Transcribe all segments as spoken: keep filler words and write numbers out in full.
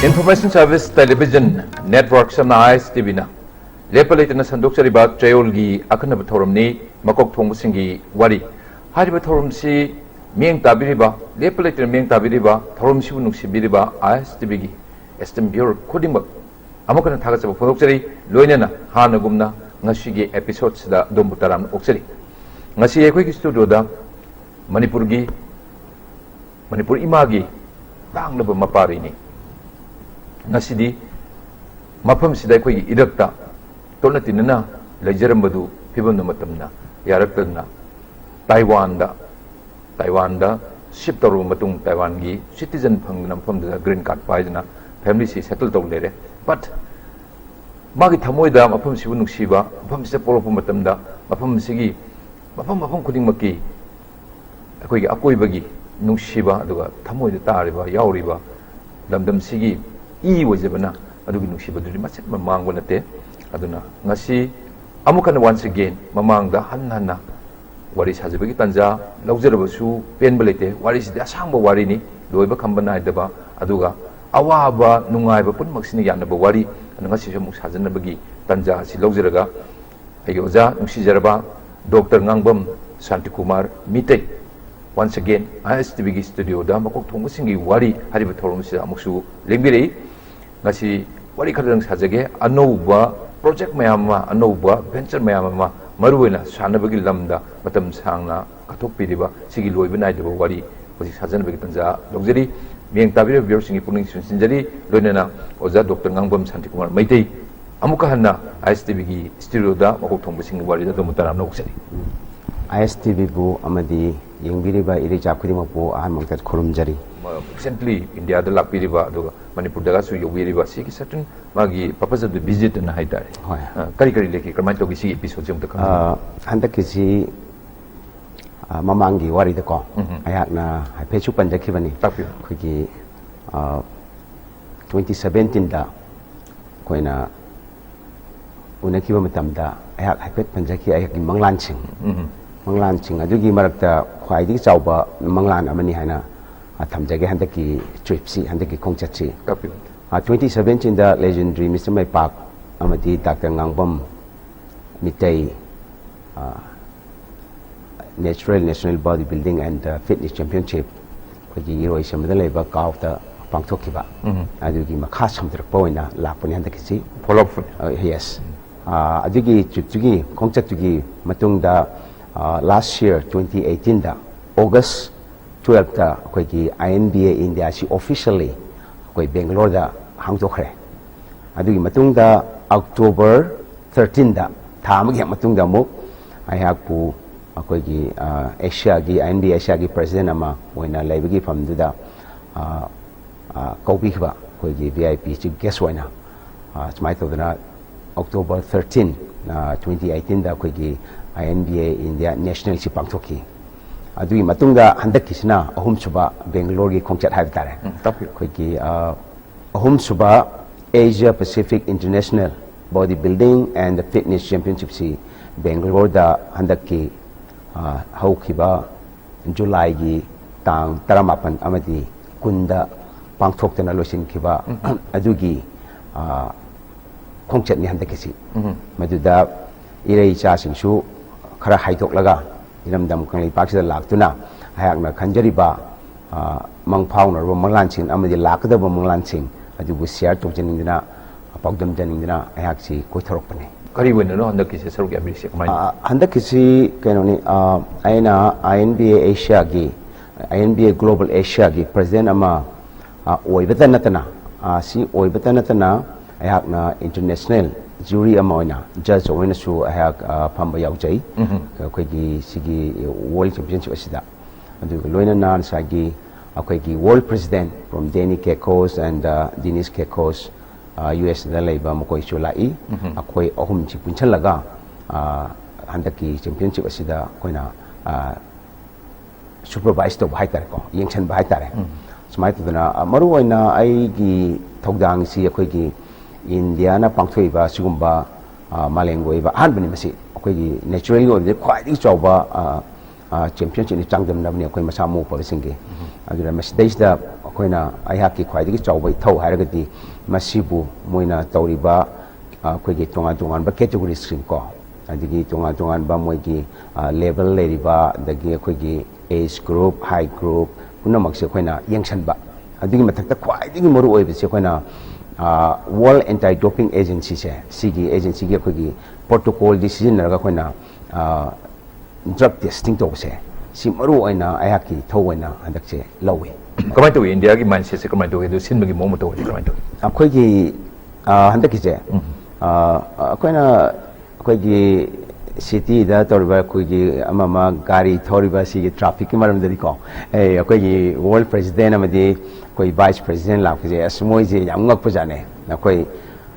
Information Service Television Network ꯁꯝꯅ ꯑꯥꯏ ꯑꯦꯁ T ꯚꯤꯅ ꯂꯦꯞꯄ ꯂꯩꯇꯅ ꯁꯟꯗꯣꯛꯆꯔꯤꯕ ꯆꯌꯣꯜꯒꯤ ꯑꯈꯟꯅꯕ ꯊꯧꯔꯝꯅꯤ, ꯃꯀꯣꯛ ꯊꯣꯡꯕꯁꯤꯡꯒꯤ ꯋꯥꯔꯤ꯫ ꯍꯥꯏꯔꯤꯕ ꯊꯧꯔꯝꯁꯤ ꯃꯤꯠꯌꯦꯡ ꯇꯥꯕꯤꯔꯤꯕ, ꯂꯦꯞꯄ ꯂꯩꯇꯅ ꯃꯤꯠꯌꯦꯡ ꯇꯥꯕꯤꯔꯤꯕ, ꯊꯧꯔꯝꯁꯤꯕꯨ ꯅꯨꯡꯁꯤꯕꯤꯔꯤꯕ ꯑꯥꯏ ꯑꯦꯁ ꯇꯤ ꯚꯤꯒꯤ esteemed viewer ꯈꯨꯗꯤꯡꯃꯛ ꯑꯃꯨꯛ ꯍꯟꯅ ꯊꯥꯒꯠꯆꯕ ꯐꯣꯡꯗꯣꯛꯆꯔꯤ꯫ ꯂꯣꯏꯅꯅ ꯍꯥꯟꯅꯒꯨꯝꯅ ꯉꯁꯤꯒꯤ episode ꯁꯤꯗ ꯑꯗꯣꯝꯕꯨ ꯇꯔꯥꯝꯅ ꯑꯣꯛꯆꯔꯤ꯫ ꯉꯁꯤ ꯑꯩꯈꯣꯏꯒꯤ studio ꯗ ꯃꯅꯤꯄꯨꯔꯒꯤ, ꯃꯅꯤꯄꯨꯔ ꯏꯃꯥꯒꯤ ꯇꯥꯡꯂꯕ ꯃꯄꯥꯔꯤꯅꯤ꯫ ꯉꯁꯤꯗꯤ ꯃꯐꯝꯁꯤꯗ ꯑꯩꯈꯣꯏꯒꯤ ꯏꯔꯛꯇ ꯇꯣꯠꯅ ꯇꯤꯟꯅꯅ ꯂꯩꯖꯔꯝꯕꯗꯨ ꯐꯤꯕꯝꯗꯨ ꯃꯇꯝꯅ ꯌꯥꯔꯛꯇꯗꯅ ꯇꯥꯏꯋꯥꯟꯗ, ꯇꯥꯏꯋꯥꯟꯗ shift ꯇꯧꯔꯕ ꯃꯇꯨꯡ, ꯇꯥꯏꯋꯥꯟꯒꯤ citizen ꯐꯪꯗꯅ ꯃꯐꯝꯗꯨꯗ green card ꯄꯥꯏꯗꯅ family ꯁꯤ settle ꯇꯧ ꯂꯩꯔꯦ꯫ But ꯃꯥꯒꯤ ꯊꯃꯣꯏꯗ ꯃꯐꯝꯁꯤꯕꯨ ꯅꯨꯡꯁꯤꯕ, ꯃꯐꯝꯁꯤꯗ ꯄꯣꯛꯂꯛꯄ ꯃꯇꯝꯗ ꯃꯐꯝ ꯑꯁꯤꯒꯤ ꯃꯐꯝ, ꯃꯐꯝ ꯈꯨꯗꯤꯡꯃꯛꯀꯤ ꯑꯩꯈꯣꯏꯒꯤ ꯑꯀꯣꯏꯕꯒꯤ ꯅꯨꯡꯁꯤꯕ, ꯑꯗꯨꯒ ꯊꯃꯣꯏꯗ ꯇꯥꯔꯤꯕ, ꯌꯥꯎꯔꯤꯕ ꯂꯝꯗꯝꯁꯤꯒꯤ ꯏ ꯑꯣꯏꯖꯕꯅ ꯑꯗꯨꯒꯤ ꯅꯨꯡꯁꯤꯕꯗꯨꯗꯤ ꯃꯆꯦꯠ ꯑꯃ ꯃꯥꯡꯕ ꯅꯠꯇꯦ꯫ ꯑꯗꯨꯅ ꯉꯁꯤ ꯑꯃꯨꯛ ꯍꯟꯅ once again ꯃꯃꯥꯡꯗ ꯍꯟꯅ ꯍꯟꯅ ꯋꯥꯔꯤ ꯁꯥꯖꯕꯒꯤ ꯇꯥꯟꯖꯥ ꯂꯧꯖꯔꯕꯁꯨ ꯄꯦꯟꯕ ꯂꯩꯇꯦ꯫ ꯋꯥꯔꯤꯁꯤꯗꯤ ꯑꯁꯥꯡꯕ ꯋꯥꯔꯤꯅꯤ, ꯂꯣꯏꯕ ꯈꯝꯕ ꯅꯥꯏꯗꯕ, ꯑꯗꯨꯒ ꯑꯋꯥꯕ ꯅꯨꯡꯉꯥꯏꯕ ꯄꯨꯝꯅꯃꯛꯁꯤꯅ ꯌꯥꯅꯕ ꯋꯥꯔꯤ꯫ ꯑꯗꯨꯅ ꯉꯁꯤꯁꯨ ꯑꯃꯨꯛ ꯁꯥꯖꯟꯅꯕꯒꯤ ꯇꯥꯟꯖꯥ ꯑꯁꯤ ꯂꯧꯖꯔꯒ, ꯑꯩꯒꯤ ꯑꯣꯖꯥ ꯅꯨꯡꯁꯤꯖꯔꯕ ꯗꯣꯛꯇꯔ ꯉꯥꯡꯕꯝ ꯁꯥꯟꯇꯤꯀꯨꯃꯥꯔ ꯃꯤꯇꯩ, once again ꯑꯥꯏ ꯑꯦꯁ ꯇꯤ ꯚꯤꯒꯤ studio ꯗ ꯃꯀꯣꯛ ꯊꯣꯡꯕꯁꯤꯡꯒꯤ ꯋꯥꯔꯤ ꯍꯥꯏꯔꯤꯕ ꯊꯧꯔꯝꯁꯤꯗ ꯑꯃꯨꯛꯁꯨ ꯂꯦꯡꯕꯤꯔꯛꯏ꯫ ꯉꯁꯤ ꯋꯥꯔꯤ ꯈꯔꯗꯪ ꯁꯥꯖꯒꯦ꯫ ꯑꯅꯧꯕ project ꯃꯌꯥꯝ ꯑꯃ, ꯑꯅꯧꯕ venture ꯃꯌꯥꯝ ꯑꯃ, ꯃꯔꯨꯑꯣꯏꯅ ꯁꯥꯟꯅꯕꯒꯤ ꯂꯝꯗ ꯃꯇꯝ ꯁꯥꯡꯅ ꯀꯠꯊꯣꯛꯄꯤꯔꯤꯕ ꯁꯤꯒꯤ ꯂꯣꯏꯕ ꯅꯥꯏꯗꯕ ꯋꯥꯔꯤ ꯍꯧꯖꯤꯛ ꯁꯥꯖꯟꯅꯕꯒꯤ ꯇꯥꯟꯖꯥ ꯂꯧꯖꯔꯤ꯫ ꯃꯤꯠꯌꯦꯡ ꯇꯥꯕꯤꯔꯤꯕ viewer ꯁꯤꯡꯒꯤ ꯄꯨꯛꯅꯤꯡ ꯆꯤꯡꯁꯤꯟꯖꯔꯤ꯫ ꯂꯣꯏꯅꯅ ꯑꯣꯖꯥ ꯗꯣꯛꯇꯔ ꯉꯥꯡꯕꯝ ꯁꯥꯟꯇꯤꯀꯨꯃꯥꯔ ꯃꯩꯇꯩ ꯑꯃꯨꯛꯀ ꯍꯟꯅ ꯑꯥꯏ ꯑꯦꯁ ꯇꯤ ꯚꯤꯒꯤ studio ꯗ ꯃꯀꯣꯛ ꯊꯣꯡꯕꯁꯤꯡꯒꯤ ꯋꯥꯔꯤꯗ ꯑꯗꯣꯝꯕꯨ ꯇꯔꯥꯝꯅ ꯑꯣꯛꯆꯔꯤ꯫ ꯑꯥꯏ ꯑꯦꯁ ꯇꯤ ꯚꯤꯕꯨ ꯑꯃꯗꯤ ꯌꯦꯡꯕꯤꯔꯤꯕ ꯏꯔꯩꯆꯥ ꯈꯨꯗꯤꯡꯃꯛꯄꯨ ꯑꯍꯥꯟꯕ ꯃꯛꯇꯗ ꯈꯨꯔꯨꯝꯖꯔꯤ꯫ Recently ꯏꯟꯗꯤꯌꯥꯗ ꯂꯥꯛꯄꯤꯔꯤꯕ ꯑꯗꯨꯒ ꯃꯅꯤꯄꯨꯔꯗꯒꯁꯨ ꯌꯧꯕꯤꯔꯤꯕ ꯁꯤꯒꯤ certain ꯃꯥꯒꯤ purpose of the visit ꯑꯅ ꯍꯥꯏꯇꯥꯔꯦ꯫ ꯍꯣꯏ꯫ ꯑ, ꯀꯔꯤ ꯀꯔꯤ ꯂꯩꯈꯤ? ꯀꯃꯥꯏꯅ ꯇꯧꯒꯦ ꯁꯤꯒꯤ episode ꯁꯤ ꯑꯝꯇ ꯈꯪꯖꯅꯤꯡꯉꯤ꯫ ꯑ, ꯍꯟꯗꯛꯀꯤꯁꯤ, ꯑ, ꯃꯃꯥꯡꯒꯤ ꯋꯥꯔꯤꯗꯀꯣ, ꯎꯝ, ꯎꯝ꯫ ꯑꯩꯍꯥꯛꯅ ꯍꯥꯏꯐꯦꯠꯁꯨ ꯄꯟꯖꯈꯤꯕꯅꯤ꯫ ꯇꯥꯛꯄꯤꯌꯨ꯫ ꯑꯩꯈꯣꯏꯒꯤ, ꯑ, twenty seventeen ꯗ ꯑꯩꯈꯣꯏꯅ ꯎꯅꯈꯤꯕ ꯃꯇꯝꯗ ꯑꯩꯍꯥꯛ ꯍꯥꯏꯐꯦꯠ ꯄꯟꯖꯈꯤ ꯑꯩꯍꯥꯛꯀꯤ ꯃꯪꯂꯥꯟꯁꯤꯡ꯫ ꯎꯝ꯫ ꯃꯪꯂꯥꯟꯁꯤꯡ ꯑꯗꯨꯒꯤ ꯃꯔꯛꯇ ꯈ꯭ꯋꯥꯏꯗꯒꯤ ꯆꯥꯎꯕ ꯃꯪꯂꯥꯟ ꯑꯃꯅꯤ ꯍꯥꯏꯅ, ꯑ, ꯊꯝꯖꯒꯦ ꯍꯟꯗꯛꯀꯤ trip ꯁꯤ, ꯍꯟꯗꯛꯀꯤ ꯈꯣꯡꯆꯠꯁꯤ꯫ ꯇꯥꯛꯄꯤꯌꯨ꯫ ꯇ꯭ꯋꯦꯟꯇꯤ ꯁꯕꯦꯟꯇꯤꯟꯗ legendary Mister ꯃꯩꯄꯥꯛ ꯑꯃꯗꯤ Doctor Ngangbam Meitei Natural National Body Building and Fitness Championship ꯑꯩꯈꯣꯏꯒꯤ ꯏꯔꯣꯏꯁꯦꯝꯕꯗ ꯂꯩꯕ ꯀꯥꯎꯗ ꯄꯥꯡꯊꯣꯛꯈꯤꯕ, ꯑꯗꯨꯒꯤ ꯃꯈꯥ ꯁꯝꯊꯔꯛꯄ ꯑꯣꯏꯅ ꯂꯥꯛꯄꯅꯤ ꯍꯟꯗꯛꯀꯤꯁꯤ꯫ Follow up. Yes. ꯑꯗꯨꯒꯤ tripꯇꯨꯒꯤ ꯈꯣꯡꯆꯠꯇꯨꯒꯤ ꯃꯇꯨꯡꯗ last year twenty eighteenꯗ August twelveꯇ ꯑꯩꯈꯣꯏꯒꯤ I N B A Indiaꯁꯤ officially ꯑꯩꯈꯣꯏ Bangaloreꯗ ꯍꯥꯡꯗꯣꯛꯈ꯭ꯔꯦ꯫ ꯑꯗꯨꯒꯤ ꯃꯇꯨꯡꯗ October thirteenꯗ, ꯊꯥ ꯑꯃꯒꯤ ꯍꯦꯛ ꯃꯇꯨꯡꯗ ꯑꯃꯨꯛ ꯑꯩꯍꯥꯛꯄꯨ ꯑꯩꯈꯣꯏꯒꯤ Asiaꯒꯤ, I N B A Asiaꯒꯤ president ꯑꯃ ꯑꯣꯏꯅ ꯂꯩꯕꯒꯤ ꯐꯝꯗꯨꯗ ꯀꯧꯕꯤꯈꯤꯕ ꯑꯩꯈꯣꯏꯒꯤ V I P chief guest ꯑꯣꯏꯅ, ꯁꯨꯃꯥꯏꯅ ꯇꯧꯗꯅ October thirteen, twenty eighteenꯗ ꯑꯩꯈꯣꯏꯒꯤ I N B A India Nationalꯁꯤ ꯄꯥꯡꯊꯣꯛꯈꯤ꯫ ꯑꯗꯨꯒꯤ ꯃꯇꯨꯡꯗ ꯍꯟꯗꯛꯀꯤꯁꯤꯅ ꯑꯍꯨꯝꯁꯨꯕ Bangaloreꯒꯤ ꯈꯣꯡꯆꯠ ꯍꯥꯏꯕ ꯇꯥꯔꯦ꯫ ꯇꯥꯛꯄꯤꯌꯨ꯫ ꯑꯩꯈꯣꯏꯒꯤ ꯑꯍꯨꯝꯁꯨꯕ Asia Pacific International Body Building and Fitness Championshipꯁꯤ Bangaloreꯗ ꯍꯟꯗꯛꯀꯤ ꯍꯧꯈꯤꯕ Julyꯒꯤ ꯇꯥꯡ ꯇꯔꯥꯃꯥꯄꯟ ꯑꯃꯗꯤ ꯀꯨꯟꯗ ꯄꯥꯡꯊꯣꯛꯇꯅ ꯂꯣꯏꯁꯤꯟꯈꯤꯕ ꯑꯗꯨꯒꯤ ꯈꯣꯡꯆꯠꯅꯤ ꯍꯟꯗꯛꯀꯤꯁꯤ꯫ ꯃꯗꯨꯗ ꯏꯔꯩ ꯏꯆꯥꯁꯤꯡꯁꯨ ꯈꯔ ꯍꯥꯏꯗꯣꯛꯂꯒ ꯏꯔꯝꯗꯝ ꯀꯪꯂꯩꯄꯥꯛꯁꯤꯗ ꯂꯥꯛꯇꯨꯅ ꯑꯩꯍꯥꯛꯅ ꯈꯟꯖꯔꯤꯕ ꯃꯪ ꯐꯥꯎꯅꯔꯕ ꯃꯪꯂꯥꯟꯁꯤꯡ ꯑꯃꯗꯤ ꯂꯥꯛꯀꯗꯕ ꯃꯪꯂꯥꯟꯁꯤꯡ ꯑꯗꯨꯕꯨ share ꯇꯧꯖꯅꯤꯡꯗꯨꯅ, ꯄꯥꯎꯗꯝꯖꯅꯤꯡꯗꯨꯅ ꯑꯩꯍꯥꯛꯁꯤ ꯀꯣꯏꯊꯣꯔꯛꯄꯅꯤ꯫ ꯀꯔꯤ ꯑꯣꯏꯅꯅꯣ ꯍꯟꯗꯛꯀꯤꯁꯦ ꯁꯔꯨꯛ ꯌꯥꯕꯤꯔꯤꯁꯦ? ꯀꯃꯥꯏꯅ? ꯍꯟꯗꯛꯀꯤꯁꯤ ꯀꯩꯅꯣꯅꯤ, ꯑꯩꯅ I N B A Asiaꯒꯤ, I N B A Global Asiaꯒꯤ president ꯑꯃ ꯑꯣꯏꯕꯇ ꯅꯠꯇꯅ, ꯁꯤ ꯑꯣꯏꯕꯇ ꯅꯠꯇꯅ ꯑꯩꯍꯥꯛꯅ international jury ꯑꯃ ꯑꯣꯏꯅ, judge ꯑꯣꯏꯅꯁꯨ ꯑꯩꯍꯥꯛ ꯐꯝꯕ ꯌꯥꯎꯖꯩ꯫ ꯑꯩꯈꯣꯏꯒꯤ ꯁꯤꯒꯤ World Championship ꯑꯁꯤꯗ꯫ ꯑꯗꯨꯒ ꯂꯣꯏꯅꯅ ꯉꯁꯥꯏꯒꯤ ꯑꯩꯈꯣꯏꯒꯤ world president from Danny Kekos and Dennis Kekos, U S ꯗ ꯂꯩꯕ ꯃꯈꯣꯏꯁꯨ ꯂꯥꯛꯏ꯫ ꯑꯩꯈꯣꯏ ꯑꯍꯨꯝꯁꯤ ꯄꯨꯟꯁꯤꯜꯂꯒ ꯍꯟꯗꯛꯀꯤ championship ꯑꯁꯤꯗ ꯑꯩꯈꯣꯏꯅ supervise ꯇꯧꯕ ꯍꯥꯏꯇꯥꯔꯦꯀꯣ, ꯌꯦꯡꯁꯤꯟꯕ ꯍꯥꯏꯇꯥꯔꯦ꯫ ꯁꯨꯃꯥꯏꯅ ꯇꯧꯗꯅ ꯃꯔꯨꯑꯣꯏꯅ ꯑꯩꯒꯤ ꯊꯧꯗꯥꯡꯁꯤ ꯑꯩꯈꯣꯏꯒꯤ Indiaꯅ ꯄꯥꯡꯊꯣꯛꯏꯕ ꯁꯤꯒꯨꯝꯕ ꯃꯥꯂꯦꯝꯒꯤ ꯑꯣꯏꯕ ꯑꯍꯥꯟꯕꯅꯤ ꯃꯁꯤ꯫ ꯑꯩꯈꯣꯏꯒꯤ naturalꯒꯤ ꯑꯣꯏꯕꯗꯤ ꯈ꯭ꯋꯥꯏꯗꯒꯤ ꯆꯥꯎꯕ ꯆꯦꯝꯄꯤꯌꯟꯁꯤꯞꯅꯤ, ꯆꯥꯡꯗꯝꯅꯕꯅꯤ ꯑꯩꯈꯣꯏ ꯃꯁꯥ ꯃꯎ ꯐꯕꯁꯤꯡꯒꯤ꯫ ꯑꯗꯨꯅ ꯃꯁꯤꯗꯩꯁꯤꯗ ꯑꯩꯈꯣꯏꯅ, ꯑꯩꯍꯥꯛꯀꯤ ꯈ꯭ꯋꯥꯏꯗꯒꯤ ꯆꯥꯎꯕ ꯏꯊꯧ ꯍꯥꯏꯔꯒꯗꯤ ꯃꯁꯤꯕꯨ ꯃꯣꯏꯅ ꯇꯧꯔꯤꯕ, ꯑ, ꯑꯩꯈꯣꯏꯒꯤ ꯇꯣꯉꯥꯟ ꯇꯣꯉꯥꯟꯕ ꯀꯦꯇꯦꯒꯣꯔꯤꯁꯤꯡ ꯀꯣ, ꯑꯗꯒꯤ ꯇꯣꯉꯥꯟ ꯇꯣꯉꯥꯟꯕ ꯃꯣꯏꯒꯤ, ꯑ, ꯂꯦꯕꯦꯜ ꯂꯩꯔꯤꯕ, ꯑꯗꯒꯤ ꯑꯩꯈꯣꯏꯒꯤ ꯑꯦꯖ ꯒ꯭ꯔꯨꯞ, ꯍꯥꯏꯠ ꯒ꯭ꯔꯨꯞ ꯄꯨꯝꯅꯃꯛꯁꯦ ꯑꯩꯈꯣꯏꯅ ꯌꯦꯡꯁꯤꯟꯕ꯫ ꯑꯗꯨꯒꯤ ꯃꯊꯛꯇ ꯈ꯭ꯋꯥꯏꯗꯒꯤ ꯃꯔꯨ ꯑꯣꯏꯕꯁꯦ ꯑꯩꯈꯣꯏꯅ, ꯑ, ꯋꯥꯔꯜ ꯑꯦꯟꯇꯤ ꯗꯣꯄꯤꯡ ꯑꯦꯖꯦꯟꯁꯤꯁꯦ, ꯁꯤꯒꯤ ꯑꯦꯖꯦꯟꯁꯤꯒꯤ ꯑꯩꯈꯣꯏꯒꯤ ꯄ꯭ꯔꯣꯇꯣꯀꯣꯜꯗꯤ ꯁꯤꯖꯤꯟꯅꯔꯒ ꯑꯩꯈꯣꯏꯅ, ꯑ, ꯗ꯭ꯔꯒ ꯇꯦꯁꯇꯤꯡ ꯇꯧꯕꯁꯦ, ꯁꯤ ꯃꯔꯨ ꯑꯣꯏꯅ ꯑꯩꯍꯥꯛꯀꯤ ꯏꯊꯧ ꯑꯣꯏꯅ ꯍꯟꯗꯛꯁꯦ ꯂꯧꯏ꯫ ꯀꯃꯥꯏꯅ ꯇꯧꯏ? ꯏꯟꯗꯤꯌꯥꯒꯤ ꯃꯥꯏꯟꯁꯦꯠꯁꯦ ꯀꯃꯥꯏꯅ ꯇꯧꯏ? ꯑꯗꯨ ꯁꯤꯟꯕꯒꯤ ꯃꯑꯣꯡ ꯃꯇꯧ ꯑꯗꯤ ꯀꯃꯥꯏꯅ ꯇꯧꯏ? ꯑꯩꯈꯣꯏꯒꯤ, ꯑ, ꯍꯟꯗꯛꯀꯤꯁꯦ, ꯎꯝ꯫ ꯑ, ꯑꯩꯈꯣꯏꯅ, ꯑꯩꯈꯣꯏꯒꯤ ꯁꯤꯇꯤꯗ ꯇꯧꯔꯤꯕ ꯑꯩꯈꯣꯏꯒꯤ ꯑꯃ ꯑꯃ ꯒꯥꯔꯤ ꯊꯧꯔꯤꯕ ꯁꯤꯒꯤ ꯇ꯭ꯔꯥꯐꯤꯛꯀꯤ ꯃꯔꯝꯗꯗꯤꯀꯣ, ꯑꯦ, ꯑꯩꯈꯣꯏꯒꯤ ꯋꯥꯔꯜ ꯄ꯭ꯔꯦꯁꯤꯗꯦꯟ ꯑꯃꯗꯤ ꯑꯩꯈꯣꯏ ꯚꯥꯏꯁ ꯄ꯭ꯔꯦꯁꯤꯗꯦꯟ ꯂꯥꯛꯄꯁꯦ, ꯑꯁ, ꯃꯣꯏꯁꯦ ꯌꯥꯝ ꯉꯛꯄꯖꯥꯠꯅꯦ꯫ ꯑꯩꯈꯣꯏ,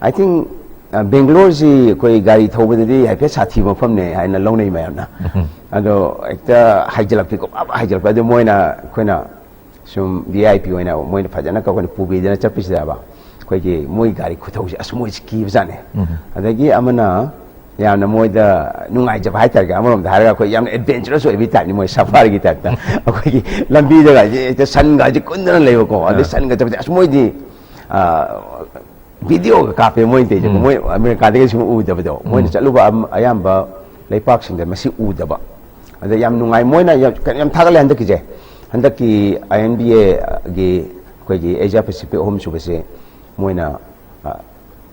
I think, ꯑ, ꯕꯦꯡꯒ꯭ꯂꯣꯔꯁꯤ ꯑꯩꯈꯣꯏ ꯒꯥꯔꯤ ꯊꯧꯕꯗꯗꯤ ꯍꯥꯏꯐꯦꯠ ꯁꯥꯊꯤꯕ ꯃꯐꯝꯅꯦ ꯍꯥꯏꯅ ꯂꯧꯅꯩ ꯃꯌꯥꯝꯅ꯫ ꯎꯝ꯫ ꯑꯗꯣ ꯍꯦꯛꯇ ꯍꯥꯏꯖꯤꯜꯂꯛꯄꯤꯀꯣ, ꯄꯥꯞ ꯍꯥꯏꯖꯤꯜꯂꯛꯄ꯫ ꯑꯗꯨ ꯃꯣꯏꯅ, ꯑꯩꯈꯣꯏꯅ ꯁꯨꯝ ꯚꯤ ꯑꯥꯏ ꯄꯤ ꯑꯣꯏꯅ ꯃꯣꯏꯅ ꯐꯖꯅ ꯑꯩꯈꯣꯏꯅ ꯄꯨꯕꯤꯗꯅ ꯆꯠꯄꯁꯤꯗꯕ, ꯑꯩꯈꯣꯏꯒꯤ ꯃꯣꯏ ꯒꯥꯔꯤ ꯈꯨꯊꯧꯁꯦ, ꯑꯁ, ꯃꯣꯏꯁꯤ ꯀꯤꯕꯖꯥꯠꯅꯦ꯫ ꯎꯝ꯫ ꯑꯗꯒꯤ ꯑꯃꯅ ꯌꯥꯝꯅ ꯃꯣꯏꯗ ꯅꯨꯡꯉꯥꯏꯖꯕ ꯍꯥꯏꯇꯥꯔꯦ, ꯑꯃꯔꯣꯝꯗ ꯍꯥꯏꯔꯒ ꯑꯩꯈꯣꯏ ꯌꯥꯝꯅ ꯑꯦꯗꯚꯦꯟꯆꯔꯁ ꯑꯣꯏꯕꯒꯤ ꯇꯥꯏꯞꯅꯤ, ꯃꯣꯏ ꯁꯐꯥꯔꯤꯒꯤ ꯇꯥꯏꯞꯇ꯫ ꯑꯩꯈꯣꯏꯒꯤ ꯂꯝꯕꯤꯗꯒ ꯍꯦꯛꯇ ꯁꯟꯒꯁꯦ ꯀꯨꯟꯗꯅ ꯂꯩꯕꯀꯣ, ꯑꯗꯩ ꯑꯥ꯫ ꯁꯟꯒ ꯆꯠꯄꯁꯦ, ꯑꯁ, ꯃꯣꯏꯗꯤ, ꯑ, ꯚꯤꯗꯤꯑꯣꯒ ꯀꯥꯞꯄꯦ ꯃꯣꯏꯅ ꯇꯧꯔꯤꯁꯦ꯫ ꯎꯝ꯫ ꯃꯣꯏ ꯑꯃꯦꯔꯤꯀꯥꯗꯒꯤ ꯁꯨꯝ ꯎꯗꯕꯗꯣ, ꯃꯣꯏꯅ ꯎꯝ꯫ ꯆꯠꯂꯨꯕ ꯑꯝ-, ꯑꯌꯥꯝꯕ ꯂꯩꯄꯥꯛꯁꯤꯡꯗ ꯃꯁꯤ ꯎꯗꯕ꯫ ꯑꯗ ꯌꯥꯝ ꯅꯨꯡꯉꯥꯏ, ꯃꯣꯏꯅ ꯌꯥꯝ, ꯌꯥꯝ ꯊꯥꯒꯠꯂꯦ ꯍꯟꯗꯛꯀꯤꯁꯦ꯫ ꯍꯟꯗꯛꯀꯤ ꯑꯥꯏ ꯑꯦꯟ ꯕꯤ ꯑꯦꯒꯤ ꯑꯩꯈꯣꯏꯒꯤ ꯑꯦꯁꯤꯌꯥ ꯄꯦꯁꯤꯐꯤꯛ ꯑꯍꯨꯝꯁꯨꯕꯁꯦ ꯃꯣꯏꯅ, ꯑ,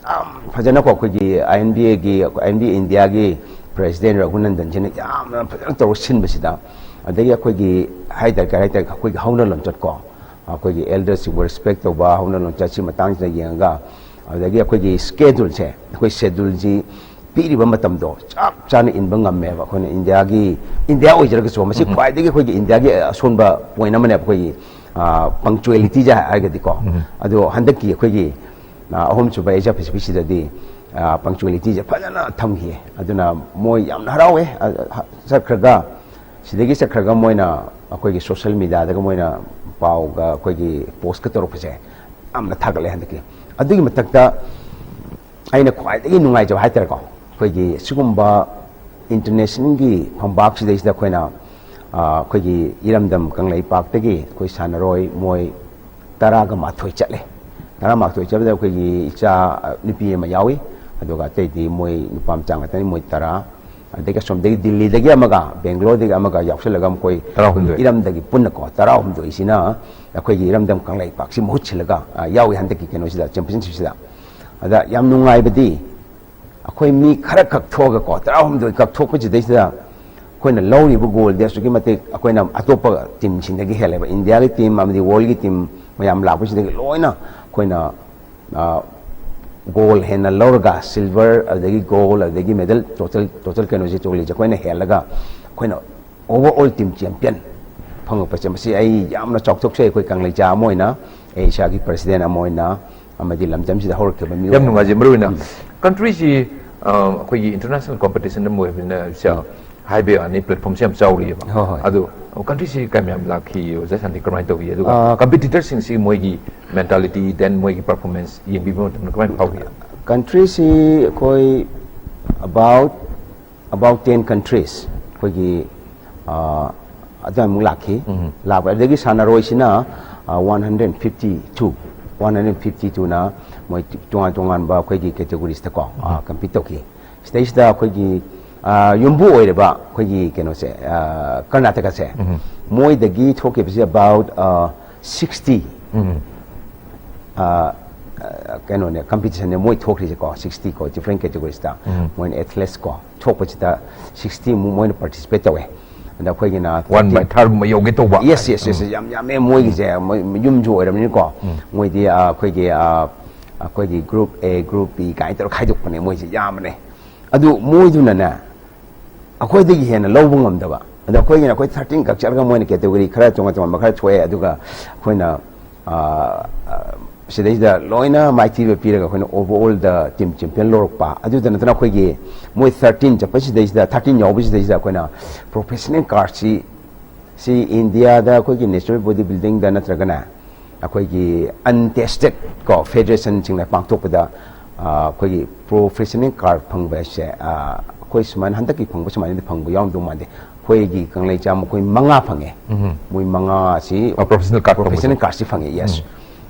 ꯌꯥꯝ ꯐꯖꯅꯀꯣ, ꯑꯩꯈꯣꯏꯒꯤ ꯑꯥꯏ ꯑꯦꯟ ꯕꯤ ꯑꯦꯒꯤ, ꯑꯥꯏ ꯑꯦꯟ ꯕꯤ ꯑꯦ ꯏꯟꯗꯤꯌꯥꯒꯤ ꯄ꯭ꯔꯦꯁꯤꯗꯦꯟ ꯔꯘꯨꯅꯟꯗꯟꯁꯤꯅ ꯌꯥꯝꯅ ꯐꯖꯅ ꯇꯧꯔ ꯁꯤꯟꯕꯁꯤꯗ, ꯑꯗꯒꯤ ꯑꯩꯈꯣꯏꯒꯤ ꯍꯥꯏꯇꯥꯔꯦ, ꯀꯩ ꯍꯥꯏꯇꯥꯔꯦ, ꯑꯩꯈꯣꯏꯒꯤ ꯍꯧꯅ ꯂꯣꯟꯆꯠꯀꯣ, ꯑꯩꯈꯣꯏꯒꯤ ꯑꯦꯜꯗꯔꯁꯤꯡꯕꯨ ꯔꯦꯁꯄꯦꯛ ꯇꯧꯕ ꯍꯧꯅ ꯂꯣꯟꯆꯠꯁꯤ ꯃꯇꯥꯡꯁꯤꯗ ꯌꯦꯡꯉꯒ, ꯑꯗꯒꯤ ꯑꯩꯈꯣꯏꯒꯤ ꯁ꯭ꯀꯦꯗꯨꯜꯁꯦ, ꯑꯩꯈꯣꯏ ꯁꯦꯗꯨꯜꯁꯤ ꯄꯤꯔꯤꯕ ꯃꯇꯝꯗꯣ ꯆꯞ ꯆꯥꯅ ꯏꯟꯕ ꯉꯝꯃꯦꯕ꯫ ꯑꯩꯈꯣꯏꯅ ꯏꯟꯗꯤꯌꯥꯒꯤ, ꯏꯟꯗꯤꯌꯥ ꯑꯣꯏꯖꯔꯒꯁꯨ, ꯃꯁꯤ ꯎꯝ꯫ ꯈ꯭ꯋꯥꯏꯗꯒꯤ ꯑꯩꯈꯣꯏꯒꯤ ꯏꯟꯗꯤꯌꯥꯒꯤ ꯑꯁꯣꯟꯕ ꯄꯣꯏꯟ ꯑꯃꯅꯦꯕ, ꯑꯩꯈꯣꯏꯒꯤ, ꯑ, ꯄꯪꯆꯨꯋꯦꯂꯤꯇꯤꯁꯦ ꯍꯥꯏꯔꯒꯗꯤꯀꯣ꯫ ꯎꯝ꯫ ꯑꯗꯣ ꯍꯟꯗꯛꯀꯤ ꯑꯩꯈꯣꯏꯒꯤ, ꯑ, ꯑꯍꯨꯝꯁꯨꯕ ꯑꯦꯁꯤꯌꯥ ꯄꯦꯁꯤꯐꯤꯛꯁꯤꯗꯗꯤ, ꯑ, ꯄꯪꯆꯨꯋꯦꯂꯤꯇꯤꯁꯦ ꯐꯖꯅ ꯊꯝꯈꯤꯌꯦ꯫ ꯑꯗꯨꯅ ꯃꯣꯏ ꯌꯥꯝꯅ ꯍꯔꯥꯎꯋꯦ꯫ ꯑ, ꯍ-, ꯆꯠꯈ꯭ꯔꯒ, ꯁꯤꯗꯒꯤ ꯆꯠꯈ꯭ꯔꯒ ꯃꯣꯏꯅ ꯑꯩꯈꯣꯏꯒꯤ ꯁꯣꯁꯦꯜ ꯃꯦꯗꯤꯌꯥꯗꯒ ꯃꯣꯏꯅ ꯄꯥꯎꯒ ꯑꯩꯈꯣꯏꯒꯤ ꯄꯣꯁꯀ ꯇꯧꯔꯛꯄꯁꯦ ꯌꯥꯝꯅ ꯊꯥꯒꯠꯂꯦ ꯍꯟꯗꯛꯀꯤ꯫ ꯑꯗꯨꯒꯤ ꯃꯊꯛꯇ ꯑꯩꯅ ꯈ꯭ꯋꯥꯏꯗꯒꯤ ꯅꯨꯡꯉꯥꯏꯖꯕ ꯍꯥꯏꯇꯥꯔꯦꯀꯣ, ꯑꯩꯈꯣꯏꯒꯤ ꯁꯤꯒꯨꯝꯕ ꯏꯟꯇꯔꯅꯦꯁꯅꯦꯜꯒꯤ ꯐꯝꯄꯥꯛꯁꯤꯗꯩꯁꯤꯗ ꯑꯩꯈꯣꯏꯅ ꯑꯩꯈꯣꯏꯒꯤ ꯏꯔꯝꯗꯝ ꯀꯪꯂꯩꯄꯥꯛꯇꯒꯤ ꯑꯩꯈꯣꯏ ꯁꯥꯟꯅꯔꯣꯏ ꯃꯣꯏ ꯇꯔꯥꯒ ꯃꯥꯊꯣꯏ ꯆꯠꯂꯦ꯫ ꯇꯔꯥꯃꯥꯊꯣꯏ ꯆꯠꯄꯗ ꯑꯩꯈꯣꯏꯒꯤ ꯏꯆꯥ, ꯑ, ꯅꯨꯄꯤ ꯑꯃ ꯌꯥꯎꯏ꯫ ꯑꯗꯨꯒ ꯑꯇꯩꯗꯤ ꯃꯣꯏ ꯅꯨꯄꯥ ꯃꯆꯥ ꯉꯥꯛꯇꯅꯤ, ꯃꯣꯏ ꯇꯔꯥ꯫ ꯑꯗꯒꯤ ꯑꯁꯣꯝꯗꯒꯤ ꯗꯤꯜꯂꯤꯗꯒꯤ ꯑꯃꯒ, ꯕꯦꯡꯒ꯭ꯂꯣꯔꯗꯒꯤ ꯑꯃꯒ ꯌꯥꯎꯁꯜꯂꯒ ꯃꯈꯣꯏ ꯇꯔꯥꯍꯨꯝꯗꯣꯏ꯫ ꯏꯔꯝꯗꯒꯤ ꯄꯨꯟꯅꯀꯣ, ꯇꯔꯥꯍꯨꯝꯗꯣꯏꯁꯤꯅ ꯑꯩꯈꯣꯏꯒꯤ ꯏꯔꯝꯗꯝ ꯀꯪꯂꯩꯄꯥꯛꯁꯤ ꯃꯍꯨꯠ ꯁꯤꯜꯂꯒ, ꯑ, ꯌꯥꯎꯏ ꯍꯟꯗꯛꯀꯤ ꯀꯩꯅꯣꯁꯤꯗ, ꯆꯦꯝꯄꯤꯌꯟꯁꯤꯞꯁꯤꯗ꯫ ꯑꯗ ꯌꯥꯝ ꯅꯨꯡꯉꯥꯏꯕꯗꯤ ꯑꯩꯈꯣꯏ ꯃꯤ ꯈꯔ ꯈꯛ ꯊꯣꯛꯑꯒꯀꯣ, ꯇꯔꯥꯍꯨꯝꯗꯣꯏ ꯈꯛ ꯊꯣꯛꯄꯁꯤꯗꯩꯁꯤꯗ ꯑꯩꯈꯣꯏꯅ ꯂꯧꯔꯤꯕ ꯒꯣꯜꯗꯤ ꯑꯁꯨꯛꯀꯤ ꯃꯇꯤꯛ ꯑꯩꯈꯣꯏꯅ ꯑꯇꯣꯞꯄ ꯇꯤꯝꯁꯤꯡꯗꯒꯤ ꯍꯦꯜꯂꯦꯕ꯫ ꯏꯟꯗꯤꯌꯥꯒꯤ ꯇꯤꯝ ꯑꯃꯗꯤ ꯋꯥꯔꯜꯒꯤ ꯇꯤꯝ ꯃꯌꯥꯝ ꯂꯥꯛꯄꯁꯤꯗꯒꯤ ꯂꯣꯏꯅ ꯑꯩꯈꯣꯏꯅ, ꯑ, ꯒꯣꯜ ꯍꯦꯟꯅ ꯂꯧꯔꯒ, ꯁꯤꯜꯚꯔ, ꯑꯗꯨꯗꯒꯤ ꯒꯣꯜ, ꯑꯗꯨꯗꯒꯤ ꯃꯦꯗꯜ, ꯇꯣꯇꯦꯜ, ꯇꯣꯇꯦꯜ ꯀꯩꯅꯣꯁꯦ, ꯇꯣꯇꯦꯜꯁꯦ ꯑꯩꯈꯣꯏꯅ ꯍꯦꯜꯂꯒ ꯑꯩꯈꯣꯏꯅ overall team champion ꯐꯪꯉꯛꯄꯁꯦ, ꯃꯁꯤ ꯑꯩ ꯌꯥꯝꯅ ꯆꯥꯎꯊꯣꯛꯆꯩ꯫ ꯑꯩꯈꯣꯏ ꯀꯪꯂꯩꯆꯥ ꯑꯃ ꯑꯣꯏꯅ, ꯑꯩ ꯏꯁꯥꯒꯤ president ꯑꯃ ꯑꯣꯏꯅ, ꯑꯃꯗꯤ ꯂꯝꯗꯝꯁꯤꯗ ꯍꯧꯔꯛꯈꯤꯕ ꯃꯤꯑꯣꯏ ꯌꯥꯝ ꯑꯃ ꯅꯨꯡꯉꯥꯏꯖꯩ꯫ ꯃꯔꯨ ꯑꯣꯏꯅ ꯎꯝ꯫ Countryꯁꯤ, ꯑ, ꯑꯩꯈꯣꯏꯒꯤ international competition ꯑꯃ ꯑꯣꯏꯕꯅꯤꯅ, ꯁꯤ ꯎꯝ꯫ ꯍꯥꯏꯕ ꯌꯥꯅꯤ, platformꯁꯤ ꯌꯥꯝ ꯆꯥꯎꯔꯤꯑꯕ꯫ ꯍꯣꯏ, ꯍꯣꯏ꯫ ꯑꯗꯣ countryꯁꯤ ꯀꯌꯥꯝ ꯌꯥꯝ ꯂꯥꯛꯈꯤ, ꯑꯣꯖꯥ ꯁꯥꯟꯇꯤ, ꯀꯃꯥꯏꯅ ꯇꯧꯈꯤ? ꯑꯗꯨꯒ ꯑ, competitorꯁꯤꯡꯁꯤ ꯃꯣꯏꯒꯤ mentality, then ꯃꯣꯏꯒꯤ performance ꯌꯦꯡꯕꯤꯕ ꯃꯇꯝꯗ ꯀꯃꯥꯏꯅ ꯐꯥꯎꯈꯤ? Countryꯁꯤ ꯑꯩꯈꯣꯏ about, about ten countries ꯑꯩꯈꯣꯏꯒꯤ, ꯑ, ꯑꯗꯨꯃꯨꯛ ꯂꯥꯛꯈꯤ꯫ ꯎꯝ꯫ ꯂꯥꯛꯄ, ꯑꯗꯨꯗꯒꯤ ꯁꯥꯟꯅꯔꯣꯏꯁꯤꯅ, ꯑ, one hundred fifty two, one hundred fifty twoꯅ ꯃꯣꯏ ꯇꯣꯉꯥꯟ ꯇꯣꯉꯥꯟꯕ ꯑꯩꯈꯣꯏꯒꯤ categoriesꯇꯀꯣ, ꯑ, ꯎꯝ꯫ Compete ꯇꯧꯈꯤ꯫ ꯁꯤꯗꯩꯁꯤꯗ ꯑꯩꯈꯣꯏꯒꯤ, ꯑ, ꯌꯨꯝꯕꯨ ꯑꯣꯏꯔꯤꯕ ꯑꯩꯈꯣꯏꯒꯤ ꯀꯩꯅꯣꯁꯦ, ꯑ, ꯀꯔꯅꯥꯇꯀꯥꯁꯦ, ꯎꯝ꯫ ꯃꯣꯏꯗꯒꯤ ꯊꯣꯛꯈꯤꯕꯁꯦ about, ꯑ, sixty, ꯎꯝ꯫ ꯑ, ꯑ, ꯀꯩꯅꯣꯅꯦ, competitionꯅꯦ ꯃꯣꯏ ꯊꯣꯛꯈ꯭ꯔꯤꯁꯦꯀꯣ, sixty ꯀꯣ, different categoriesꯇ ꯎꯝ꯫ ꯃꯣꯏꯅ athletes ꯀꯣ, ꯊꯣꯛꯄꯁꯤꯗ sixty ꯃꯨꯛ ꯃꯣꯏꯅ participate ꯇꯧꯋꯦ꯫ ꯑꯗ ꯑꯩꯈꯣꯏꯒꯤꯅ one by thirty ꯒꯨꯝꯕ ꯌꯧꯒꯦ ꯇꯧꯕ꯫ Yes, yes, yes, ꯎꯝ꯫ Yes, ꯌꯥꯝ ꯌꯥꯝꯃꯦ ꯃꯣꯏꯒꯤꯁꯦ, ꯎꯝ꯫ ꯃꯣꯏ ꯌꯨꯝꯁꯨ ꯑꯣꯏꯔꯕꯅꯤꯅꯀꯣ, ꯎꯝ꯫ ꯃꯣꯏꯗꯤ, ꯑ, ꯑꯩꯈꯣꯏꯒꯤ, ꯑ, ꯑꯩꯈꯣꯏꯒꯤ group A, group B ꯀꯥꯏꯅ ꯇꯧꯔꯒ ꯈꯥꯏꯗꯣꯛꯄꯅꯦ, ꯃꯣꯏꯁꯦ ꯌꯥꯝꯕꯅꯦ꯫ ꯑꯗꯨ ꯃꯣꯏꯗꯨꯅꯅꯦ, ꯑꯩꯈꯣꯏꯗꯒꯤ ꯍꯦꯟꯅ ꯂꯧꯕ ꯉꯝꯗꯕ꯫ ꯑꯗꯣ ꯑꯩꯈꯣꯏꯒꯤꯅ ꯑꯩꯈꯣꯏ thirteen ꯈꯛ ꯆꯠꯂꯒ ꯃꯣꯏꯅ category ꯈꯔ ꯇꯣꯉꯥꯟ ꯇꯣꯉꯥꯟꯕ ꯈꯔ ꯊꯣꯛꯑꯦ꯫ ꯑꯗꯨꯒ ꯑꯩꯈꯣꯏꯅ, ꯑ, ꯑ, ꯁꯤꯗꯩꯁꯤꯗ ꯂꯣꯏꯅ ꯃꯥꯏꯊꯤꯕ ꯄꯤꯔꯒ ꯑꯩꯈꯣꯏꯅ overallꯗ team champion ꯂꯧꯔꯛꯄ꯫ ꯑꯗꯨꯗ ꯅꯠꯇꯅ ꯑꯩꯈꯣꯏꯒꯤ ꯃꯣꯏ thirteen ꯆꯠꯄꯁꯤꯗꯩꯁꯤꯗ, thirteen ꯌꯥꯎꯕꯁꯤꯗꯩꯁꯤꯗ ꯑꯩꯈꯣꯏꯅ professional cardꯁꯤ, ꯁꯤ ꯏꯟꯗꯤꯌꯥꯗ ꯑꯩꯈꯣꯏꯒꯤ natural body buildingꯗ ꯅꯠꯇ꯭ꯔꯒꯅ ꯑꯩꯈꯣꯏꯒꯤ untested ꯀꯣ federationꯁꯤꯡꯅ ꯄꯥꯡꯊꯣꯛꯄꯗ, ꯑ, ꯑꯩꯈꯣꯏꯒꯤ professional card ꯐꯪꯕ ꯍꯥꯏꯁꯦ, ꯑ, ꯑꯩꯈꯣꯏ ꯁꯨꯃꯥꯏꯅ ꯍꯟꯗꯛꯀꯤ ꯐꯪꯕ ꯁꯨꯃꯥꯏꯅꯗꯤ ꯐꯪꯕ ꯌꯥꯎꯔꯝꯗꯧ ꯃꯥꯟꯗꯦ꯫ ꯑꯩꯈꯣꯏꯒꯤ ꯀꯪꯂꯩꯆꯥ ꯃꯈꯣꯏ ꯃꯉꯥ ꯐꯪꯉꯦ꯫ ꯃꯣꯏ ꯃꯉꯥ ꯑꯁꯤ ꯑ, professional card professional card ꯁꯤ ꯐꯪꯉꯦ, yes꯫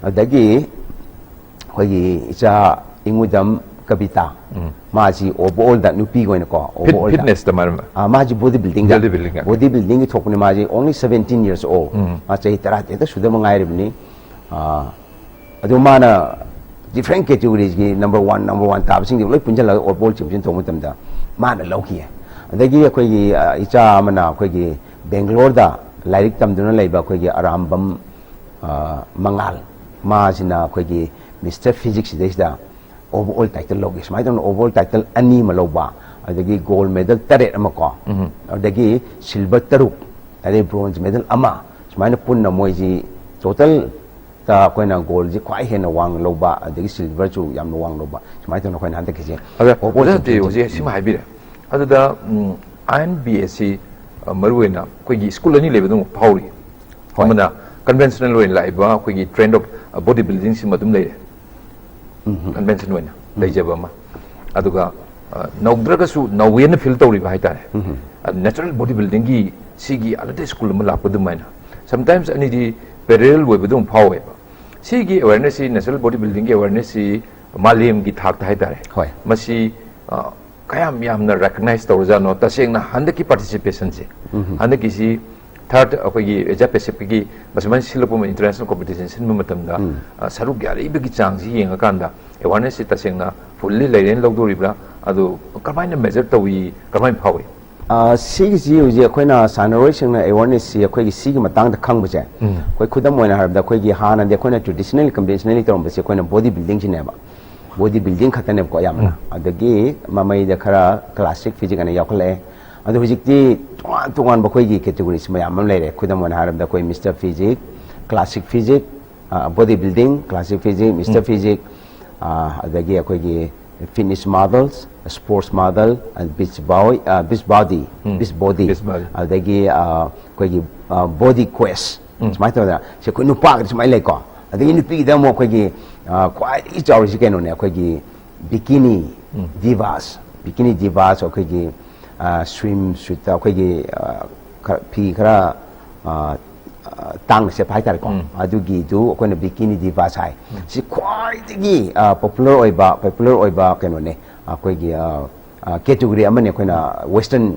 ꯑꯗꯒꯤ ꯑꯩꯈꯣꯏꯒꯤ ꯏꯆꯥ ꯏꯉꯨꯗꯝ ꯀꯕꯤꯇꯥ, ꯃꯥꯁꯤ overall ꯗ ꯅꯨꯄꯤꯒꯤ ꯑꯣꯏꯅꯀꯣ, overall ꯗ꯫ Fitness ꯇ ꯃꯔꯝ ꯑ, ꯃꯥꯁꯤ body building ꯗ꯫ Body building ꯗ꯫ Body building ꯒꯤ ꯊꯣꯛꯄꯅꯤ꯫ ꯃꯥꯁꯤ only seventeen years old꯫ ꯃꯥ ꯆꯍꯤ ꯇꯔꯥ ꯇꯔꯦꯠꯇ ꯁꯨꯗꯕ ꯉꯥꯏꯔꯤꯕꯅꯤ꯫ ꯑ, ꯑꯗꯨ ꯃꯥꯅ different categories ꯒꯤ number one, number one ꯇꯥꯕꯁꯤꯡꯗꯨ ꯂꯣꯏ ꯄꯨꯟꯁꯤꯜꯂꯒ overall championship ꯇꯧꯕ ꯃꯇꯝꯗ ꯃꯥꯅ ꯂꯧꯈꯤꯌꯦ꯫ ꯑꯗꯒꯤ ꯑꯩꯈꯣꯏꯒꯤ, ꯑ, ꯏꯆꯥ ꯑꯃꯅ ꯑꯩꯈꯣꯏꯒꯤ ꯕꯦꯡꯒ꯭ꯂꯣꯔꯗ ꯂꯥꯏꯔꯤꯛ ꯇꯝꯗꯨꯅ ꯂꯩꯕ ꯑꯩꯈꯣꯏꯒꯤ ꯑꯔꯥꯝꯕꯝ, ꯑ, ꯃꯉꯥꯜ, ꯃꯥꯁꯤꯅ ꯑꯩꯈꯣꯏꯒꯤ Mister Physics ꯁꯤꯗꯩꯁꯤꯗ overall title ꯂꯧꯈꯤ꯫ ꯁꯨꯃꯥꯏꯅ ꯇꯧꯗꯅ overall title ꯑꯅꯤ ꯑꯃ ꯂꯧꯕ, ꯑꯗꯒꯤ gold medal ꯇꯔꯦꯠ ꯑꯃ ꯀꯣ, ꯑꯗꯒꯤ silver ꯇꯔꯨꯛ, ꯑꯗꯩ bronze medal ꯑꯃ, ꯁꯨꯃꯥꯏꯅ ꯄꯨꯟꯅ ꯃꯣꯏꯁꯤ total ꯇ ꯑꯩꯈꯣꯏꯅ gold ꯁꯤ ꯈ꯭ꯋꯥꯏ ꯍꯦꯟꯅ ꯋꯥꯡꯅ ꯂꯧꯕ, ꯑꯗꯒꯤ silver ꯁꯨ ꯌꯥꯝꯅ ꯋꯥꯡꯅ ꯂꯧꯕ, ꯁꯨꯃꯥꯏꯅ ꯇꯧꯅ ꯑꯩꯈꯣꯏꯅ ꯍꯟꯗꯛꯀꯤꯁꯦ ꯑꯗ overall ꯑꯣꯖꯥ ꯍꯧꯖꯤꯛ championship꯫ ꯍꯧꯖꯤꯛ ꯁꯤꯃ ꯍꯥꯏꯕꯤꯔꯦ꯫ ꯑꯗꯨꯗ, ꯎꯝ, I N B S ꯁꯤ, ꯑ, ꯃꯔꯨꯑꯣꯏꯅ ꯑꯩꯈꯣꯏꯒꯤ school ꯑꯅꯤ ꯂꯩꯕꯗꯧ ꯐꯥꯎꯔꯤ꯫ ꯍꯣꯏ꯫ ꯑꯃꯅ conventional ꯑꯣꯏꯅ ꯂꯥꯛꯏꯕ ꯑꯩꯈꯣꯏꯒꯤ trend of, ꯑ, body building ꯁꯤꯃ ꯑꯗꯨꯝ ꯂꯩꯔꯦ꯫ Convention ꯑꯣꯏꯅ ꯂꯩꯖꯕ ꯑꯃ꯫ ꯑꯗꯨꯒ, ꯑ, ꯅꯧꯗ꯭ꯔꯒꯁꯨ ꯅꯧꯋꯦꯅ feel ꯇꯧꯔꯤꯕ ꯍꯥꯏꯇꯥꯔꯦ꯫ ꯑ, natural body building ꯒꯤ ꯁꯤꯒꯤ another school ꯑꯃ ꯂꯥꯛꯄ ꯑꯗꯨꯃꯥꯏꯅ꯫ Sometimes ꯑꯅꯤꯗꯤ parallel ꯑꯣꯏꯕꯗꯧ ꯐꯥꯎꯋꯦꯕ꯫ ꯁꯤꯒꯤ awareness ꯁꯤ, natural body building ꯒꯤ awareness ꯁꯤ ꯃꯥꯂꯦꯝꯒꯤ ꯊꯥꯛꯇ ꯍꯥꯏꯇꯥꯔꯦ꯫ ꯍꯣꯏ꯫ ꯃꯁꯤ, ꯑ, ꯀꯌꯥꯝ ꯌꯥꯝꯅ recognize ꯇꯧꯔꯖꯥꯠꯅꯣ? ꯇꯁꯦꯡꯅ ꯍꯟꯗꯛꯀꯤ participation ꯁꯦ, ꯍꯟꯗꯛꯀꯤꯁꯤ third ꯑꯩꯈꯣꯏꯒꯤ Asia Pacific ꯀꯤ ꯃꯁꯨꯃꯥꯏꯅ ꯁꯤꯜꯂꯛꯄ ꯑꯃ international competition ꯁꯤꯟꯕ ꯃꯇꯝꯗ, ꯑ, ꯁꯔꯨꯛ ꯌꯥꯔꯤꯕꯒꯤ ꯆꯥꯡꯁꯤ ꯌꯦꯡꯉꯀꯥꯟꯗ awareness ꯁꯤ ꯇꯁꯦꯡꯅ fully ꯂꯩꯔꯦꯅ ꯂꯧꯗꯣꯔꯤꯕ꯭ꯔꯥ? ꯑꯗꯨ ꯀꯃꯥꯏꯅ measure ꯇꯧꯏ, ꯀꯃꯥꯏꯅ ꯐꯥꯎꯏ? ꯑ, ꯁꯤꯒꯤꯁꯤ ꯍꯧꯖꯤꯛ ꯑꯩꯈꯣꯏꯅ ꯁꯥꯟꯅꯔꯣꯏꯁꯤꯡꯅ awareness ꯁꯤ ꯑꯩꯈꯣꯏꯒꯤ ꯁꯤꯒꯤ ꯃꯇꯥꯡꯗ ꯈꯪꯕꯁꯦ, ꯑꯩꯈꯣꯏ ꯈꯨꯗꯝ ꯑꯣꯏꯅ ꯍꯥꯏꯔꯕꯗ, ꯑꯩꯈꯣꯏꯒꯤ ꯍꯥꯟꯅꯗꯤ ꯑꯩꯈꯣꯏꯅ traditional, conventionally ꯇꯧꯔꯝꯕꯁꯦ ꯑꯩꯈꯣꯏꯅ body building ꯁꯤꯅꯦꯕ꯫ Body building ꯈꯛꯇꯅꯦꯕꯀꯣ ꯑꯌꯥꯝꯕꯅ꯫ ꯑꯗꯒꯤ ꯃꯃꯩꯗ ꯈꯔ classic physique ꯑꯅ ꯌꯥꯎꯈꯠꯂꯛꯑꯦ꯫ ꯑꯗꯣ ꯍꯧꯖꯤꯛꯇꯤ ꯇꯣꯉꯥꯟ ꯇꯣꯉꯥꯟꯕ ꯑꯩꯈꯣꯏꯒꯤ categories ꯃꯌꯥꯝ ꯑꯃ ꯂꯩꯔꯦ꯫ ꯈꯨꯗꯝ ꯑꯣꯏꯅ ꯍꯥꯏꯔꯕꯗ ꯑꯩꯈꯣꯏ Mister Physique, classic physique, ꯑ, body building, classic physique, Mister Physique, ꯑ, ꯑꯗꯒꯤ ꯑꯩꯈꯣꯏꯒꯤ fitness models, sports model, and beach boy, ꯑ, beach body, beach body, Beach body. ꯑꯗꯒꯤ, ꯑ, ꯑꯩꯈꯣꯏꯒꯤ, ꯑ, body quest, ꯁꯨꯃꯥꯏꯅ ꯇꯧꯗꯅ ꯁꯤ ꯑꯩꯈꯣꯏ ꯅꯨꯄꯥꯒꯤꯗꯤ ꯁꯨꯃꯥꯏꯅ ꯂꯩꯀꯣ꯫ ꯑꯗꯒꯤ ꯅꯨꯄꯤꯒꯤꯗ ꯑꯃꯨꯛ ꯑꯩꯈꯣꯏꯒꯤ, ꯑ, ꯈ꯭ꯋꯥꯏꯗꯒꯤ ꯆꯥꯎꯔꯤꯁꯤ ꯀꯩꯅꯣꯅꯦ, ꯑꯩꯈꯣꯏꯒꯤ bikini divas, bikini divas ꯑꯩꯈꯣꯏꯒꯤ, ꯁ꯭ꯋꯤꯝ ꯁꯨꯠꯇ ꯑꯩꯈꯣꯏꯒꯤ ꯑ, ꯈꯔ ꯐꯤ ꯈꯔ ꯑ, ꯑ, ꯇꯥꯡꯅ ꯁꯦꯠꯄ ꯍꯥꯏꯇꯥꯔꯦꯀꯣ꯫ ꯑꯗꯨꯒꯤꯗꯨ ꯑꯩꯈꯣꯏꯅ ꯕꯤꯀꯤꯅꯤ ꯗꯤꯚꯥꯁ ꯍꯥꯏ꯫ ꯁꯤ ꯈ꯭ꯋꯥꯏꯗꯒꯤ ꯄꯣꯄꯨꯂꯔ ꯑꯣꯏꯕ ꯄꯣꯄꯨꯂꯔ ꯑꯣꯏꯕ ꯀꯩꯅꯣꯅꯦ, ꯑꯩꯈꯣꯏꯒꯤ ꯀꯦꯇꯦꯒꯣꯔꯤ ꯑꯃꯅꯦ ꯑꯩꯈꯣꯏꯅ ꯋꯦꯁꯇꯔꯟ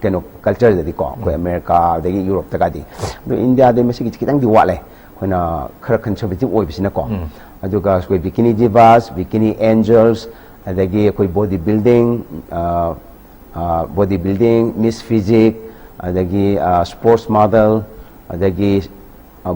ꯀꯩꯅꯣ ꯀꯜꯆꯔꯗꯗꯤꯀꯣ, ꯑꯩꯈꯣꯏ ꯑꯃꯦꯔꯤꯀꯥ ꯑꯗꯒꯤ ꯌꯨꯔꯣꯞꯇꯒꯗꯤ꯫ ꯑꯗꯣ ꯏꯟꯗꯤꯌꯥꯗꯤ ꯃꯁꯤꯒꯤ ꯈꯤꯇꯪꯗꯤ ꯋꯥꯠꯂꯦ, ꯑꯩꯈꯣꯏꯅ ꯈꯔ ꯀꯟꯁꯔꯕꯦꯇꯤꯞ ꯑꯣꯏꯕꯁꯤꯅꯀꯣ꯫ ꯑꯗꯨꯒ ꯑꯩꯈꯣꯏ ꯕꯤꯀꯤꯅꯤ ꯗꯤꯚꯥꯁ, ꯕꯤꯀꯤꯅꯤ ꯑꯦꯟꯖꯦꯜꯁ, ꯑꯗꯒꯤ ꯑꯩꯈꯣꯏ ꯕꯣꯗꯤ ꯕꯤꯜꯗꯤꯡ, ꯕꯣꯗꯤ ꯕꯤꯜꯗꯤꯡ, ꯃꯤꯁ ꯐꯤꯖꯤꯛ, ꯑꯗꯒꯤ ꯁ꯭ꯄꯣꯔꯠꯁ ꯃꯣꯗꯦꯜ, ꯑꯗꯒꯤ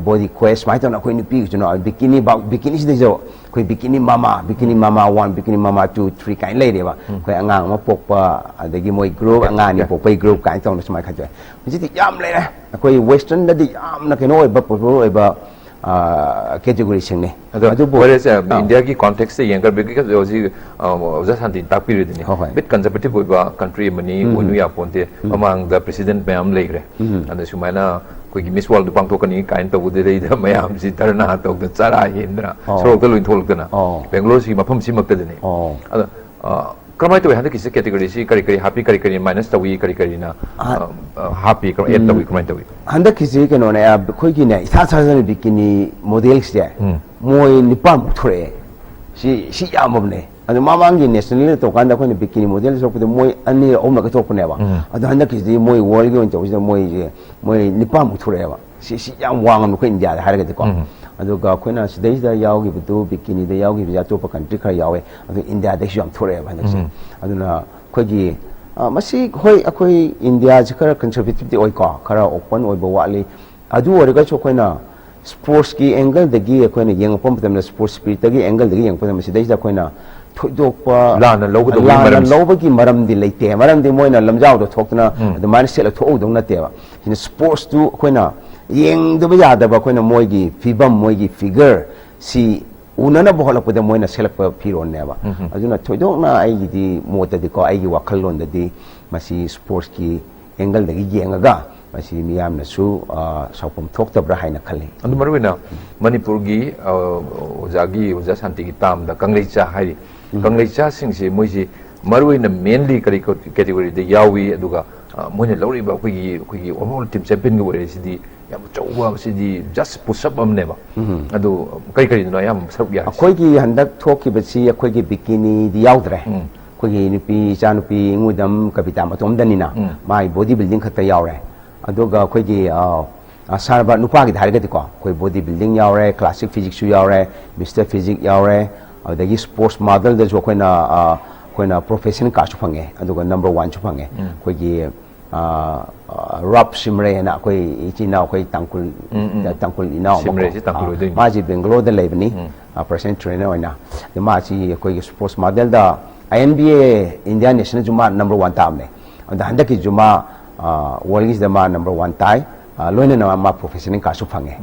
ꯕꯣꯗꯤ ꯀ꯭ꯋꯦꯁ, ꯁꯨꯃꯥꯏꯅ ꯇꯧꯅ ꯑꯩꯈꯣꯏ ꯅꯨꯄꯤꯒꯤꯁꯨꯅ ꯕꯤꯀꯤꯅꯤ, ꯕꯤꯀꯤꯅꯤꯁꯤꯗꯩꯁꯨ ꯑꯩꯈꯣꯏ ꯕꯤꯀꯤꯅꯤ ꯃꯃꯥ, ꯕꯤꯀꯤꯅꯤ ꯃꯃꯥ ꯋꯥꯟ, ꯕꯤꯀꯤꯅꯤ ꯃꯃꯥ ꯇꯨ, ꯊ꯭ꯔꯤ ꯀꯥꯏꯅ ꯂꯩꯔꯦꯕ꯫ ꯑꯩꯈꯣꯏ ꯑꯉꯥꯡ ꯑꯃ ꯄꯣꯛꯄ, ꯑꯗꯒꯤ ꯃꯣꯏ ꯒ꯭ꯔꯨꯞ, ꯑꯉꯥꯡ ꯑꯅꯤ ꯄꯣꯛꯄꯒꯤ ꯒ꯭ꯔꯨꯞ ꯀꯥꯏꯅ ꯇꯧꯅ ꯁꯨꯃꯥꯏꯅ ꯈꯟꯗꯣꯛꯑꯦ꯫ ꯍꯧꯖꯤꯛꯇꯤ ꯌꯥꯝ ꯂꯩꯔꯦ꯫ ꯑꯩꯈꯣꯏ ꯋꯦꯁꯇꯔꯟꯗꯗꯤ ꯌꯥꯝꯅ ꯀꯩꯅꯣ ꯑꯣꯏꯕ, ꯄꯣꯄꯨꯂꯔ ꯑꯣꯏꯕ ꯀꯦꯇꯦꯒꯣꯔꯤꯁꯤꯡꯅꯤ꯫ ꯑꯗꯣ ꯑꯗꯨꯕꯨ ꯐꯔꯦꯁꯦ, ꯑꯥ꯫ ꯏꯟꯗꯤꯌꯥꯒꯤ ꯀꯣꯟꯇꯦꯛꯁꯇ ꯌꯦꯡꯉꯒ, ꯍꯧꯖꯤꯛ ꯑ, ꯑꯣꯖꯥ ꯁꯥꯟꯇꯤꯅ ꯇꯥꯛꯄꯤꯔꯤꯗꯨꯅꯤ꯫ ꯍꯣꯏ, ꯍꯣꯏ꯫ ꯕꯤꯠ ꯀꯟꯖꯔꯕꯦꯇꯤꯚ ꯑꯣꯏꯕ ꯀꯟꯇ꯭ꯔꯤ ꯑꯃꯅꯤ, ꯑꯣꯏꯅꯨ ꯌꯥꯄꯣꯟꯇꯦ꯫ ꯃꯃꯥꯡꯗ ꯄ꯭ꯔꯦꯁꯤꯗꯦꯟꯠ ꯃꯌꯥꯝ ꯂꯩꯈ꯭ꯔꯦ꯫ ꯑꯗ ꯁꯨꯃꯥꯏꯅ ꯑꯩꯈꯣꯏꯒꯤ ꯃꯤꯁ ꯋꯥꯔꯜꯗ ꯄꯥꯡꯊꯣꯛꯀꯅꯤ ꯀꯥꯏꯅ ꯇꯧꯕꯗꯨꯗꯩꯗ ꯃꯌꯥꯝꯁꯤ ꯙꯔꯅꯥ ꯇꯧꯗꯅ ꯆꯔꯥ ꯍꯦꯟꯗꯅ ꯑꯣ꯫ ꯁꯣꯔꯣꯛꯇ ꯂꯣꯏ ꯊꯣꯛꯂꯛꯇꯅ꯫ ꯑꯣ꯫ ꯕꯦꯡꯒꯂꯣꯔꯁꯤ ꯃꯐꯝ ꯁꯤꯃꯛꯇꯗꯅꯤ꯫ ꯑꯣ꯫ ꯑꯗ, ꯑ, ꯀꯔꯝꯍꯥꯏꯅ ꯇꯧꯏ ꯍꯟꯗꯛꯀꯤꯁꯤ? ꯀꯦꯇꯦꯒꯣꯔꯤꯁꯤ ꯀꯔꯤ ꯀꯔꯤ ꯍꯥꯞꯄꯤ, ꯀꯔꯤ ꯀꯔꯤ ꯃꯥꯏꯅꯁ ꯇꯧꯏ, ꯀꯔꯤ ꯀꯔꯤꯅ, ꯑ, ꯑ, ꯑ, ꯍꯥꯞꯄꯤ, ꯀꯔꯝ, ꯑꯦꯗ ꯇꯧꯏ, ꯀꯃꯥꯏꯅ ꯇꯧꯏ? ꯍꯟꯗꯛꯀꯤꯁꯤ ꯀꯩꯅꯣꯅꯦ, ꯑ, ꯑꯩꯈꯣꯏꯒꯤꯅꯦ, ꯏꯁꯥ ꯁꯥꯖꯅ ꯕꯤꯀꯤꯅꯤ ꯃꯣꯗꯦꯜꯁꯦ ꯎꯝ꯫ ꯃꯣꯏ ꯅꯤꯄꯥꯟꯃꯨꯛ ꯊꯣꯔꯛꯑꯦ꯫ ꯁꯤ, ꯁꯤ ꯌꯥꯝꯃꯕꯅꯦ꯫ ꯑꯗꯣ ꯃꯃꯥꯡꯒꯤ ꯅꯦꯁꯅꯦꯜꯗ ꯇꯧꯀꯥꯟꯗ ꯑꯩꯈꯣꯏꯅ ꯕꯤꯀꯤꯅꯤ ꯃꯣꯗꯦꯜ ꯊꯣꯛꯄꯗ ꯃꯣꯏ ꯑꯅꯤꯔ ꯑꯍꯨꯝꯂꯛꯀ ꯊꯣꯛꯄꯅꯦꯕ꯫ ꯎꯝ꯫ ꯑꯗꯣ ꯍꯟꯗꯛꯀꯤꯁꯤꯗꯤ ꯃꯣꯏ ꯋꯥꯔꯜꯒꯤ ꯑꯣꯏꯅ ꯇꯧꯕꯁꯤꯗ ꯃꯣꯏꯁꯦ, ꯃꯣꯏ ꯅꯤꯄꯥꯟꯃꯨꯛ ꯊꯣꯔꯛꯑꯦꯕ꯫ ꯁꯤ, ꯁꯤ ꯌꯥꯝ ꯋꯥꯡꯉꯕꯅꯤ ꯑꯩꯈꯣꯏ ꯏꯟꯗꯤꯌꯥꯗ ꯍꯥꯏꯔꯒꯗꯤꯀꯣ꯫ ꯎꯝ꯫ ꯑꯗꯨꯒ ꯑꯩꯈꯣꯏꯅ ꯁꯤꯗꯩꯁꯤꯗ ꯌꯥꯎꯈꯤꯕꯗꯨ, ꯕꯤꯀꯤꯅꯤꯗ ꯌꯥꯎꯈꯤꯕꯁꯦ ꯑꯇꯣꯞꯄ ꯀꯟꯇ꯭ꯔꯤ ꯈꯔ ꯌꯥꯎꯋꯦ꯫ ꯑꯗꯨ ꯏꯟꯗꯤꯌꯥꯗꯩꯁꯨ ꯌꯥꯝ ꯊꯣꯔꯛꯑꯦꯕ ꯍꯟꯗꯛꯁꯦ꯫ ꯎꯝ꯫ ꯑꯗꯨꯅ ꯑꯩꯈꯣꯏꯒꯤ, ꯑ, ꯃꯁꯤ, ꯍꯣꯏ, ꯑꯩꯈꯣꯏ ꯏꯟꯗꯤꯌꯥꯁꯤ ꯈꯔ ꯀꯟꯁꯔꯕꯦꯇꯤꯞꯇꯤ ꯑꯣꯏꯀꯣ, ꯈꯔ ꯑꯣꯄꯟ ꯑꯣꯏꯕ ꯋꯥꯠꯂꯤ꯫ ꯑꯗꯨ ꯑꯣꯏꯔꯒꯁꯨ ꯑꯩꯈꯣꯏꯅ ꯁ꯭ꯄꯣꯔꯠꯁꯀꯤ ꯑꯦꯡꯒꯜꯗꯒꯤ ꯑꯩꯈꯣꯏꯅ ꯌꯦꯡꯉꯛꯄ ꯃꯇꯝꯗ, ꯁ꯭ꯄꯣꯔꯠꯁ ꯁ꯭ꯄꯤꯔꯤꯠꯇꯒꯤ ꯑꯦꯡꯒꯜꯗꯒꯤ ꯌꯦꯡꯉꯛꯄ ꯃꯇꯝꯗ, ꯁꯤꯗꯩꯁꯤꯗ ꯑꯩꯈꯣꯏꯅ ꯊꯣꯏꯗꯣꯛꯄ ꯂꯥꯟꯅ ꯂꯧꯒꯗꯧꯕꯒꯤ ꯂꯥꯟꯅ ꯃꯔꯝꯁꯦ꯫ ꯂꯧꯕꯒꯤ ꯃꯔꯝꯗꯤ ꯂꯩꯇꯦ꯫ ꯃꯔꯝꯗꯤ ꯃꯣꯏꯅ ꯂꯝꯖꯥꯎꯗ ꯊꯣꯛꯇꯅ ꯎꯝ꯫ ꯑꯗꯨꯃꯥꯏꯅ ꯁꯦꯠꯂ ꯊꯣꯛꯍꯧꯗꯧ ꯅꯠꯇꯦꯕ꯫ ꯁꯤꯅ ꯁ꯭ꯄꯣꯔꯠꯁꯇꯨ ꯑꯩꯈꯣꯏꯅ ꯌꯦꯡꯗꯕ ꯌꯥꯗꯕ, ꯑꯩꯈꯣꯏꯅ ꯃꯣꯏꯒꯤ ꯐꯤꯕꯝ, ꯃꯣꯏꯒꯤ ꯐꯤꯒꯔ ꯁꯤ ꯎꯅꯅꯕ ꯍꯣꯠꯂꯛꯄꯗ ꯃꯣꯏꯅ ꯁꯦꯠꯂꯛꯄ ꯐꯤꯔꯣꯜꯅꯦꯕ꯫ ꯎꯝ ꯍꯝ꯫ ꯑꯗꯨꯅ ꯊꯣꯏꯗꯣꯛꯅ ꯑꯩꯒꯤꯗꯤ ꯃꯣꯠꯇꯗꯤꯀꯣ, ꯑꯩꯒꯤ ꯋꯥꯈꯜꯂꯣꯟꯗꯗꯤ ꯃꯁꯤ ꯁ꯭ꯄꯣꯔꯠꯁꯀꯤ ꯑꯦꯡꯒꯜꯗꯒꯤ ꯌꯦꯡꯉꯒ ꯃꯁꯤ ꯃꯤꯌꯥꯝꯅꯁꯨ, ꯑ, ꯁꯥꯎꯐꯝ ꯊꯣꯛꯇꯕ꯭ꯔꯥ ꯍꯥꯏꯅ ꯈꯜꯂꯤ꯫ ꯑꯗꯨ ꯃꯔꯨꯑꯣꯏꯅ ꯃꯅꯤꯄꯨꯔꯒꯤ, ꯑ, ꯑꯣꯖꯥꯒꯤ, ꯑꯣꯖꯥ ꯁꯥꯟꯇꯤꯒꯤ ꯇꯥꯝꯗ ꯀꯪꯂꯩꯆꯥ ꯍꯥꯏꯔꯤ꯫ ꯎꯝ꯫ ꯀꯪꯂꯩꯆꯥꯁꯤꯡꯁꯤ ꯃꯣꯏꯁꯤ ꯃꯔꯨꯑꯣꯏꯅ ꯃꯦꯟꯂꯤ ꯀꯔꯤ ꯀꯦꯇꯦꯒꯣꯔꯤꯗ ꯌꯥꯎꯏ? ꯑꯗꯨꯒ ꯑ, ꯃꯣꯏꯅ ꯂꯧꯔꯤꯕ ꯑꯩꯈꯣꯏꯒꯤ ꯑꯩꯈꯣꯏꯒꯤ ꯑꯣꯚꯔ ꯑꯣꯜ ꯇꯤꯝ ꯆꯦꯝꯄꯤꯌꯟꯒ ꯑꯣꯏꯔꯤꯁꯤꯗꯤ ꯌꯥꯝ ꯑꯆꯧꯕ, ꯁꯤꯗꯤ ꯖꯁ ꯄꯨꯁ ꯑꯞ ꯑꯃꯅꯦꯕ꯫ ꯑꯗꯨ ꯀꯔꯤ ꯀꯔꯤꯅꯣ ꯑꯌꯥꯝꯕ ꯁꯔꯨꯛ ꯌꯥꯔꯤꯁꯦ? ꯑꯩꯈꯣꯏꯒꯤ ꯍꯟꯗꯛ ꯊꯣꯛꯈꯤꯕꯁꯤ ꯑꯩꯈꯣꯏꯒꯤ ꯕꯤꯀꯤꯅꯤꯗꯤ ꯌꯥꯎꯗ꯭ꯔꯦ꯫ ꯑꯩꯈꯣꯏꯒꯤ ꯅꯨꯄꯤ ꯏꯆꯥꯅꯨꯄꯤ ꯏꯉꯨꯗꯝ ꯀꯕꯤꯇꯥ ꯃꯇꯣꯝꯗꯅꯤꯅ ꯃꯥꯒꯤ ꯕꯣꯗꯤ ꯕꯤꯜꯗꯤꯡ ꯈꯛꯇ ꯌꯥꯎꯔꯦ꯫ ꯑꯗꯨꯒ ꯑꯩꯈꯣꯏꯒꯤ ꯑ, ꯑ, ꯁꯥꯟꯅꯕ ꯅꯨꯄꯥꯒꯤꯗ ꯍꯥꯏꯔꯒꯗꯤꯀꯣ, ꯑꯩꯈꯣꯏ ꯕꯣꯗꯤ ꯕꯤꯜꯗꯤꯡ ꯌꯥꯎꯔꯦ, ꯀ꯭ꯂꯥꯁꯤꯛ ꯐꯤꯖꯤꯛꯁꯨ ꯌꯥꯎꯔꯦ, ꯃꯤꯁꯇꯔ ꯐꯤꯖꯤꯛ ꯌꯥꯎꯔꯦ, ꯑꯗꯨꯗꯒꯤ ꯁ꯭ꯄꯣꯔꯠꯁ ꯃꯥꯗꯜꯗꯁꯨ ꯑꯩꯈꯣꯏꯅ ꯑ, ꯑꯩꯈꯣꯏꯅ ꯄ꯭ꯔꯣꯐꯦꯁꯅꯦꯜ ꯀꯥꯔꯗꯁꯨ ꯐꯪꯉꯦ, ꯑꯗꯨꯒ ꯅꯝꯕꯔ ꯋꯥꯟꯁꯨ ꯐꯪꯉꯦ꯫ ꯑꯩꯈꯣꯏꯒꯤ ꯑ, ꯑ, ꯔꯥꯞ ꯁꯤꯝꯔꯦ ꯍꯥꯏꯅ ꯑꯩꯈꯣꯏ ꯏꯆꯤꯟ ꯏꯅꯥꯎ, ꯑꯩꯈꯣꯏ ꯇꯥꯡꯈꯨꯜ ꯇꯥꯡꯈꯨꯜ ꯏꯅꯥꯎ ꯑꯃꯀꯣ꯫ ꯁꯤꯝꯔꯦꯁꯤ ꯇꯥꯡꯈꯨꯜ ꯑ, ꯑꯣꯏꯗꯣꯏꯅꯤ꯫ ꯃꯥꯁꯤ ꯕꯦꯡꯒꯂꯣꯔꯗ ꯂꯩꯕꯅꯤ꯫ ꯄꯔꯁꯅꯦꯜ ꯇ꯭ꯔꯦꯅꯔ ꯑꯣꯏꯅ꯫ ꯑꯗ ꯃꯥꯁꯤ ꯑꯩꯈꯣꯏꯒꯤ ꯁ꯭ꯄꯣꯔꯠꯁ ꯃꯥꯗꯜꯗ I N B A India ꯅꯦꯁꯅꯦꯜꯁꯨ ꯃꯥ ꯅꯝꯕꯔ ꯋꯥꯟ ꯇꯥꯕꯅꯦ꯫ ꯑꯗ ꯍꯟꯗꯛꯀꯤꯁꯨ ꯃꯥ ꯋꯥꯔꯜꯒꯤꯁꯤꯗ ꯃꯥ ꯅꯝꯕꯔ ꯋꯥꯟ ꯇꯥꯏ꯫ ꯑ, ꯂꯣꯏꯅꯅ ꯃꯥ ꯄ꯭ꯔꯣꯐꯦꯁꯅꯦꯜ ꯀꯥꯔꯗꯁꯨ ꯐꯪꯉꯦ꯫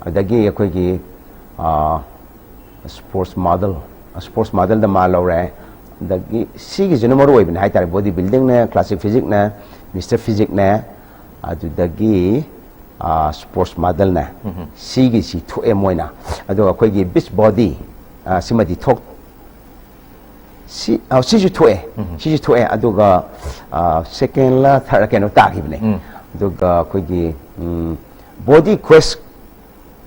ꯑꯗꯒꯤ ꯑꯩꯈꯣꯏꯒꯤ ꯑ, ꯁ꯭ꯄꯣꯔꯠꯁ ꯃꯥꯗꯜ, ꯁ꯭ꯄꯣꯔꯠꯁ ꯃꯥꯗꯜꯗ ꯃꯥ ꯂꯧꯔꯦ꯫ ꯑꯗꯒꯤ ꯁꯤꯒꯤꯁꯤꯅ ꯃꯔꯨ ꯑꯣꯏꯕꯅꯦ ꯍꯥꯏꯇꯥꯔꯦ, ꯕꯣꯗꯤ ꯕꯤꯜꯗꯤꯡꯅꯦ, ꯀ꯭ꯂꯥꯁꯤꯛ ꯐꯤꯖꯤꯛꯅꯦ, ꯃꯤꯁꯇꯔ ꯐꯤꯖꯤꯛꯅꯦ, ꯑꯗꯨꯗꯒꯤ ꯁ꯭ꯄꯣꯔꯠꯁ ꯃꯥꯗꯜꯅꯦ꯫ ꯁꯤꯒꯤꯁꯤ ꯊꯣꯛꯑꯦ ꯃꯣꯏꯅ꯫ ꯑꯗꯨꯒ ꯑꯩꯈꯣꯏꯒꯤ ꯕꯤꯆ ꯕꯣꯗꯤ, ꯑ, ꯁꯤꯃꯗꯤ ꯊꯣꯛ ꯁꯤ ꯑ, ꯁꯤꯁꯨ ꯊꯣꯛꯑꯦ꯫ ꯁꯤꯁꯨ ꯊꯣꯛꯑꯦ꯫ ꯑꯗꯨꯒ ꯁꯦꯀꯦꯟꯂ ꯊꯥꯔꯗ ꯀꯩꯅꯣ ꯇꯥꯈꯤꯕꯅꯦ꯫ ꯑꯗꯨꯒ ꯑꯩꯈꯣꯏꯒꯤ ꯕꯣꯗꯤ ꯀ꯭ꯋꯦꯁ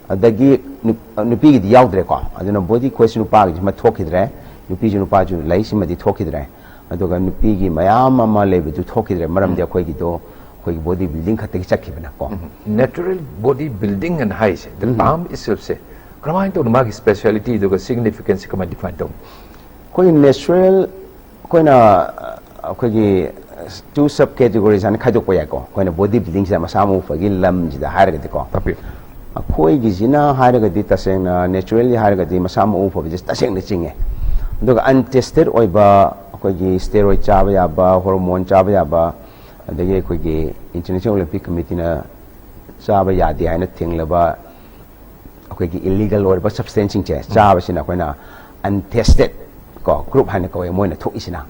ꯑꯗꯒꯤ ꯅꯨ- ꯅꯨꯄꯤꯒꯤꯗꯤ ꯌꯥꯎꯗ꯭ꯔꯦꯀꯣ꯫ ꯑꯗꯨꯅ ꯕꯣꯗꯤ ꯀ꯭ꯋꯦꯁ ꯅꯨꯄꯥꯒꯤꯁꯤꯃ ꯊꯣꯛꯈꯤꯗ꯭ꯔꯦ꯫ ꯅꯨꯄꯤꯁꯨ ꯅꯨꯄꯥꯁꯨ ꯂꯩ, ꯁꯤꯃꯗꯤ ꯊꯣꯛꯈꯤꯗ꯭ꯔꯦ꯫ ꯑꯗꯨꯒ ꯅꯨꯄꯤꯒꯤ ꯃꯌꯥꯝ ꯑꯃ ꯂꯩꯕꯗꯨ ꯊꯣꯛꯈꯤꯗ꯭ꯔꯦ, ꯃꯔꯝꯗꯤ ꯑꯩꯈꯣꯏꯒꯤꯗꯣ ꯑꯩꯈꯣꯏꯒꯤ ꯕꯣꯗꯤ ꯕꯤꯜꯗꯤꯡ ꯈꯛꯇꯒꯤ ꯆꯠꯈꯤꯕꯅꯀꯣ꯫ ꯅꯦꯆꯔꯦꯜ ꯕꯣꯗꯤ ꯕꯤꯜꯗꯤꯡ ꯑꯅ ꯍꯥꯏꯔꯤꯁꯦ, ꯗ ꯇꯥꯝ ꯏꯠꯁꯦꯜꯐꯁꯦ ꯀꯔꯝꯍꯥꯏꯅ ꯇꯧꯅ ꯃꯥꯒꯤ ꯁ꯭ꯄꯦꯁꯤꯌꯦꯂꯤꯇꯤ ꯑꯗꯨꯒ ꯁꯤꯒꯅꯤꯐꯤꯀꯦꯟꯁꯁꯦ ꯀꯃꯥꯏꯅ ꯗꯤꯐꯥꯏꯟ ꯇꯧꯅꯤ? ꯑꯩꯈꯣꯏꯒꯤ ꯅꯦꯆꯔꯦꯜ, ꯑꯩꯈꯣꯏꯅ ꯑ, ꯑꯩꯈꯣꯏꯒꯤ ꯇꯨ ꯁꯕ ꯀꯦꯇꯦꯒꯣꯔꯤꯁ ꯍꯥꯏꯅ ꯈꯥꯏꯗꯣꯛꯄ ꯌꯥꯏꯀꯣ꯫ ꯑꯩꯈꯣꯏꯅ ꯕꯣꯗꯤ ꯕꯤꯜꯗꯤꯡꯁꯤꯗ ꯃꯁꯥ ꯃꯎ ꯐꯕꯒꯤ ꯂꯝꯁꯤꯗ ꯍꯥꯏꯔꯒꯗꯤꯀꯣ꯫ ꯇꯥꯛꯄꯤꯌꯨ꯫ ꯑꯩꯈꯣꯏꯒꯤꯁꯤꯅ ꯍꯥꯏꯔꯒꯗꯤ ꯇꯁꯦꯡꯅ ꯅꯦꯆꯔꯦꯜꯂꯤ ꯍꯥꯏꯔꯒꯗꯤ ꯃꯁꯥ ꯃꯎ ꯐꯕꯁꯦ ꯇꯁꯦꯡꯅ ꯆꯤꯡꯉꯦ꯫ ꯑꯗꯨꯒ ꯑꯟꯇꯦꯁꯇꯦꯠ ꯑꯣꯏꯕ ꯑꯩꯈꯣꯏꯒꯤ ꯁ꯭ꯇꯦꯔꯣꯏꯗ ꯆꯥꯕ ꯌꯥꯕ, ꯍꯣꯔꯃꯣꯟ ꯆꯥꯕ ꯌꯥꯕ, ꯑꯗꯒꯤ ꯑꯩꯈꯣꯏꯒꯤ ꯏꯟꯇꯔꯅꯦꯁꯅꯦꯜ ꯑꯣꯂꯤꯝꯄꯤꯛ ꯀꯃꯤꯇꯤꯅ ꯆꯥꯕ ꯌꯥꯗꯦ ꯍꯥꯏꯅ ꯊꯤꯡꯂꯕ ꯑꯩꯈꯣꯏꯒꯤ ꯏꯂꯤꯒꯜ ꯑꯣꯏꯔꯕ ꯁꯕꯁꯇꯦꯟꯁꯁꯤꯡꯁꯦ ꯆꯥꯕꯁꯤꯅ ꯑꯩꯈꯣꯏꯅ ꯑꯟꯇꯦꯁꯇꯦꯠ ꯀꯣ ꯒ꯭ꯔꯨꯞ ꯍꯥꯏꯅ ꯀꯧꯋꯦ ꯃꯣꯏꯅ ꯊꯣꯛꯏꯁꯤꯅ꯫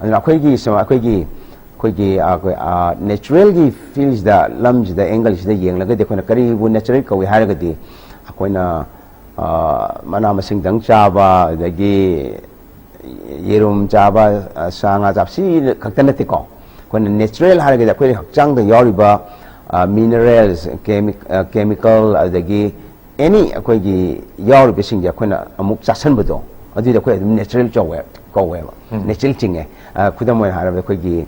ꯑꯗꯨꯅ ꯑꯩꯈꯣꯏꯒꯤ ꯁ- ꯑꯩꯈꯣꯏꯒꯤ ꯑꯩꯈꯣꯏꯒꯤ ꯑ, ꯑꯩꯈꯣꯏ, ꯑ, ꯅꯦꯆꯔꯦꯜꯒꯤ ꯐꯤꯜꯁꯤꯗ, ꯂꯝꯁꯤꯗ, ꯑꯦꯡꯒꯜꯁꯤꯗ ꯌꯦꯡꯂꯒꯗꯤ ꯑꯩꯈꯣꯏꯅ ꯀꯔꯤꯕꯨ ꯅꯦꯆꯔꯦꯜ ꯀꯧꯏ ꯍꯥꯏꯔꯒꯗꯤ ꯑꯩꯈꯣꯏꯅ ꯑ, ꯃꯅꯥ ꯃꯁꯤꯡꯗꯪ ꯆꯥꯕ, ꯑꯗꯒꯤ ꯌꯦꯔꯨꯝ ꯆꯥꯕ, ꯑ, ꯁꯥ ꯉꯥ ꯆꯥꯕ, ꯁꯤ ꯈꯛꯇ ꯅꯠꯇꯦꯀꯣ꯫ ꯑꯩꯈꯣꯏꯅ natural ꯍꯥꯏꯔꯒꯗꯤ ꯑꯩꯈꯣꯏ ꯍꯛꯆꯥꯡꯗ ꯌꯥꯎꯔꯤꯕ, ꯑ, minerals, chemi-, ꯑ, chemical, ꯑꯗꯒꯤ any ꯑꯩꯈꯣꯏꯒꯤ ꯌꯥꯎꯔꯤꯕꯁꯤꯡꯁꯦ ꯑꯩꯈꯣꯏꯅ ꯑꯃꯨꯛ ꯆꯥꯁꯟꯕꯗꯣ, ꯑꯗꯨꯗꯤ ꯑꯩꯈꯣꯏ ꯑꯗꯨꯝ natural ꯀꯧꯋꯦ, ꯀꯧꯋꯦꯕ꯫ ꯎꯝ꯫ Natural ꯆꯤꯡꯉꯦ꯫ ꯑ, ꯈꯨꯗꯝ ꯑꯣꯏꯅ ꯍꯥꯏꯔꯕꯗ ꯑꯩꯈꯣꯏꯒꯤ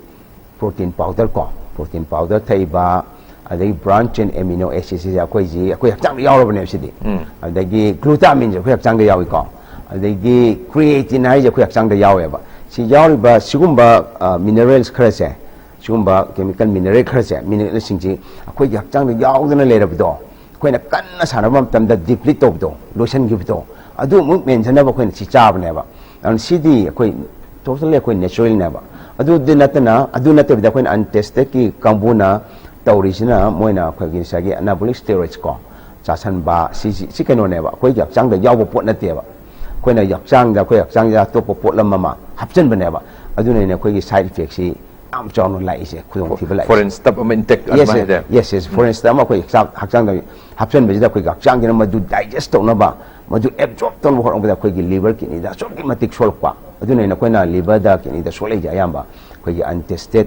protein powder ꯀꯣ, protein powder ꯊꯛꯏꯕ, ꯑꯗꯒꯤ branch chain amino acids ꯁꯤꯁꯦ ꯑꯩꯈꯣꯏꯁꯤ, ꯑꯩꯈꯣꯏ ꯍꯛꯆꯥꯡꯗ ꯌꯥꯎꯔꯕꯅꯦꯕ ꯁꯤꯗꯤ꯫ ꯎꯝ꯫ ꯑꯗꯒꯤ glutamine ꯁꯦ ꯑꯩꯈꯣꯏ ꯍꯛꯆꯥꯡꯗ ꯌꯥꯎꯏꯀꯣ꯫ ꯑꯗꯒꯤ creatine ꯍꯥꯏꯁꯦ ꯑꯩꯈꯣꯏ ꯍꯛꯆꯥꯡꯗ ꯌꯥꯎꯋꯦꯕ꯫ ꯁꯤ ꯌꯥꯎꯔꯤꯕ ꯁꯤꯒꯨꯝꯕ, ꯑ, minerals ꯈꯔꯁꯦ, ꯁꯤꯒꯨꯝꯕ chemical mineral ꯈꯔꯁꯦ, mineral ꯁꯤꯡꯁꯤ ꯑꯩꯈꯣꯏꯒꯤ ꯍꯛꯆꯥꯡꯗ ꯌꯥꯎꯗꯅ ꯂꯩꯔꯕꯗꯣ, ꯑꯩꯈꯣꯏꯅ ꯀꯟꯅ ꯁꯥꯟꯅꯕ ꯃꯇꯝꯗ deplete ꯇꯧꯕꯗꯣ, ꯂꯣꯏꯁꯤꯟꯈꯤꯕꯗꯣ, ꯑꯗꯨ ꯑꯃꯨꯛ ꯃꯦꯟꯁꯤꯟꯅꯕ ꯑꯩꯈꯣꯏꯅ ꯁꯤ ꯆꯥꯕꯅꯦꯕ꯫ ꯑꯗꯨꯅ ꯁꯤꯗꯤ ꯑꯩꯈꯣꯏ totally ꯑꯩꯈꯣꯏ natural ꯅꯦꯕ꯫ ꯑꯗꯨꯗꯤ ꯅꯠꯇꯅ, ꯑꯗꯨ ꯅꯠꯇꯕꯤꯗ ꯑꯩꯈꯣꯏꯅ untested ꯀꯤ ꯀꯥꯡꯕꯨꯅ ꯇꯧꯔꯤꯁꯤꯅ, ꯃꯣꯏꯅ ꯑꯩꯈꯣꯏꯒꯤ ꯉꯁꯥꯏꯒꯤ anabolic steroids ꯀꯣ, ꯆꯥꯁꯟꯕ, ꯁꯤ, ꯁꯤ, ꯁꯤ ꯀꯩꯅꯣꯅꯦꯕ, ꯑꯩꯈꯣꯏꯒꯤ ꯍꯛꯆꯥꯡꯗ ꯌꯥꯎꯕ ꯄꯣꯠ ꯅꯠꯇꯦꯕ꯫ ꯑꯩꯈꯣꯏꯅ ꯍꯛꯆꯥꯡꯗ, ꯑꯩꯈꯣꯏ ꯍꯛꯆꯥꯡꯗ ꯑꯇꯣꯞꯄ ꯄꯣꯠꯂꯝ ꯑꯃ ꯍꯥꯞꯆꯤꯟꯕꯅꯦꯕ꯫ ꯑꯗꯨꯅꯅꯦ ꯑꯩꯈꯣꯏꯒꯤ side effect ꯁꯤ ꯌꯥꯝ ꯆꯥꯎꯅ ꯂꯥꯛꯏꯁꯦ, ꯈꯨꯗꯣꯡꯊꯤꯕ ꯂꯥꯛꯏꯁꯦ꯫ Foreign stuff ꯑꯃ intact yes, ꯑꯗꯨꯃꯥꯏꯅ yes, ꯍꯥꯏꯇꯥꯔꯦ꯫ Yes, yes, foreign stuff ꯑꯃ ꯑꯩꯈꯣꯏ ꯍꯛꯆꯥꯡ, ꯍꯛꯆꯥꯡꯗ ꯍꯥꯞꯆꯤꯟꯕꯁꯤꯗ ꯑꯩꯈꯣꯏꯒꯤ ꯍꯛꯆꯥꯡꯁꯤꯅ ꯃꯗꯨ digest ꯇꯧꯅꯕ, ꯃꯗꯨ absorb ꯇꯧꯅꯕ ꯍꯣꯠꯅꯕꯗ ꯑꯩꯈꯣꯏꯒꯤ liver kidney ꯗ ꯑꯁꯨꯛꯀꯤ ꯃꯇꯤꯛ ꯁꯣꯛꯂꯛꯄ꯫ ꯑꯗꯨꯅ ꯑꯩꯈꯣꯏꯅ liver ꯗ, kidney ꯗ ꯁꯣꯛꯂꯛꯏꯁꯦ ꯑꯌꯥꯝꯕ ꯑꯩꯈꯣꯏꯒꯤ untested,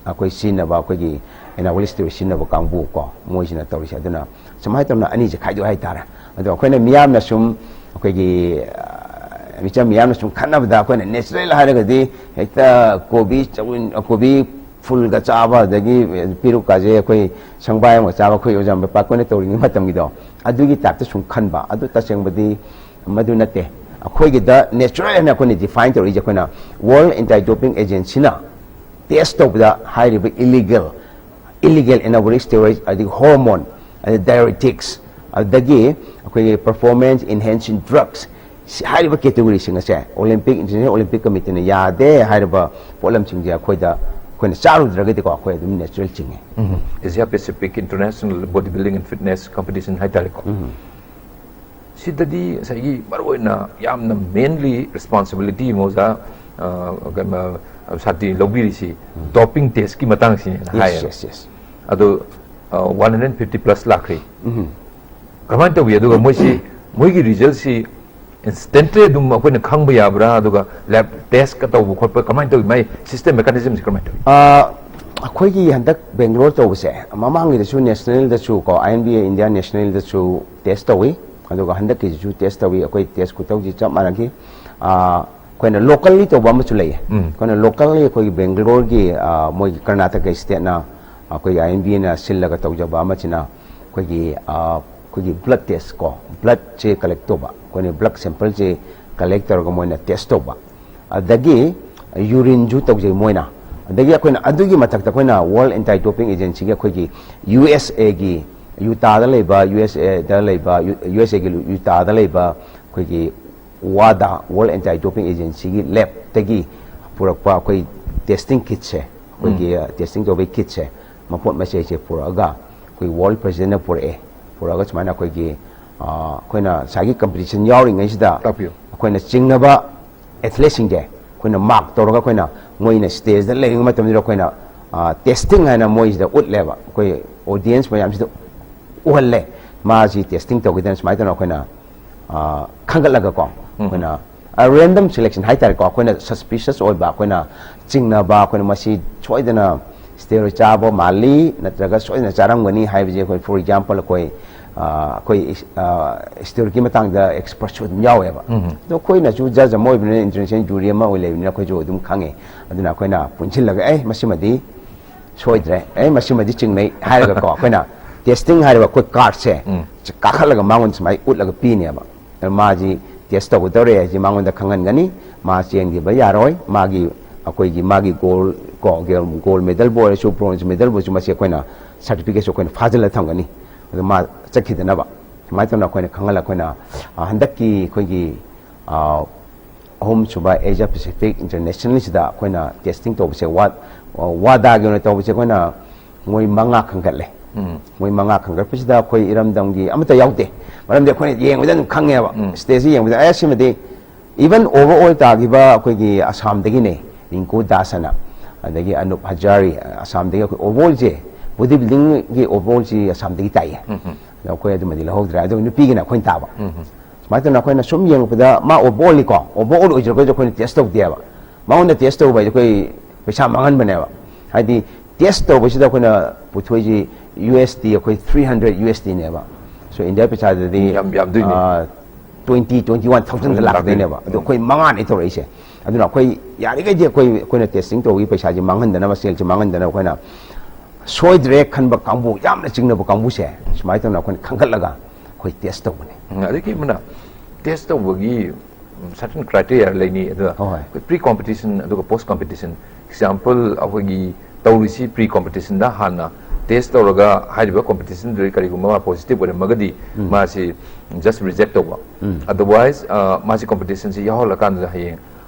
ꯑꯩꯈꯣꯏ ꯁꯤꯖꯤꯟꯅꯕ, ꯑꯩꯈꯣꯏꯒꯤ anabolic steroid ꯁꯤꯖꯤꯟꯅꯕ ꯀꯥꯡꯕꯨ ꯀꯣ, ꯃꯣꯏꯁꯤꯅ ꯇꯧꯔꯤꯁꯦ꯫ ꯑꯗꯨꯅ ꯁꯨꯃꯥꯏꯅ ꯇꯧꯅ ꯑꯅꯤꯁꯦ ꯈꯥꯏꯗꯣꯛ ꯍꯥꯏꯇꯥꯔꯦ꯫ ꯑꯗꯣ ꯑꯩꯈꯣꯏꯅ ꯃꯤꯌꯥꯝꯅ ꯁꯨꯝ, ꯑꯩꯈꯣꯏꯒꯤ, ꯑ, ꯃꯤꯆꯝ ꯃꯤꯌꯥꯝꯅ ꯁꯨꯝ ꯈꯟꯅꯕꯗ, ꯑꯩꯈꯣꯏꯅ natural ꯍꯥꯏꯔꯒꯗꯤ ꯍꯦꯛꯇ ꯀꯣꯕꯤ ꯆꯧ-, ꯀꯣꯕꯤ ꯐꯨꯜꯒ ꯆꯥꯕ, ꯑꯗꯒꯤ ꯄꯦꯔꯨꯛꯀꯥꯁꯦ ꯑꯩꯈꯣꯏ ꯁꯪꯕꯥꯏ ꯑꯃꯒ ꯆꯥꯕ, ꯑꯩꯈꯣꯏ ꯑꯣꯖꯥ ꯃꯄꯥ ꯑꯩꯈꯣꯏꯅ ꯇꯧꯔꯤꯉꯩ ꯃꯇꯝꯒꯤꯗꯣ, ꯑꯗꯨꯒꯤ type ꯇ ꯁꯨꯝ ꯈꯟꯕ꯫ ꯑꯗꯨ ꯇꯁꯦꯡꯕꯗꯤ ꯃꯗꯨ ꯅꯠꯇꯦ꯫ ꯑꯩꯈꯣꯏꯒꯤꯗ natural ꯍꯥꯏꯅ ꯑꯩꯈꯣꯏꯅ define ꯇꯧꯔꯛꯏꯁꯦ, ꯑꯩꯈꯣꯏꯅ World Anti Doping Agency ꯅ test ꯇꯧꯕꯗ ꯍꯥꯏꯔꯤꯕ illegal, illegal anabolic steroids, ꯑꯗꯒꯤ hormone, ꯑꯗꯩ diuretics, ꯑꯗꯒꯤ ꯑꯩꯈꯣꯏꯒꯤ performance enhancing drugs, ꯁꯤ ꯍꯥꯏꯔꯤꯕ category ꯁꯤꯡ ꯑꯁꯦ Olympic, International Olympic Committee ꯅ ꯌꯥꯗꯦ ꯍꯥꯏꯔꯤꯕ ꯄꯣꯠꯂꯝꯁꯤꯡꯁꯦ ꯑꯩꯈꯣꯏꯗ, ꯑꯩꯈꯣꯏꯅ ꯆꯥꯔꯨꯗ꯭ꯔꯒꯗꯤꯀꯣ, ꯑꯩꯈꯣꯏ ꯑꯗꯨꯝ natural ꯆꯤꯡꯉꯦ꯫ Um. Asia Pacific International Body Building and Fitness Competition ꯍꯥꯏꯇꯥꯔꯦꯀꯣ꯫ ꯎꯝ꯫ ꯁꯤꯗꯗꯤ ꯉꯁꯥꯏꯒꯤ ꯃꯔꯨꯑꯣꯏꯅ ꯌꯥꯝꯅ mainly responsibility ꯑꯃ ꯑꯣꯖꯥ, ꯑ, ꯀꯩꯅꯣ, ꯁꯥꯇꯤ ꯂꯧꯕꯤꯔꯤꯁꯤ ꯎꯝ꯫ Doping test ꯀꯤ ꯃꯇꯥꯡꯁꯤꯅꯦꯅ yes, ꯍꯥꯏꯌꯦꯕ꯫ Yes, yes꯫ ꯑꯗꯣ, ꯑ, one hundred fifty plus ꯂꯥꯛꯈ꯭ꯔꯦ꯫ ꯎꯝ꯫ ꯀꯃꯥꯏꯅ ꯇꯧꯏ? ꯑꯗꯨꯒ ꯃꯣꯏꯁꯤ, ꯃꯣꯏꯒꯤ result ꯁꯤ ꯏꯟꯁꯇꯦꯟꯠꯂꯤ ꯑꯗꯨꯝ ꯑꯩꯈꯣꯏꯅ ꯈꯪꯕ ꯌꯥꯕ꯭ꯔꯥ? ꯑꯗꯨꯒ ꯂꯦꯕ ꯇꯦꯁꯀ ꯇꯧꯕ ꯈꯣꯠꯄ ꯀꯃꯥꯏꯅ ꯇꯧꯋꯤ? ꯃꯥꯏ ꯁꯤꯁꯇꯦꯝ ꯃꯦꯀꯥꯅꯤꯖꯝꯁꯦ ꯀꯃꯥꯏꯅ ꯇꯧꯋꯤ? ꯑ, ꯑꯩꯈꯣꯏꯒꯤ ꯍꯟꯗꯛ ꯕꯦꯡꯒ꯭ꯂꯣꯔ ꯇꯧꯕꯁꯦ, ꯃꯃꯥꯡꯒꯤꯗꯁꯨ ꯅꯦꯁꯅꯦꯜꯗꯁꯨ ꯀꯣ, I N B A India ꯅꯦꯁꯅꯦꯜꯗꯁꯨ ꯇꯦꯁ ꯇꯧꯏ, ꯑꯗꯨꯒ ꯍꯟꯗꯛꯀꯤꯁꯤꯁꯨ ꯇꯦꯁ ꯇꯧꯏ꯫ ꯑꯩꯈꯣꯏ ꯇꯦꯁ ꯈꯨꯇꯧꯁꯤ ꯆꯞ ꯃꯥꯟꯅꯈꯤ꯫ ꯑ, ꯑꯩꯈꯣꯏꯅ ꯂꯣꯀꯦꯜꯂꯤ ꯇꯧꯕ ꯑꯃꯁꯨ ꯂꯩꯌꯦ꯫ ꯎꯝ꯫ ꯑꯩꯈꯣꯏꯅ ꯂꯣꯀꯦꯜꯂꯤ ꯑꯩꯈꯣꯏꯒꯤ ꯕꯦꯡꯒ꯭ꯂꯣꯔꯒꯤ, ꯑ, ꯃꯣꯏꯒꯤ ꯀꯔꯅꯥꯇꯀ ꯁ꯭ꯇꯦꯠꯅ ꯑꯩꯈꯣꯏꯒꯤ ꯑꯥꯏ ꯑꯦꯟ ꯕꯤ ꯑꯦꯅ ꯁꯤꯜꯂꯒ ꯇꯧꯖꯕ ꯑꯃꯁꯤꯅ ꯑꯩꯈꯣꯏꯒꯤ, ꯑ, ꯑꯩꯈꯣꯏꯒꯤ ꯕ꯭ꯂꯗ ꯇꯦꯁ ꯀꯣ, ꯕ꯭ꯂꯗꯁꯦ ꯀꯂꯦꯛ ꯇꯧꯕ, ꯑꯩꯈꯣꯏꯅ ꯕ꯭ꯂꯗ ꯁꯦꯝꯄꯜꯁꯦ ꯀꯂꯦꯛ ꯇꯧꯔꯒ ꯃꯣꯏꯅ ꯇꯦꯁ ꯇꯧꯕ꯫ ꯑꯗꯒꯤ ꯌꯨꯔꯤꯟꯁꯨ ꯇꯧꯖꯩ ꯃꯣꯏꯅ꯫ ꯑꯗꯒꯤ ꯑꯩꯈꯣꯏꯅ ꯑꯗꯨꯒꯤ ꯃꯊꯛꯇ ꯑꯩꯈꯣꯏꯅ ꯋꯥꯔꯜ ꯑꯦꯟꯇꯤ ꯗꯣꯄꯤꯡ ꯑꯦꯖꯦꯟꯁꯤꯒꯤ ꯑꯩꯈꯣꯏꯒꯤ ꯌꯨ ꯑꯦꯁ ꯑꯦꯒꯤ ꯌꯨꯇꯥꯗ ꯂꯩꯕ, ꯌꯨ ꯑꯦꯁ ꯑꯦꯗ ꯂꯩꯕ, ꯌꯨ ꯑꯦꯁ ꯑꯦꯒꯤ ꯌꯨꯇꯥꯗ ꯂꯩꯕ ꯑꯩꯈꯣꯏꯒꯤ ꯋꯥꯗꯥ, ꯋꯥꯔꯜ ꯑꯦꯟꯇꯤ ꯗꯣꯄꯤꯡ ꯑꯦꯖꯦꯟꯁꯤꯒꯤ ꯂꯦꯕꯇꯒꯤ ꯄꯨꯔꯛꯄ ꯑꯩꯈꯣꯏ ꯇꯦꯁꯇꯤꯡ ꯀꯤꯠꯁꯦ, ꯑꯩꯈꯣꯏꯒꯤ ꯇꯦꯁꯇꯤꯡ ꯇꯧꯕꯒꯤ ꯀꯤꯠꯁꯦ, ꯃꯄꯣꯠ ꯃꯆꯩꯁꯦ ꯄꯨꯔꯛꯑꯒ ꯑꯩꯈꯣꯏ ꯋꯥꯔꯜ ꯄ꯭ꯔꯦꯁꯤꯗꯦꯟꯠꯅ ꯄꯨꯔꯛꯑꯦ꯫ ꯄꯨꯔꯛꯑꯒ ꯁꯨꯃꯥꯏꯅ ꯑꯩꯈꯣꯏꯒꯤ, ꯑ, ꯑꯩꯈꯣꯏꯅ ꯉꯁꯥꯏꯒꯤ ꯀꯝꯄꯤꯇꯤꯁꯟ ꯌꯥꯎꯔꯤꯉꯩꯁꯤꯗ ꯇꯥꯛꯄꯤꯌꯨ꯫ ꯑꯩꯈꯣꯏꯅ ꯆꯤꯡꯅꯕ ꯑꯦꯊꯂꯦꯠꯁꯤꯡꯁꯦ ꯑꯩꯈꯣꯏꯅ ꯃꯥꯔꯛ ꯇꯧꯔꯒ ꯑꯩꯈꯣꯏꯅ ꯃꯣꯏꯅ ꯁ꯭ꯇꯦꯖꯇ ꯂꯩꯔꯤꯉꯩ ꯃꯇꯝꯗꯨꯗ ꯑꯩꯈꯣꯏꯅ, ꯑ, ꯇꯦꯁꯇꯤꯡ ꯍꯥꯏꯅ ꯃꯣꯏꯁꯤꯗ ꯎꯠꯂꯦꯕ꯫ ꯑꯩꯈꯣꯏ ꯑꯣꯗꯤꯌꯦꯟꯁ ꯃꯌꯥꯝꯁꯤꯗ ꯎꯍꯜꯂꯦ꯫ ꯃꯥꯁꯤ ꯇꯦꯁꯇꯤꯡ ꯇꯧꯈꯤꯗꯅ ꯁꯨꯃꯥꯏꯅ ꯇꯧꯅ ꯑꯩꯈꯣꯏꯅ, ꯑ, ꯈꯟꯒꯠꯂꯒꯀꯣ, ꯑꯩꯈꯣꯏꯅ, ꯑ, ꯔꯦꯟꯗꯝ ꯁꯦꯂꯦꯛꯁꯟ ꯍꯥꯏꯇꯥꯔꯦꯀꯣ, ꯑꯩꯈꯣꯏꯅ ꯁꯁꯄꯤꯁꯁ ꯑꯣꯏꯕ, ꯑꯩꯈꯣꯏꯅ ꯆꯤꯡꯅꯕ, ꯑꯩꯈꯣꯏꯅ ꯃꯁꯤ ꯁꯣꯏꯗꯅ ꯁ꯭ꯇꯦꯔꯣꯏꯗ ꯆꯥꯕ ꯃꯥꯜꯂꯤ ꯅꯠꯇ꯭ꯔꯒ ꯁꯣꯏꯗꯅ ꯆꯥꯔꯝꯒꯅꯤ ꯍꯥꯏꯕꯁꯦ ꯑꯩꯈꯣꯏ, ꯐꯣꯔ ꯑꯦꯛꯖꯥꯝꯄꯜ, ꯑꯩꯈꯣꯏ, ꯑ, ꯑꯩꯈꯣꯏ, ꯑ, ꯁ꯭ꯇꯦꯔꯣꯏꯗꯀꯤ ꯃꯇꯥꯡꯗ ꯑꯦꯛꯁꯄꯔꯠꯁꯨ ꯑꯗꯨꯝ ꯌꯥꯎꯋꯦꯕ꯫ ꯑꯗꯣ ꯑꯩꯈꯣꯏꯅꯁꯨ ꯖꯖ ꯑꯃ ꯑꯣꯏꯕꯅꯤꯅ, ꯏꯟꯇꯔꯅꯦꯁꯅꯦꯜ ꯖꯨꯔꯤ ꯑꯃ ꯑꯣꯏ ꯂꯩꯕꯅꯤꯅ ꯑꯩꯈꯣꯏꯁꯨ ꯑꯗꯨꯝ ꯈꯪꯉꯦ꯫ ꯑꯗꯨꯅ ꯑꯩꯈꯣꯏꯅ ꯄꯨꯟꯁꯤꯜꯂꯒ, "ꯑꯦ, ꯃꯁꯤꯃꯗꯤ ꯁꯣꯏꯗ꯭ꯔꯦ, ꯑꯦ, ꯃꯁꯤꯃꯗꯤ ꯆꯤꯡꯅꯩ" ꯍꯥꯏꯔꯒꯀꯣ, ꯑꯩꯈꯣꯏꯅ ꯇꯦꯁꯇꯤꯡ ꯍꯥꯏꯔꯤꯕ ꯑꯩꯈꯣꯏ ꯀꯥꯔꯠꯁꯦ ꯀꯥꯈꯠꯂꯒ ꯃꯉꯣꯟꯗ ꯁꯨꯃꯥꯏꯅ ꯎꯠꯂꯒ ꯄꯤꯅꯦꯕ꯫ ꯑꯗꯨ ꯃꯥꯁꯤ ꯇꯦꯁ ꯇꯧꯒꯗꯧꯔꯦ ꯍꯥꯏꯁꯤ ꯃꯉꯣꯟꯗ ꯈꯪꯍꯟꯒꯅꯤ꯫ ꯃꯥ ꯆꯦꯟꯈꯤꯕ ꯌꯥꯔꯣꯏ꯫ ꯃꯥꯒꯤ, ꯑꯩꯈꯣꯏꯒꯤ, ꯃꯥꯒꯤ ꯒꯣꯜ ꯀꯣ, ꯒꯣꯜ ꯃꯦꯗꯜꯕꯨ ꯑꯣꯏꯔꯁꯨ, ꯕ꯭ꯔꯣꯟꯖ ꯃꯦꯗꯜꯕꯨ ꯑꯣꯏꯔꯁꯨ, ꯃꯁꯤ ꯑꯩꯈꯣꯏꯅ ꯁꯥꯔꯇꯤꯐꯤꯀꯦꯠꯁꯨ ꯑꯩꯈꯣꯏꯅ ꯐꯥꯖꯤꯜꯂ ꯊꯝꯒꯅꯤ꯫ ꯑꯗꯨ ꯃꯥ ꯆꯠꯈꯤꯗꯅꯕ꯫ ꯁꯨꯃꯥꯏꯅ ꯇꯧꯅ ꯑꯩꯈꯣꯏꯅ ꯈꯪꯍꯜꯂ, ꯑꯩꯈꯣꯏꯅ, ꯑ, ꯍꯟꯗꯛꯀꯤ ꯑꯩꯈꯣꯏꯒꯤ, ꯑ, ꯑꯍꯨꯝꯁꯨꯕ ꯑꯦꯁꯤꯌꯥ ꯄꯦꯁꯤꯐꯤꯛ ꯏꯟꯇꯔꯅꯦꯁꯅꯦꯜꯁꯤꯗ ꯑꯩꯈꯣꯏꯅ ꯇꯦꯁꯇꯤꯡ ꯇꯧꯕꯁꯦ, ꯋꯥ-, ꯋꯥꯗꯥꯒꯤ ꯑꯣꯏꯅ ꯇꯧꯕꯁꯦ ꯑꯩꯈꯣꯏꯅ ꯃꯣꯏ ꯃꯉꯥ ꯈꯟꯒꯠꯂꯦ꯫ ꯃꯣꯏ ꯃꯉꯥ ꯈꯟꯒꯠꯄꯁꯤꯗ ꯑꯩꯈꯣꯏ ꯏꯔꯝꯗꯝꯒꯤ ꯑꯃꯠꯇ ꯌꯥꯎꯗꯦ꯫ ꯃꯔꯝꯗꯤ ꯑꯩꯈꯣꯏꯅ ꯌꯦꯡꯕꯗ ꯑꯗꯨꯝ ꯈꯪꯉꯦꯕ꯫ ꯁ꯭ꯇꯦꯖꯁꯤ ꯌꯦꯡꯕꯗ, "ꯑꯦ, ꯁꯤꯃꯗꯤ", ꯏꯚꯟ ꯑꯣꯚꯔ ꯑꯣꯜ ꯇꯥꯈꯤꯕ ꯑꯩꯈꯣꯏꯒꯤ ꯑꯁꯥꯝꯗꯒꯤꯅꯦ, ꯔꯤꯡꯀꯨ ꯗꯥꯁ ꯑꯅ, ꯑꯗꯒꯤ ꯑꯅꯨꯞ ꯍꯖꯥꯔꯤ, ꯑꯁꯥꯝꯗꯒꯤ ꯑꯩꯈꯣꯏ ꯑꯣꯚꯔ ꯑꯣꯜꯁꯦ, ꯕꯣꯗꯤ ꯕꯤꯜꯗꯤꯡꯒꯤ ꯑꯣꯚꯔ ꯑꯣꯜꯁꯤ ꯑꯁꯥꯝꯗꯒꯤ ꯇꯥꯏꯌꯦ꯫ ꯑꯗꯣ ꯑꯩꯈꯣꯏ ꯑꯗꯨꯃꯗꯤ ꯂꯧꯍꯧꯗ꯭ꯔꯦ꯫ ꯑꯗꯨꯒ ꯅꯨꯄꯤꯒꯤꯅ ꯑꯩꯈꯣꯏꯅ ꯇꯥꯕ꯫ ꯁꯨꯃꯥꯏꯅ ꯇꯧꯅ ꯑꯩꯈꯣꯏꯅ ꯁꯨꯝ ꯌꯦꯡꯉꯛꯄꯗ ꯃꯥ ꯑꯣꯕꯣꯜꯂꯤꯀꯣ, ꯑꯣꯕꯣꯜ ꯑꯣꯏꯖꯔꯒꯁꯨ ꯑꯩꯈꯣꯏꯅ ꯇꯦꯁ ꯇꯧꯗꯦꯕ꯫ ꯃꯉꯣꯟꯗ ꯇꯦꯁ ꯇꯧꯕ ꯍꯥꯏꯁꯦ ꯑꯩꯈꯣꯏ ꯄꯩꯁꯥ ꯃꯥꯡꯍꯟꯕꯅꯦꯕ꯫ ꯍꯥꯏꯗꯤ ꯇꯦꯁ ꯇꯧꯕꯁꯤꯗ ꯑꯩꯈꯣꯏꯅ ꯄꯨꯊꯣꯛꯏꯁꯤ ꯌꯨ ꯑꯦꯁ ꯗꯤ ꯑꯩꯈꯣꯏ ꯊ꯭ꯔꯤ ꯍꯟꯗ꯭ꯔꯦꯠ ꯌꯨ ꯑꯦꯁ ꯗꯤꯅꯦꯕ꯫ ꯁꯣ ꯏꯟꯗꯤꯌꯥ ꯄꯩꯁꯥꯗꯗꯤ ꯌꯥꯝ ꯌꯥꯝꯗꯣꯏꯅꯦ꯫ ꯇ꯭ꯋꯦꯟꯇꯤ ꯇ꯭ꯋꯦꯟꯇꯤ ꯋꯥꯟ ꯊꯥꯎꯖꯟꯗ ꯂꯥꯛꯀꯗꯣꯏꯅꯦꯕ꯫ ꯑꯗꯣ ꯑꯩꯈꯣꯏ ꯃꯉꯥꯅꯤ ꯇꯧꯔꯛꯏꯁꯦ꯫ ꯑꯗꯨꯅ ꯑꯩꯈꯣꯏ ꯌꯥꯔꯤꯈꯩꯗꯤ ꯑꯩꯈꯣꯏ ꯑꯩꯈꯣꯏꯅ ꯇꯦꯁꯇꯤꯡ ꯇꯧꯕꯒꯤ ꯄꯩꯁꯥꯁꯦ ꯃꯥꯡꯍꯟꯗꯅꯕ, ꯁꯦꯜꯁꯦ ꯃꯥꯡꯍꯟꯗꯅꯕ ꯑꯩꯈꯣꯏꯅ ꯁꯣꯏꯗ꯭ꯔꯦ ꯈꯟꯕ ꯀꯥꯡꯕꯨ, ꯌꯥꯝꯅ ꯆꯤꯡꯅꯕ ꯀꯥꯡꯕꯨꯁꯦ ꯁꯨꯃꯥꯏꯅ ꯇꯧꯅ ꯑꯩꯈꯣꯏꯅ ꯈꯟꯒꯠꯂꯒ ꯑꯩꯈꯣꯏ ꯇꯦꯁ ꯇꯧꯕꯅꯦ꯫ ꯎꯝ, ꯑꯗꯒꯤ ꯑꯃꯅ ꯇꯦꯁ ꯇꯧꯕꯒꯤ ꯁꯔꯇꯟ ꯀ꯭ꯔꯥꯏꯇꯦꯔꯤꯌꯥ ꯂꯩꯅꯤ꯫ ꯑꯗꯨꯒ ꯍꯣꯏ, ꯍꯣꯏ꯫ ꯑꯩꯈꯣꯏ ꯄ꯭ꯔꯤ ꯀꯣꯝꯄꯤꯇꯤꯁꯟ ꯑꯗꯨꯒ ꯄꯣꯁ ꯀꯣꯝꯄꯤꯇꯤꯁꯟ, ꯑꯦꯛꯖꯥꯝꯄꯜ ꯑꯩꯈꯣꯏꯒꯤ ꯇꯧꯔꯤꯁꯤ ꯄ꯭ꯔꯤ ꯀꯣꯝꯄꯤꯇꯤꯁꯟꯗ ꯍꯥꯟꯅ ꯇꯦꯁ ꯇꯧꯔꯒ ꯍꯥꯏꯔꯤꯕ ꯀꯣꯝꯄꯤꯇꯤꯁꯟꯗꯨꯗ ꯀꯔꯤꯒꯨꯝꯕ ꯃꯥ ꯄꯣꯖꯤꯇꯤꯚ ꯑꯣꯏꯔꯝꯃꯒꯗꯤ ꯃꯥꯁꯤ ꯖꯁ ꯔꯤꯖꯦꯛ ꯇꯧꯕ꯫ ꯑꯗꯔꯋꯥꯏꯁ ꯃꯥꯁꯤ ꯀꯣꯝꯄꯤꯇꯤꯁꯟꯁꯤ ꯌꯥꯎꯍꯜꯂꯀꯥꯟꯗ ꯍꯌꯦꯡ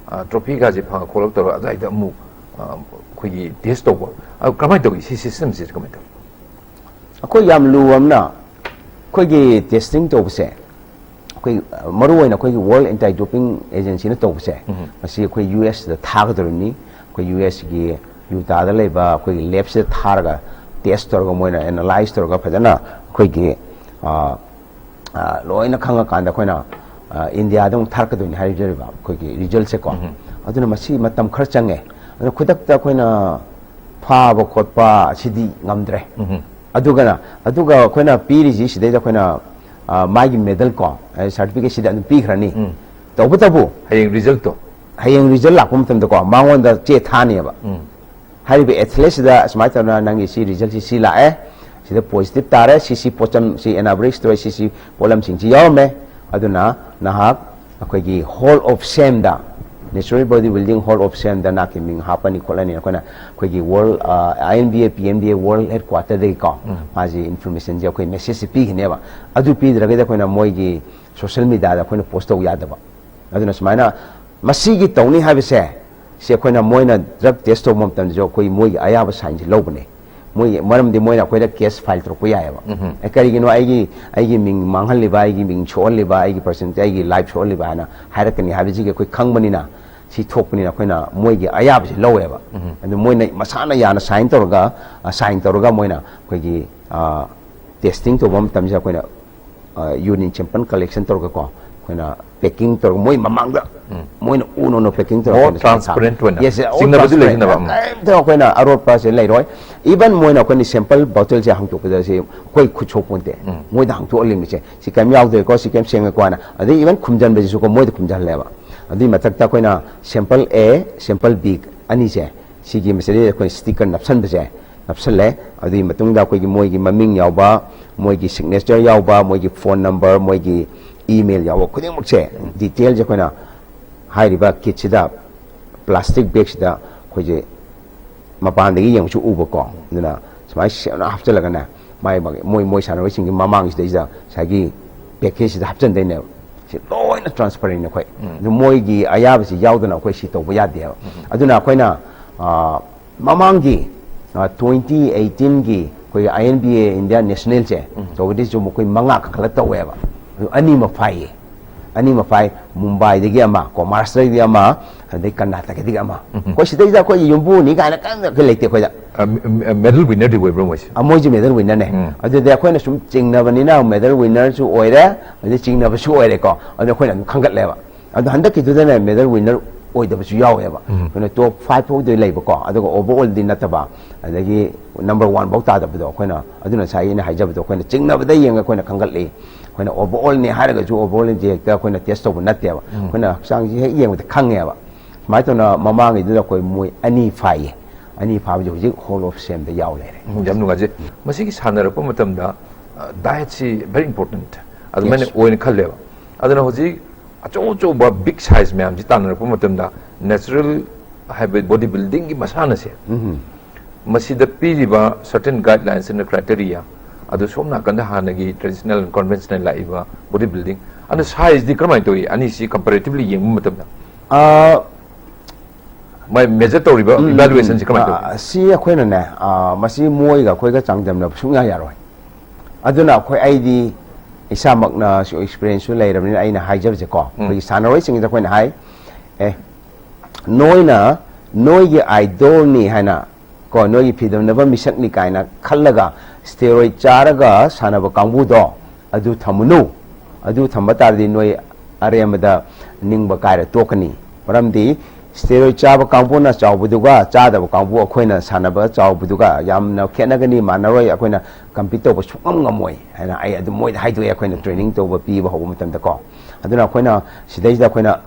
ꯇ꯭ꯔꯣꯐꯤꯒꯥꯁꯦ ꯐꯪꯉ ꯈꯣꯠꯂꯛꯇꯧꯔ ꯑꯗꯨꯋꯥꯏꯗ ꯑꯃꯨꯛ ꯑ, ꯑꯩꯈꯣꯏꯒꯤ ꯇꯦꯁ ꯇꯧꯕ꯫ ꯑꯗꯨ ꯀꯃꯥꯏꯅ ꯇꯧꯏ? ꯁꯤ ꯁꯤꯁꯇꯦꯝꯁꯤ ꯀꯃꯥꯏꯅ ꯇꯧꯏ? ꯑꯩꯈꯣꯏ ꯌꯥꯝ ꯂꯨꯕ ꯑꯃꯅ ꯑꯩꯈꯣꯏꯒꯤ ꯇꯦꯁꯇꯤꯡ ꯇꯧꯕꯁꯦ ꯑꯩꯈꯣꯏ ꯃꯔꯨ ꯑꯣꯏꯅ ꯑꯩꯈꯣꯏꯒꯤ ꯋꯥꯔꯜ ꯑꯦꯟꯇꯤ ꯗꯣꯄꯤꯡ ꯑꯦꯖꯦꯟꯁꯤꯅ ꯇꯧꯕꯁꯦ ꯃꯁꯤ ꯑꯩꯈꯣꯏ ꯌꯨ ꯑꯦꯁꯇ ꯊꯥꯒꯗꯧꯔꯤꯕꯅꯤ꯫ ꯑꯩꯈꯣꯏ ꯌꯨ ꯑꯦꯁꯀꯤ ꯌꯨꯇꯥꯗ ꯂꯩꯕ ꯑꯩꯈꯣꯏꯒꯤ ꯂꯦꯞꯁꯤꯗ ꯊꯥꯔꯒ ꯇꯦꯁ ꯇꯧꯔꯒ ꯃꯣꯏꯅ ꯑꯦꯅꯥꯂꯥꯏꯁ ꯇꯧꯔꯒ ꯐꯖꯅ ꯑꯩꯈꯣꯏꯒꯤ ꯑ, ꯑ, ꯂꯣꯏꯅ ꯈꯪꯉꯀꯥꯟꯗ ꯑꯩꯈꯣꯏꯅ ꯑ, ꯏꯟꯗꯤꯌꯥꯗ ꯑꯃꯨꯛ ꯊꯥꯔꯛꯀꯗꯣꯏꯅꯤ ꯍꯥꯏꯖꯔꯤꯕ ꯑꯩꯈꯣꯏꯒꯤ ꯔꯤꯖꯜꯁꯦꯀꯣ꯫ ꯑꯗꯨꯅ ꯃꯁꯤ ꯃꯇꯝ ꯈꯔ ꯆꯪꯉꯦ꯫ ꯑꯗꯨꯅ ꯈꯨꯗꯛꯇ ꯑꯩꯈꯣꯏꯅ ꯐꯥꯕ ꯈꯣꯠꯄ ꯑꯁꯤꯗꯤ ꯉꯝꯗ꯭ꯔꯦ꯫ ꯑꯗꯨꯒꯅ ꯑꯗꯨꯒ ꯑꯩꯈꯣꯏꯅ ꯄꯤꯔꯤꯁꯤ ꯁꯤꯗꯩꯗ ꯑꯩꯈꯣꯏꯅ ꯑ, ꯃꯥꯒꯤ ꯃꯦꯗꯜ ꯀꯣ, ꯁꯥꯔꯇꯤꯐꯤꯀꯦꯠꯁꯤꯗ ꯑꯗꯨꯝ ꯄꯤꯈ꯭ꯔꯅꯤ꯫ ꯇꯧꯕꯇꯕꯨ ꯍꯌꯦꯡ ꯔꯤꯖꯜꯇꯣ ꯍꯌꯦꯡ ꯔꯤꯖꯜ ꯂꯥꯛꯄ ꯃꯇꯝꯗꯀꯣ ꯃꯉꯣꯟꯗ ꯆꯦ ꯊꯥꯅꯦꯕ꯫ ꯍꯥꯏꯔꯤꯕ ꯑꯦꯊꯂꯦꯠꯁꯤꯗ ꯁꯨꯃꯥꯏꯅ ꯇꯧꯗꯅ ꯅꯪꯒꯤ ꯁꯤ ꯔꯤꯖꯜꯁꯤ ꯁꯤ ꯂꯥꯛꯑꯦ, ꯁꯤꯗ ꯄꯣꯖꯤꯇꯤꯚ ꯇꯥꯔꯦ, ꯁꯤ ꯁꯤ ꯄꯣꯠꯆꯝ, ꯁꯤ ꯑꯦꯅꯥꯕꯣꯔꯤꯛ ꯁ꯭ꯇꯦꯔꯣꯏꯗ, ꯁꯤ ꯁꯤ ꯄꯣꯠꯂꯝꯁꯤꯡꯁꯤ ꯌꯥꯎꯔꯝꯃꯦ, ꯑꯗꯨꯅ ꯅꯍꯥꯛ ꯑꯩꯈꯣꯏꯒꯤ ꯍꯣꯜ ꯑꯣꯐ ꯐꯦꯝꯗ, natural body building hall of ꯐꯦꯝꯗ ꯅꯍꯥꯛꯀꯤ ꯃꯤꯡ ꯍꯥꯞꯄꯅꯤ ꯈꯣꯠꯂꯅꯤ꯫ ꯑꯩꯈꯣꯏꯅ ꯑꯩꯈꯣꯏꯒꯤ world, I N B A, P N B A world head ꯀ꯭ꯋꯥꯇꯔꯗꯒꯤꯀꯣ ꯃꯥꯁꯤ ꯏꯟꯐꯣꯔꯃꯦꯁꯟꯁꯦ ꯑꯩꯈꯣꯏ ꯃꯦꯁꯦꯖꯁꯦ ꯄꯤꯒꯅꯦꯕ꯫ ꯑꯗꯨ ꯄꯤꯗ꯭ꯔꯒꯗꯤ ꯑꯩꯈꯣꯏꯅ ꯃꯣꯏꯒꯤ ꯁꯣꯁꯦꯜ ꯃꯦꯗꯤꯌꯥꯗ ꯑꯩꯈꯣꯏꯅ ꯄꯣꯁ ꯇꯧ ꯌꯥꯗꯕ꯫ ꯑꯗꯨꯅ ꯁꯨꯃꯥꯏꯅ ꯃꯁꯤꯒꯤ ꯇꯧꯅꯤ ꯍꯥꯏꯕꯁꯦ, ꯁꯤ ꯑꯩꯈꯣꯏꯅ ꯃꯣꯏꯅ ꯗ꯭ꯔꯒ ꯇꯦꯁ ꯇꯧꯕ ꯃꯇꯝꯗꯁꯨ ꯑꯩꯈꯣꯏ ꯃꯣꯏꯒꯤ ꯑꯌꯥꯕ ꯁꯥꯏꯟꯁꯦ ꯂꯧꯕꯅꯦ꯫ ꯃꯣꯏꯒꯤ ꯃꯔꯝꯗꯤ ꯃꯣꯏꯅ ꯑꯩꯈꯣꯏꯗ ꯀꯦꯁ ꯐꯥꯏꯜ ꯇꯧꯔꯛꯄ ꯌꯥꯏꯑꯕ꯫ ꯑꯦ, ꯀꯔꯤꯒꯤꯅꯣ ꯑꯩꯒꯤ ꯑꯩꯒꯤ ꯃꯤꯡ ꯃꯥꯡꯍꯜꯂꯤꯕ, ꯑꯩꯒꯤ ꯃꯤꯡ ꯁꯣꯛꯍꯜꯂꯤꯕ, ꯑꯩꯒꯤ ꯄꯔꯁꯦꯟꯇꯦꯖ, ꯑꯩꯒꯤ ꯂꯥꯏꯐ ꯁꯣꯛꯍꯜꯂꯤꯕ ꯍꯥꯏꯅ ꯍꯥꯏꯔꯛꯀꯅꯤ ꯍꯥꯏꯕꯁꯤꯒꯤ ꯑꯩꯈꯣꯏ ꯈꯪꯕꯅꯤꯅ, ꯁꯤ ꯊꯣꯛꯄꯅꯤꯅ ꯑꯩꯈꯣꯏꯅ ꯃꯣꯏꯒꯤ ꯑꯌꯥꯕꯁꯤ ꯂꯧꯋꯦꯕ꯫ ꯑꯗꯨ ꯃꯣꯏꯅ ꯃꯁꯥꯅ ꯌꯥꯅ ꯁꯥꯏꯟ ꯇꯧꯔꯒ, ꯁꯥꯏꯟ ꯇꯧꯔꯒ ꯃꯣꯏꯅ ꯑꯩꯈꯣꯏꯒꯤ ꯇꯦꯁꯇꯤꯡ ꯇꯧꯕ ꯃꯇꯝꯁꯤꯗ ꯑꯩꯈꯣꯏꯅ ꯌꯨꯔꯤꯟ ꯁꯦꯝꯄꯜ ꯀꯂꯦꯛꯁꯟ ꯇꯧꯔꯒꯀꯣ, ꯑꯩꯈꯣꯏꯅ packing ꯇꯧꯔꯒ ꯃꯣꯏ ꯃꯃꯥꯡꯗ ꯃꯣꯏꯅ ꯎꯅ ꯎꯅ packing ꯇꯧꯔꯒ More ꯑꯩꯈꯣꯏꯅ ꯁꯨꯃꯥꯏꯅ transparent ꯑꯣꯏꯅ, Yes, yes, all ꯆꯤꯡꯅꯕꯁꯨ transparent. ꯂꯩꯇꯅꯕ, ꯎꯝ. ꯀꯔꯤꯝꯇ ꯑꯩꯈꯣꯏꯅ ꯑꯔꯣꯠꯄꯁꯦ ꯂꯩꯔꯣꯏ꯫ Even ꯃꯣꯏꯅ ꯑꯩꯈꯣꯏꯅ sample bottle ꯁꯦ ꯍꯥꯡꯇꯣꯛꯄꯗ ꯁꯤ ꯑꯩꯈꯣꯏ ꯈꯨꯠ ꯁꯣꯛꯄꯣꯟꯇꯦ꯫ ꯃꯣꯏꯗ ꯍꯥꯡꯇꯣꯛꯍꯜꯂꯤꯕꯁꯦ ꯁꯤ ꯀꯔꯤꯝ ꯌꯥꯎꯗꯦꯀꯣ, ꯁꯤ ꯀꯔꯤꯝ ꯁꯦꯡꯉꯦꯀꯣ ꯍꯥꯏꯅ꯫ ꯑꯗꯩ even ꯈꯨꯝꯖꯟꯕꯁꯤꯁꯨꯀꯣ ꯃꯣꯏꯗ ꯈꯨꯝꯖꯜꯍꯜꯂꯦꯕ꯫ ꯑꯗꯨꯒꯤ ꯃꯊꯛꯇ ꯑꯩꯈꯣꯏꯅ sample A, sample B ꯑꯅꯤꯁꯦ, ꯁꯤꯒꯤ ꯃꯁꯤꯗꯩꯗ ꯑꯩꯈꯣꯏ sticker ꯅꯞꯁꯟꯕꯁꯦ ꯅꯞꯁꯜꯂꯦ꯫ ꯑꯗꯨꯒꯤ ꯃꯇꯨꯡꯗ ꯑꯩꯈꯣꯏꯒꯤ ꯃꯣꯏꯒꯤ ꯃꯃꯤꯡ ꯌꯥꯎꯕ, ꯃꯣꯏꯒꯤ signature ꯌꯥꯎꯕ, ꯃꯣꯏꯒꯤ phone number, ꯃꯣꯏꯒꯤ email ꯌꯥꯎꯕ ꯈꯨꯗꯤꯡꯃꯛꯁꯦ, detail ꯁꯦ ꯑꯩꯈꯣꯏꯅ ꯍꯥꯏꯔꯤꯕ kit ꯁꯤꯗ, plastic bag ꯁꯤꯗ ꯑꯩꯈꯣꯏꯁꯦ ꯃꯄꯥꯟꯗꯒꯤ ꯌꯦꯡꯕꯁꯨ ꯎꯕꯀꯣ꯫ ꯑꯗꯨꯅ ꯁꯨꯃꯥꯏꯅ ꯁꯦꯡꯅ ꯍꯥꯞꯆꯤꯜꯂꯒꯅꯦ, ꯃꯥꯏ ꯃꯥꯒꯤ ꯃꯣꯏ, ꯃꯣꯏ ꯁꯥꯟꯅꯔꯣꯏꯁꯤꯡꯒꯤ ꯃꯃꯥꯡꯁꯤꯗꯩꯁꯤꯗ ꯉꯁꯥꯏꯒꯤ package ꯁꯤꯗ ꯍꯥꯞꯆꯤꯟꯗꯣꯏꯅꯦꯕ꯫ ꯁꯤ ꯂꯣꯏꯅ transparent ꯅꯤ ꯑꯩꯈꯣꯏ꯫ ꯑꯗꯨ ꯃꯣꯏꯒꯤ ꯑꯌꯥꯕꯁꯤ ꯌꯥꯎꯗꯅ ꯑꯩꯈꯣꯏ ꯁꯤ ꯇꯧꯕ ꯌꯥꯗꯦꯕ꯫ ꯑꯗꯨꯅ ꯑꯩꯈꯣꯏꯅ, ꯑ, ꯃꯃꯥꯡꯒꯤ, ꯑ, twenty eighteen ꯒꯤ ꯑꯩꯈꯣꯏꯒꯤ I N B A India National ꯁꯦ ꯇꯧꯕꯗꯩꯁꯨ ꯃꯈꯣꯏ ꯃꯉꯥ ꯀꯥꯈꯠꯂ ꯇꯧꯋꯦꯕ꯫ ꯑꯗꯨ ꯑꯅꯤꯃꯛ ꯐꯥꯏꯌꯦ꯫ ꯑꯅꯤꯃꯛ ꯐꯥꯏ꯫ ꯃꯨꯝꯕꯥꯏꯗꯒꯤ ꯑꯃ, ꯀꯣ, ꯃꯍꯥꯔꯥꯁꯇ꯭ꯔꯗꯒꯤ ꯑꯃ, ꯑꯗꯩ ꯀꯔꯅꯥꯇꯀꯥꯗꯒꯤ ꯑꯃ꯫ ꯑꯩꯈꯣꯏ ꯁꯤꯗꯩꯗ ꯑꯩꯈꯣꯏ ꯌꯨꯝꯕꯨꯅꯤ ꯀꯥꯏꯅ ꯀꯔꯤꯝꯇ ꯑꯩꯈꯣꯏ ꯂꯩꯇꯦ ꯑꯩꯈꯣꯏꯗ꯫ ꯑ, ꯃꯦ-, ꯃꯦ-, medal winner ꯗꯤ ꯑꯣꯏꯕ꯭ꯔꯣ ꯃꯣꯏꯁꯦ? ꯑ, ꯃꯣꯏꯁꯦ medal winner ꯅꯦ꯫ ꯑꯗꯨꯗꯤ ꯑꯩꯈꯣꯏꯅ ꯁꯨꯝ ꯆꯤꯡꯅꯕꯅꯤꯅ medal winner ꯁꯨ ꯑꯣꯏꯔꯦ, ꯑꯗꯩ ꯆꯤꯡꯅꯕꯁꯨ ꯑꯣꯏꯔꯦꯀꯣ꯫ ꯑꯗꯨ ꯑꯩꯈꯣꯏꯅ ꯑꯗꯨꯝ ꯈꯟꯒꯠꯂꯦꯕ꯫ ꯑꯗꯣ ꯍꯟꯗꯛꯀꯤꯗꯨꯗꯅꯦ medal winner ꯑꯣꯏꯗꯕꯁꯨ ꯌꯥꯎꯋꯦꯕ꯫ ꯑꯩꯈꯣꯏꯅ top five ꯐꯥꯎꯗꯤ ꯂꯩꯕꯀꯣ, ꯑꯗꯨꯒ overall ꯗꯤ ꯅꯠꯇꯕ, ꯑꯗꯒꯤ number one ꯐꯥꯎ ꯇꯥꯗꯕꯗꯣ ꯑꯩꯈꯣꯏꯅ, ꯑꯗꯨꯅ ꯉꯁꯥꯏ ꯑꯩꯅ ꯍꯥꯏꯖꯕꯗꯣ ꯑꯩꯈꯣꯏꯅ ꯆꯤꯡꯅꯕꯗ ꯌꯦꯡꯉꯒ ꯑꯩꯈꯣꯏꯅ ꯈꯟꯒꯠꯂꯤ꯫ ꯑꯩꯈꯣꯏꯅ overall ꯅꯦ ꯍꯥꯏꯔꯒꯁꯨ overall ꯁꯦ ꯍꯦꯛꯇ ꯑꯩꯈꯣꯏꯅ test ꯇꯧꯕ ꯅꯠꯇꯦꯕ꯫ ꯑꯩꯈꯣꯏꯅ ꯍꯛꯆꯥꯡꯁꯤ ꯍꯦꯛ ꯌꯦꯡꯕꯗ ꯈꯪꯉꯦꯕ꯫ ꯁꯨꯃꯥꯏꯅ ꯇꯧꯅ ꯃꯃꯥꯡꯒꯤꯗꯨꯗ ꯑꯩꯈꯣꯏ ꯃꯣꯏ ꯑꯅꯤ ꯐꯥꯏꯌꯦ꯫ ꯑꯅꯤ ꯐꯥꯕꯁꯦ ꯍꯧꯖꯤꯛ Hall of Fame ꯗ ꯌꯥꯎ ꯂꯩꯔꯦ꯫ ꯎꯝ, ꯌꯥꯝ ꯅꯨꯡꯉꯥꯏꯖꯩ꯫ ꯃꯁꯤꯒꯤ ꯁꯥꯟꯅꯔꯛꯄ ꯃꯇꯝꯗ, ꯑ, diet ꯁꯤ very important ꯑꯗꯨꯃꯥꯏꯅ Yes. ꯑꯣꯏꯅ ꯈꯜꯂꯦꯕ꯫ ꯑꯗꯨꯅ ꯍꯧꯖꯤꯛ ꯑꯆꯧ ꯑꯆꯧꯕ big size ꯃꯌꯥꯝꯁꯤ ꯇꯥꯟꯅꯔꯛꯄ ꯃꯇꯝꯗ natural ꯍꯥꯏꯕ body building ꯒꯤ ꯃꯁꯥꯟꯅꯁꯦ, ꯃꯁꯤꯗ ꯄꯤꯔꯤꯕ certain guidelines and criteria ꯑꯗꯨ ꯁꯣꯝ ꯅꯥꯀꯟꯗ ꯍꯥꯟꯅꯒꯤ traditional and conventional ꯂꯥꯛꯏꯕ body building ꯑꯗꯨ size ꯗꯤ ꯀꯔꯝꯍꯥꯏꯅ ꯇꯧꯏ? ꯑꯅꯤꯁꯤ comparatively ꯌꯦꯡꯕ ꯃꯇꯝꯗ ꯑ, ꯃꯥꯏ measure ꯇꯧꯔꯤꯕ evaluation ꯁꯤ ꯀꯃꯥꯏꯅ ꯇꯧꯏ? ꯑ, ꯁꯤ ꯑꯩꯈꯣꯏꯅꯅꯦ, ꯑ, ꯃꯁꯤ ꯃꯣꯏꯒ ꯑꯩꯈꯣꯏꯒ ꯆꯥꯡꯗꯝꯅꯕ ꯁꯨꯡꯌꯥ ꯌꯥꯔꯣꯏ꯫ ꯑꯗꯨꯅ ꯑꯩꯈꯣꯏ, ꯑꯩꯗꯤ ꯏꯁꯥꯃꯛꯅꯁꯨ experience ꯁꯨ ꯂꯩꯔꯕꯅꯤꯅ ꯑꯩꯅ ꯍꯥꯏꯖꯕꯁꯦꯀꯣ, ꯑꯩꯈꯣꯏꯒꯤ ꯁꯥꯟꯅꯔꯣꯏꯁꯤꯡꯁꯤꯗ ꯑꯩꯈꯣꯏꯅ ꯍꯥꯏ, ꯑꯦ, ꯅꯣꯏꯅ ꯅꯣꯏꯒꯤ idol ꯅꯤ ꯍꯥꯏꯅ ꯀꯣ, ꯅꯣꯏꯒꯤ ꯐꯤꯗꯝꯅꯕ ꯃꯤꯁꯛꯅꯤ ꯀꯥꯏꯅ ꯈꯜꯂꯒ steroid ꯆꯥꯔꯒ ꯁꯥꯟꯅꯕ ꯀꯥꯡꯕꯨꯗꯣ ꯑꯗꯨ ꯊꯝꯃꯨꯅꯨ꯫ ꯑꯗꯨ ꯊꯝꯕ ꯇꯥꯔꯗꯤ ꯅꯣꯏ ꯑꯔꯦꯝꯕꯗ ꯅꯤꯡꯕ ꯀꯥꯏꯔ ꯇꯣꯛꯀꯅꯤ꯫ ꯃꯔꯝꯗꯤ steroid ꯆꯥꯕ ꯀꯥꯡꯕꯨꯅ ꯆꯥꯎꯕꯗꯨꯒ ꯆꯥꯗꯕ ꯀꯥꯡꯕꯨ ꯑꯩꯈꯣꯏꯅ ꯁꯥꯟꯅꯕ ꯆꯥꯎꯕꯗꯨꯒ ꯌꯥꯝꯅ ꯈꯦꯠꯅꯒꯅꯤ, ꯃꯥꯟꯅꯔꯣꯏ꯫ ꯑꯩꯈꯣꯏꯅ compete ꯇꯧꯕ ꯁꯨꯡꯉꯝ ꯉꯝꯃꯣꯏ ꯍꯥꯏꯅ ꯑꯩ ꯑꯗꯨꯝ ꯃꯣꯏꯗ ꯍꯥꯏꯗꯣꯛꯑꯦ, ꯑꯩꯈꯣꯏꯅ training ꯇꯧꯕ ꯄꯤꯕ ꯍꯧꯕ ꯃꯇꯝꯗꯀꯣ꯫ ꯑꯗꯨꯅ ꯑꯩꯈꯣꯏꯅ ꯁꯤꯗꯩꯁꯤꯗ ꯑꯩꯈꯣꯏꯅ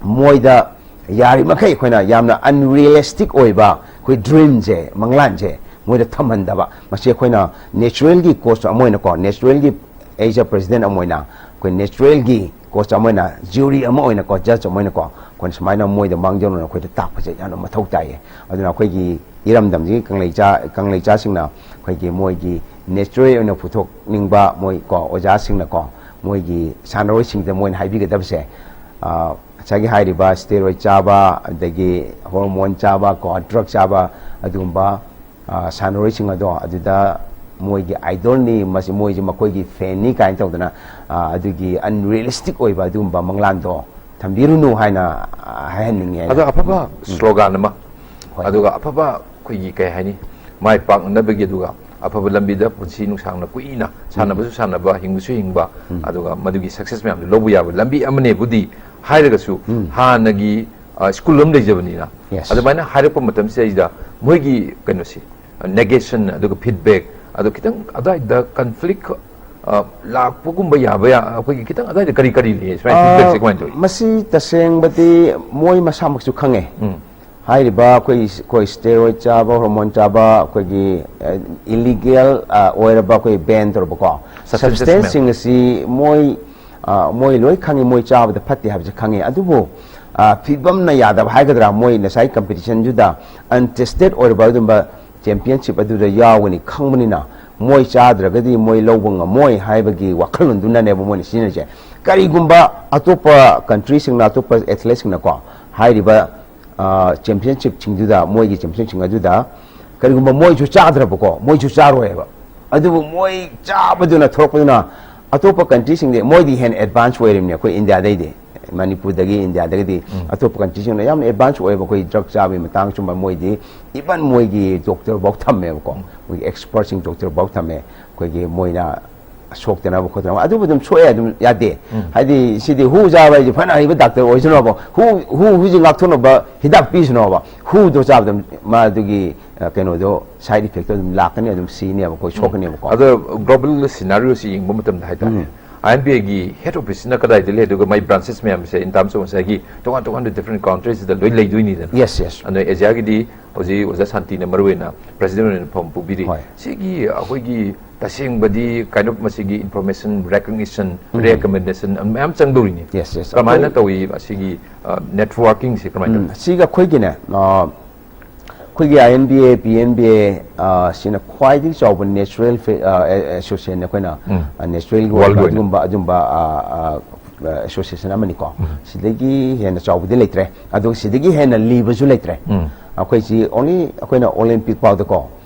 ꯃꯣꯏꯗ ꯌꯥꯔꯤꯃꯈꯩ ꯑꯩꯈꯣꯏꯅ ꯌꯥꯝꯅ unrealistic ꯑꯣꯏꯕ ꯑꯩꯈꯣꯏ dreamꯁꯦ, ꯃꯪꯂꯥꯟꯁꯦ ꯃꯣꯏꯗ ꯊꯝꯍꯟꯗꯕ꯫ ꯃꯁꯤ ꯑꯩꯈꯣꯏꯅ natural ꯒꯤ coach ꯑꯃ ꯑꯣꯏꯅꯀꯣ, natural ꯒꯤ, as a president ꯑꯃ ꯑꯣꯏꯅ ꯑꯩꯈꯣꯏ natural ꯒꯤ coach ꯑꯃ ꯑꯣꯏꯅ, jury ꯑꯃ ꯑꯣꯏꯅꯀꯣ, judge ꯑꯃ ꯑꯣꯏꯅꯀꯣ, ꯑꯩꯈꯣꯏꯅ ꯁꯨꯃꯥꯏꯅ ꯃꯣꯏꯗ ꯃꯥꯡꯖꯧꯅꯅ ꯑꯩꯈꯣꯏꯗ ꯇꯥꯛꯄꯁꯦ ꯌꯥꯝꯅ ꯃꯊꯧ ꯇꯥꯏꯌꯦ꯫ ꯑꯗꯨꯅ ꯑꯩꯈꯣꯏꯒꯤ ꯏꯔꯝꯗꯝꯁꯤꯒꯤ ꯀꯪꯂꯩꯆꯥ-, ꯀꯪꯂꯩꯆꯥꯁꯤꯡꯅ ꯑꯩꯈꯣꯏꯒꯤ ꯃꯣꯏꯒꯤ natural ꯑꯣꯏꯅ ꯄꯨꯊꯣꯛꯅꯤꯡꯕ ꯃꯣꯏ ꯀꯣ, ꯑꯣꯖꯥꯁꯤꯡꯅꯀꯣ, ꯃꯣꯏꯒꯤ ꯁꯥꯟꯅꯔꯣꯏꯁꯤꯡꯗ ꯃꯣꯏꯅ ꯍꯥꯏꯕꯤꯒꯗꯕꯁꯦ, ꯑ, ꯉꯁꯥꯏꯒꯤ ꯍꯥꯏꯔꯤꯕ steroid ꯆꯥꯕ, ꯑꯗꯒꯤ hormone ꯆꯥꯕ ꯀꯣ, drug ꯆꯥꯕ, ꯑꯗꯨꯒꯨꯝꯕ, ꯑ, ꯁꯥꯟꯅꯔꯣꯏꯁꯤꯡ ꯑꯗꯣ ꯑꯗꯨꯗ ꯃꯣꯏꯒꯤ idol ꯅꯤ, ꯃꯁꯤ ꯃꯣꯏꯁꯦ ꯃꯈꯣꯏꯒꯤ fan ꯅꯤ ꯀꯥꯏꯅ ꯇꯧꯗꯅ, ꯑ, ꯑꯗꯨꯒꯤ unrealistic ꯑꯣꯏꯕ ꯑꯗꯨꯒꯨꯝꯕ ꯃꯪꯂꯥꯟꯗꯣ ꯊꯝꯕꯤꯔꯨꯅꯨ ꯍꯥꯏꯅ, ꯑ, ꯍꯥꯏꯍꯟꯅꯤꯡꯉꯦ ꯑꯩꯅ꯫ ꯑꯗꯣ ꯑꯐꯕ slogan ꯑꯃ, ꯍꯣꯏ꯫ ꯑꯗꯨꯒ ꯑꯐꯕ ꯑꯩꯈꯣꯏꯒꯤ ꯀꯩ ꯍꯥꯏꯅꯤ, ꯃꯥꯏ ꯄꯥꯛꯅꯕꯒꯤ, ꯑꯗꯨꯒ ꯑꯐꯕ ꯂꯝꯕꯤꯗ ꯄꯨꯟꯁꯤ ꯅꯨꯡꯁꯥꯡꯅ ꯀꯨꯏꯅ ꯁꯥꯟꯅꯕꯁꯨ ꯁꯥꯟꯅꯕ, ꯍꯤꯡꯕꯁꯨ ꯍꯤꯡꯕ, ꯎꯝ꯫ ꯑꯗꯨꯒ ꯃꯗꯨꯒꯤ success ꯃꯌꯥꯝꯗꯨ ꯂꯧꯕ ꯌꯥꯕ ꯂꯝꯕꯤ ꯑꯃꯅꯦꯕꯨꯗꯤ ꯍꯥꯏꯔꯒꯁꯨ, ꯎꯝ꯫ ꯍꯥꯟꯅꯒꯤ, ꯑ, school ꯑꯃ ꯂꯩꯖꯕꯅꯤꯅ, Yes꯫ ꯑꯗꯨꯃꯥꯏꯅ ꯍꯥꯏꯔꯛꯄ ꯃꯇꯝꯁꯤꯗꯩꯗ ꯃꯣꯏꯒꯤ ꯀꯩꯅꯣꯁꯤ, negation, ꯑꯗꯨꯒ feedback, ꯑꯗꯣ ꯈꯤꯇꯪ ꯑꯗꯨꯋꯥꯏꯗ conflict, ꯑ, ꯂꯥꯛꯄꯒꯨꯝꯕ ꯌꯥꯕ ꯌꯥ-, ꯑꯩꯈꯣꯏꯒꯤ ꯈꯤꯇꯪ ꯑꯗꯨꯋꯥꯏꯗ ꯀꯔꯤ ꯀꯔꯤ ꯂꯩ? ꯁꯨꯃꯥꯏꯅ feedbackꯁꯦ ꯀꯃꯥꯏꯅ ꯇꯧꯏ? ꯑ, ꯃꯁꯤ ꯇꯁꯦꯡꯕꯗꯤ ꯃꯣꯏ ꯃꯁꯥꯃꯛꯁꯨ ꯈꯪꯉꯦ꯫ ꯎꯝ꯫ ꯍꯥꯏꯔꯤꯕ ꯑꯩꯈꯣꯏ, ꯑꯩꯈꯣꯏ steroid ꯆꯥꯕ, hormone ꯆꯥꯕ, ꯑꯩꯈꯣꯏꯒꯤ, ꯑ, illegal, ꯑ, ꯑꯣꯏꯔꯕ ꯑꯩꯈꯣꯏ ban ꯇꯧꯔꯕꯀꯣ, Substances substanceꯁꯤꯡ ꯑꯁꯤ ꯃꯣꯏ, ꯑ, ꯃꯣꯏ ꯂꯣꯏ ꯈꯪꯉꯤ, ꯃꯣꯏ ꯆꯥꯕꯗ ꯐꯠꯇꯦ ꯍꯥꯏꯕꯁꯤ ꯈꯪꯉꯤ꯫ ꯑꯗꯨꯕꯨ, ꯑ, ꯐꯤꯕꯝꯅ ꯌꯥꯗꯕ ꯍꯥꯏꯒꯗ꯭ꯔꯥ, ꯃꯣꯏ ꯉꯁꯥꯏ competitionꯗꯨꯗ untested ꯑꯣꯏꯔꯕ ꯑꯗꯨꯝꯕ championship ꯑꯗꯨꯗ ꯌꯥꯎꯒꯅꯤ ꯈꯪꯕꯅꯤꯅ, ꯃꯣꯏ ꯆꯥꯗ꯭ꯔꯒꯗꯤ ꯃꯣꯏ ꯂꯧꯕ ꯉꯝꯃꯣꯏ ꯍꯥꯏꯕꯒꯤ ꯋꯥꯈꯜꯂꯣꯟꯗꯨꯅꯅꯦꯕ ꯃꯣꯏꯅ ꯁꯤꯖꯤꯟꯅꯔꯤꯁꯦ꯫ ꯀꯔꯤꯒꯨꯝꯕ ꯑꯇꯣꯞꯄ countryꯁꯤꯡꯅ, ꯑꯇꯣꯞꯄ athleteꯁꯤꯡꯅꯀꯣ, ꯍꯥꯏꯔꯤꯕ, ꯑ, championshipꯁꯤꯡꯗꯨꯗ, ꯃꯣꯏꯒꯤ championshipꯁꯤꯡ ꯑꯗꯨꯗ ꯀꯔꯤꯒꯨꯝꯕ ꯃꯣꯏꯁꯨ ꯆꯥꯗ꯭ꯔꯕꯀꯣ, ꯃꯣꯏꯁꯨ ꯆꯥꯔꯣꯏꯕ꯫ ꯑꯗꯨꯕꯨ ꯃꯣꯏ ꯆꯥꯕꯗꯨꯅ ꯊꯣꯛꯂꯛꯄꯗꯨꯅ ꯑꯇꯣꯞꯄ countryꯁꯤꯡꯗꯤ ꯃꯣꯏꯗꯤ ꯍꯦꯟꯅ advance ꯑꯣꯏꯔꯤꯕꯅꯤ ꯑꯩꯈꯣꯏ ꯏꯟꯗꯤꯌꯥꯗꯩꯗꯤ꯫ ꯃꯅꯤꯄꯨꯔꯗꯒꯤ ꯏꯟꯗꯤꯌꯥꯗꯒꯤꯗꯤ ꯎꯝ꯫ ꯑꯇꯣꯞꯄ countryꯁꯤꯡꯅ ꯌꯥꯝꯅ advance ꯑꯣꯏꯕ ꯑꯩꯈꯣꯏ drug ꯆꯥꯕꯒꯤ ꯃꯇꯥꯡ ꯁꯨꯝꯕ ꯃꯣꯏꯗꯤ even ꯃꯣꯏꯒꯤ doctor ꯐꯥꯎ ꯊꯝꯃꯦꯕꯀꯣ꯫ ꯎꯝ꯫ ꯃꯣꯏꯒꯤ expertꯁꯤꯡ doctor ꯐꯥꯎ ꯊꯝꯃꯦ꯫ ꯑꯩꯈꯣꯏꯒꯤ ꯃꯣꯏꯅ ꯁꯣꯛꯇꯅꯕ ꯈꯣꯠꯇꯅꯕ ꯑꯗꯨꯕꯨ ꯑꯗꯨꯝ ꯁꯣꯛꯑꯦ, ꯑꯗꯨꯝ ꯌꯥꯗꯦ꯫ ꯍꯥꯏꯗꯤ ꯁꯤꯗꯤ ꯍꯨ ꯆꯥꯕ ꯍꯥꯏꯁꯦ ꯐꯅ ꯍꯩꯕ ꯗꯥꯛꯇꯔ ꯑꯣꯏꯁꯅꯣꯕ, ꯍꯨ ꯍꯨ ꯍꯨꯁꯤ ꯉꯥꯛꯊꯣꯛꯅꯕ ꯍꯤꯗꯥꯛ ꯄꯤꯁꯅꯣꯕ꯫ ꯍꯨꯗꯣ ꯆꯥꯕꯗ ꯃꯥꯗꯨꯒꯤ ꯑ, ꯀꯩꯅꯣꯗꯣ, ꯁꯥꯏꯠ ꯏꯐꯦꯛꯇꯣ ꯑꯗꯨꯝ ꯂꯥꯛꯀꯅꯤ, ꯑꯗꯨꯝ ꯁꯤꯅꯦꯕ ꯑꯩꯈꯣꯏ, ꯁꯣꯛꯀꯅꯦꯕꯀꯣ꯫ ꯑꯗꯣ ꯒ꯭ꯂꯣꯕꯦꯜ ꯁꯤꯅꯥꯔꯤꯑꯣꯁꯤ ꯌꯦꯡꯕ ꯃꯇꯝꯗ ꯍꯥꯏꯇꯥꯔꯦ, ꯑꯥꯏ ꯑꯦꯟ ꯕꯤ ꯑꯦꯒꯤ ꯍꯦꯗ ꯑꯣꯐꯤꯁꯁꯤꯅ ꯀꯗꯥꯏꯗ ꯂꯩ, ꯑꯗꯨꯒ ꯃꯥꯏ ꯕ꯭ꯔꯥꯟꯆꯦꯁ ꯃꯌꯥꯝꯁꯦ in terms of ꯉꯁꯥꯏꯒꯤ ꯇꯣꯉꯥꯟ ꯇꯣꯉꯥꯟꯕ ꯗꯤꯐ꯭ꯔꯦꯟ ꯀꯥꯎꯟꯇ꯭ꯔꯤꯁꯤꯗ ꯂꯣꯏ ꯂꯩꯗꯣꯏꯅꯤꯗꯅ꯫ Yes, yes. ꯑꯗꯣ ꯑꯦꯖꯤꯌꯥꯒꯤꯗꯤ ꯍꯧꯖꯤꯛ ꯑꯣꯖꯥ ꯁꯥꯟꯇꯤꯅ ꯃꯔꯨꯑꯣꯏꯅ ꯄ꯭ꯔꯁꯤꯗꯦꯟ ꯑꯣꯏꯅ ꯐꯝ ꯄꯨꯕꯤꯔꯤ꯫ ꯍꯣꯏ. ꯁꯤꯒꯤ ꯑꯩꯈꯣꯏꯒꯤ ꯇꯁꯦꯡꯕꯗꯤ ꯀꯥꯏꯟ ꯑꯣꯐ ꯃꯁꯤꯒꯤ ꯏꯟꯐꯣꯔꯃꯦꯁꯟ ꯔꯦꯀꯣꯒꯅꯤꯁꯟ, ꯔꯦꯀꯃꯦꯟꯗꯦꯁꯟ ꯃꯌꯥꯝ ꯆꯪꯗꯧꯔꯤꯅꯤ꯫ Yes, yes. ꯀꯃꯥꯏꯅ ꯑꯩꯈꯣꯏ ꯇꯧꯏ ꯑꯁꯤꯒꯤ ꯅꯦꯠꯋꯥꯔꯀꯤꯡꯁꯤ ꯀꯃꯥꯏꯅ ꯇꯧꯏ? ꯎꯝ, ꯁꯤꯒ ꯑꯩꯈꯣꯏꯒꯤꯅꯦ, ꯑ, ꯑꯩꯈꯣꯏꯒꯤ I N B A, P N B A, ꯑ, ꯁꯤꯅ ꯈ꯭ꯋꯥꯏꯗꯒꯤ ꯆꯥꯎꯕ ꯅꯦꯆꯔꯦꯜ ꯑꯦꯁꯣꯁꯤꯌꯦꯁꯟ ꯑꯩꯈꯣꯏꯅ, ꯎꯝ. ꯑ, ꯅꯦꯆꯔꯦꯜꯒꯤ World ꯑꯣꯏꯕ ꯑꯣꯏꯅ. ꯑꯗꯨꯒꯨꯝꯕ ꯑꯗꯨꯝꯕ ꯑ, ꯑ, ꯑ, ꯑꯦꯁꯣꯁꯤꯌꯦꯁꯟ ꯑꯃꯅꯤꯀꯣ꯫ ꯁꯤꯗꯒꯤ ꯍꯦꯟꯅ ꯆꯥꯎꯕꯗꯤ ꯂꯩꯇ꯭ꯔꯦ, ꯑꯗꯨꯒ ꯁꯤꯗꯒꯤ ꯍꯦꯟꯅ ꯂꯤꯕꯁꯨ ꯂꯩꯇ꯭ꯔꯦ꯫ ꯎꯝ. ꯑꯩꯈꯣꯏꯁꯤ ꯑꯣꯟꯂꯤ ꯑꯩꯈꯣꯏꯅ ꯑꯣꯂꯦꯝꯄꯤꯛ ꯐꯥꯎꯗꯀꯣ,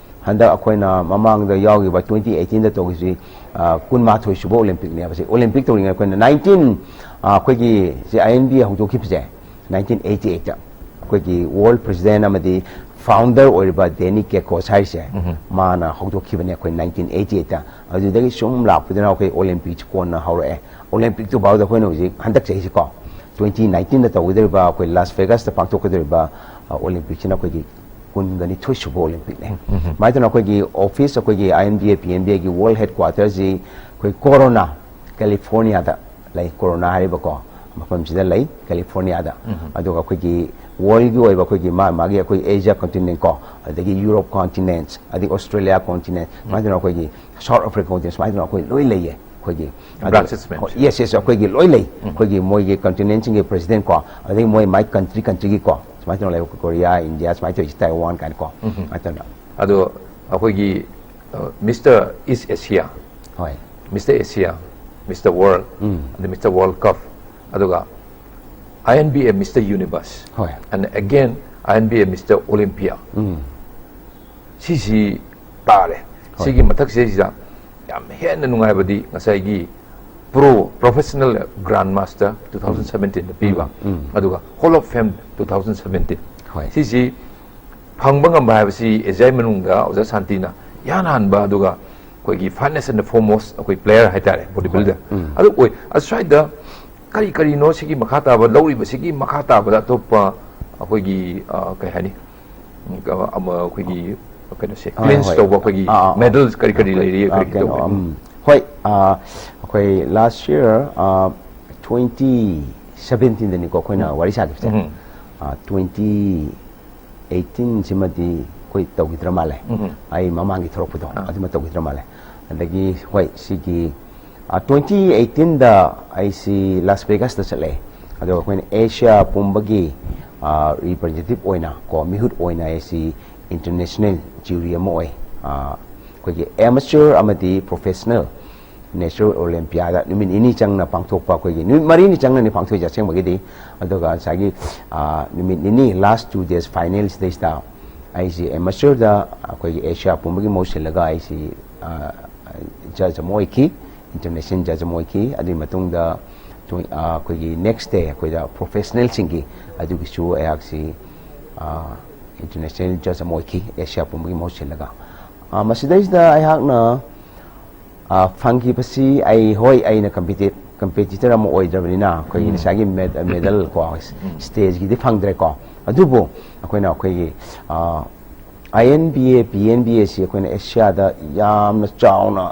ꯍꯟꯗꯛ ꯑꯩꯈꯣꯏꯅ ꯃꯃꯥꯡꯗ ꯌꯥꯎꯈꯤꯕ ꯇ꯭ꯋꯦꯟꯇꯤ ꯑꯩꯠꯇꯤꯟꯗ ꯇꯧꯈꯤꯁꯤ, ꯑ, ꯀꯨꯟꯃꯥꯊꯣꯏ ꯁꯨꯕ ꯑꯣꯂꯦꯝꯄꯤꯛꯅꯦꯕ꯫ ꯁꯤ ꯑꯣꯂꯦꯝꯄꯤꯛ ꯇꯧꯔꯤꯉꯩ ꯑꯩꯈꯣꯏꯅ ꯅꯥꯏꯟꯇꯤꯟ, ꯑ, ꯑꯩꯈꯣꯏꯒꯤ ꯁꯤ ꯑꯥꯏ ꯑꯦꯟ ꯕꯤ ꯍꯧꯗꯣꯛꯈꯤꯕꯁꯦ ꯅꯥꯏꯟꯇꯤꯟ ꯑꯩꯠꯇꯤ ꯑꯩꯠꯇ ꯑꯩꯈꯣꯏꯒꯤ ꯋꯥꯔꯜ ꯄ꯭ꯔꯁꯤꯗꯦꯟ ꯑꯃꯗꯤ ꯐꯥꯎꯟꯗꯔ ꯑꯣꯏꯔꯤꯕ ꯗꯦꯅꯤ ꯀꯦꯀꯣꯁ ꯍꯥꯏꯔꯤꯁꯦ, ꯃꯥꯅ ꯍꯧꯗꯣꯛꯈꯤꯕꯅꯦ ꯑꯩꯈꯣꯏ ꯅꯥꯏꯟꯇꯤꯟ ꯑꯩꯠꯇꯤ ꯑꯩꯠꯇ꯫ ꯑꯗꯨꯗꯒꯤ ꯁꯨꯝ ꯂꯥꯛꯄꯗꯨꯅ ꯑꯩꯈꯣꯏ ꯑꯣꯂꯦꯝꯄꯤꯛꯁꯤ ꯀꯣꯟꯅ ꯍꯧꯔꯛꯑꯦ꯫ ꯑꯣꯂꯦꯝꯄꯤꯛꯇꯨ ꯐꯥꯎꯗ ꯑꯩꯈꯣꯏꯅ ꯍꯧꯖꯤꯛ ꯍꯟꯗꯛ ꯆꯍꯤꯁꯤꯀꯣ, ꯇ꯭ꯋꯦꯟꯇꯤ ꯅꯥꯏꯟꯇꯤꯟꯗ ꯇꯧꯒꯗꯧꯔꯤꯕ ꯑꯩꯈꯣꯏ ꯂꯥꯁ ꯚꯦꯒꯥꯁꯇ ꯄꯥꯡꯊꯣꯛꯀꯗꯧꯔꯤꯕ, ꯑ, ꯑꯣꯂꯦꯝꯄꯤꯛꯁꯤꯅ ꯑꯩꯈꯣꯏꯒꯤ ꯀꯨꯟꯒ ꯅꯤꯊꯣꯏ ꯁꯨꯕ ꯑꯣꯂꯦꯝꯄꯤꯛꯅꯤ꯫ ꯁꯨꯃꯥꯏꯅ ꯇꯧꯅ ꯑꯩꯈꯣꯏꯒꯤ ꯑꯣꯐꯤꯁ, ꯑꯩꯈꯣꯏꯒꯤ I N B A, P N B ꯑꯦꯒꯤ ꯋꯥꯔꯜ ꯍꯦꯗ ꯀ꯭ꯋꯥꯇꯔꯁꯤ ꯑꯩꯈꯣꯏ ꯀꯣꯔꯣꯅꯥ, ꯀꯦꯂꯤꯐꯣꯔꯅꯤꯌꯥꯗ ꯂꯩ꯫ ꯀꯣꯔꯣꯅꯥ ꯍꯥꯏꯔꯤꯕꯀꯣ ꯃꯐꯝꯁꯤꯗ ꯂꯩ, ꯀꯦꯂꯤꯐꯣꯔꯅꯤꯌꯥꯗ꯫ ꯑꯗꯨꯒ ꯑꯩꯈꯣꯏꯒꯤ ꯋꯥꯔꯜꯒꯤ ꯑꯣꯏꯕ ꯑꯩꯈꯣꯏꯒꯤ ꯃꯥ ꯃꯥꯒꯤ ꯑꯩꯈꯣꯏ ꯑꯦꯁꯤꯌꯥ ꯀꯟꯇꯤꯅꯦꯟ ꯀꯣ, ꯑꯗꯒꯤ ꯌꯨꯔꯣꯞ ꯀꯣꯟꯇꯤꯅꯦꯟ, ꯑꯗꯒꯤ ꯑꯣꯁꯇ꯭ꯔꯦꯂꯤꯌꯥ ꯀꯣꯟꯇꯤꯅꯦꯟ, ꯁꯨꯃꯥꯏꯅ ꯇꯧꯅ ꯑꯩꯈꯣꯏꯒꯤ ꯁꯥꯎꯠ ꯑꯐ꯭ꯔꯤꯀꯥ ꯀꯣꯟꯇꯤꯅꯦꯟ, ꯁꯨꯃꯥꯏꯅ ꯇꯧꯅ ꯑꯩꯈꯣꯏ ꯂꯣꯏ ꯂꯩꯌꯦ꯫ ꯑꯩꯈꯣꯏꯒꯤ ꯑꯗꯨ- Branches ꯃꯌꯥꯝꯁꯦ꯫ ꯌꯦꯁ, ꯌꯦꯁ, ꯑꯩꯈꯣꯏꯒꯤ ꯂꯣꯏ ꯂꯩ꯫ ꯑꯩꯈꯣꯏꯒꯤ ꯃꯣꯏꯒꯤ ꯀꯟꯇꯤꯅꯦꯟꯁꯤꯡꯒꯤ ꯄ꯭ꯔꯁꯤꯗꯦꯟ ꯀꯣ, ꯑꯗꯒꯤ ꯃꯣꯏ ꯃꯥꯏ ꯀꯟꯇ꯭ꯔꯤ ꯀꯟꯇ꯭ꯔꯤꯒꯤ ꯀꯣ, ꯁꯨꯃꯥꯏꯅ ꯇꯧꯅ ꯂꯩꯕ, ꯀꯣꯔꯤꯌꯥ, ꯏꯟꯗꯤꯌꯥ, ꯁꯨꯃꯥꯏꯅ ꯇꯧꯔꯤꯁꯤ, ꯇꯥꯏꯋꯥꯟ ꯀꯥꯏꯅ ꯀꯣ, ꯁꯨꯃꯥꯏꯅ ꯇꯧꯅ꯫ ꯑꯗꯣ ꯑꯩꯈꯣꯏꯒꯤ ꯃꯤꯁꯇꯔ ꯏꯁ ꯑꯦꯁꯤꯌꯥ, ꯍꯣꯏ. ꯃꯤꯁꯇꯔ ꯑꯦꯁꯤꯌꯥ, ꯃꯤꯁꯇꯔ ꯋꯥꯔꯜ, ꯑꯗ ꯃꯤꯁꯇꯔ ꯋꯥꯔꯜ ꯀꯞ, ꯑꯗꯨꯒ I N B A Mister Universe, ꯍꯣꯏ. And again I N B A Mister Olympia. ꯎꯝ. ꯁꯤꯁꯤ ꯇꯥꯔꯦ꯫ ꯍꯣꯏ. ꯁꯤꯒꯤ ꯃꯊꯛꯁꯤꯗꯩꯁꯤꯗ ꯌꯥꯝ ꯍꯦꯟꯅ ꯅꯨꯡꯉꯥꯏꯕꯗꯤ ꯉꯁꯥꯏꯒꯤ pro professional grand master two thousand ꯁꯕꯦꯟꯇꯤꯟꯗ ꯄꯤꯕ, ꯎꯝ. ꯑꯗꯨꯒ hall of fame two thousand seventeen. ꯍꯣꯏ. ꯁꯤꯁꯤ ꯐꯪꯕ ꯉꯝꯕ ꯍꯥꯏꯕꯁꯤ ꯑꯦꯖꯤꯌꯥ ꯃꯅꯨꯡꯗ ꯑꯣꯖꯥ ꯁꯥꯟꯇꯤꯅ ꯏꯍꯥꯟ ꯍꯥꯟꯕ, ꯑꯗꯨꯒ ꯑꯩꯈꯣꯏꯒꯤ finest and the foremost ꯑꯩꯈꯣꯏ player ꯍꯥꯏꯇꯥꯔꯦ, body builder꯫ ꯑꯗꯨ ꯑꯣꯏ꯫ ꯑꯁ꯭ꯋꯥꯏꯗ ꯀꯔꯤ ꯀꯔꯤꯅꯣ ꯁꯤꯒꯤ ꯃꯈꯥ ꯇꯥꯕ ꯂꯧꯔꯤꯕꯁꯤꯒꯤ ꯃꯈꯥ ꯇꯥꯕꯗ ꯑꯇꯣꯞꯄ ꯑꯩꯈꯣꯏꯒꯤ, ꯑ, ꯀꯩ ꯍꯥꯏꯅꯤ, ꯎꯝ, ꯑ, ꯑꯃ ꯑꯩꯈꯣꯏꯒꯤ ꯀꯩꯅꯣꯁꯦ, ꯑ, cleanse ꯍꯣꯏ꯫ ꯇꯧꯕ ꯑꯩꯈꯣꯏꯒꯤ ꯑ, ꯑ, ꯑ꯫ Medals ꯀꯔꯤ ꯀꯔꯤ ꯑ, ꯂꯩꯔꯤ, ꯑ, ꯀꯔꯤ ꯀꯩꯅꯣ, ꯇꯧꯕ? ꯎꯝ꯫ ꯍꯣꯏ, ꯑ, ꯑꯩꯈꯣꯏ last year, ꯑ, twenty seventeenꯗꯅꯤꯀꯣ ꯑꯩꯈꯣꯏꯅ ꯎꯝ꯫ ꯋꯥꯔꯤ ꯁꯥꯈꯤꯕꯁꯦ꯫ ꯎꯝ꯫ ꯑ, twenty eighteen ꯁꯤꯃꯗꯤ ꯑꯩꯈꯣꯏ ꯇꯧꯈꯤꯗ꯭ꯔ ꯃꯥꯜꯂꯦ꯫ ꯎꯝ꯫ ꯑꯩ ꯃꯃꯥꯡꯒꯤ ꯊꯣꯛꯂꯛꯄꯗꯣ ꯑꯥ꯫ ꯑꯗꯨꯃ ꯇꯧꯈꯤꯗ꯭ꯔ ꯃꯥꯜꯂꯦ꯫ ꯑꯗꯒꯤ ꯍꯣꯏ, ꯁꯤꯒꯤ, ꯑ, twenty eighteenꯗ ꯑꯩꯁꯤ Las Vegasꯇ ꯆꯠꯂꯦ꯫ ꯑꯗꯣ ꯑꯩꯈꯣꯏꯅ Asia ꯄꯨꯝꯕꯒꯤ, ꯑ, representative ꯑꯣꯏꯅ ꯀꯣ, ꯃꯤꯍꯨꯠ ꯑꯣꯏꯅ ꯑꯩꯁꯤ international jury ꯑꯃ ꯑꯣꯏ꯫ ꯑ, ꯑꯩꯈꯣꯏꯒꯤ amateur ꯑꯃꯗꯤ professional natural Olympiaꯗ ꯅꯨꯃꯤꯠ ꯅꯤꯅꯤ ꯆꯪꯅ ꯄꯥꯡꯊꯣꯛꯄ, ꯑꯩꯈꯣꯏꯒꯤ ꯅꯨꯃꯤꯠ ꯃꯔꯤꯅꯤ ꯆꯪꯅꯅꯤ ꯄꯥꯡꯊꯣꯛꯏꯁꯦ ꯑꯁꯦꯡꯕꯒꯤꯗꯤ꯫ ꯑꯗꯨꯒ ꯉꯁꯥꯏꯒꯤ, ꯑ, ꯅꯨꯃꯤꯠ ꯅꯤꯅꯤ, last two days finalꯁꯤꯗꯩꯁꯤꯗ ꯑꯩꯁꯤ amateurꯗ ꯑꯩꯈꯣꯏꯒꯤ Asia ꯄꯨꯝꯕꯒꯤ ꯃꯍꯨꯠ ꯁꯤꯜꯂꯒ ꯑꯩꯁꯤ, ꯑ, judge ꯑꯃ ꯑꯣꯏꯈꯤ, international judge ꯑꯃ ꯑꯣꯏꯈꯤ꯫ ꯑꯗꯨꯒꯤ ꯃꯇꯨꯡꯗ ꯇꯨ-, ꯑ, ꯑꯩꯈꯣꯏꯒꯤ next day ꯑꯩꯈꯣꯏꯗ professionalꯁꯤꯡꯒꯤ ꯑꯗꯨꯒꯤꯁꯨ ꯑꯩꯍꯥꯛꯁꯤ, ꯑ, international judge ꯑꯃ ꯑꯣꯏꯈꯤ, Asia ꯄꯨꯝꯕꯒꯤ ꯃꯍꯨꯠ ꯁꯤꯜꯂꯒ꯫ ꯑ, ꯃꯁꯤꯗꯩꯁꯤꯗ ꯑꯩꯍꯥꯛꯅ, ꯑ, ꯐꯪꯈꯤꯕꯁꯤ ꯑꯩ, ꯍꯣꯏ, ꯑꯩꯅ competi-, competitor ꯑꯃ ꯑꯣꯏꯗ꯭ꯔꯕꯅꯤꯅ ꯑꯩꯈꯣꯏꯒꯤ ꯎꯝ꯫ ꯉꯁꯥꯏꯒꯤ med-, medal ꯀꯣ, ꯎꯝ꯫ Stageꯀꯤꯗꯤ ꯐꯪꯗ꯭ꯔꯦꯀꯣ꯫ ꯑꯗꯨꯕꯨ ꯑꯩꯈꯣꯏꯅ ꯑꯩꯈꯣꯏꯒꯤ, ꯑ, INBA, PNBAꯁꯤ ꯑꯩꯈꯣꯏꯅ Asiaꯗ ꯌꯥꯝꯅ ꯆꯥꯎꯅ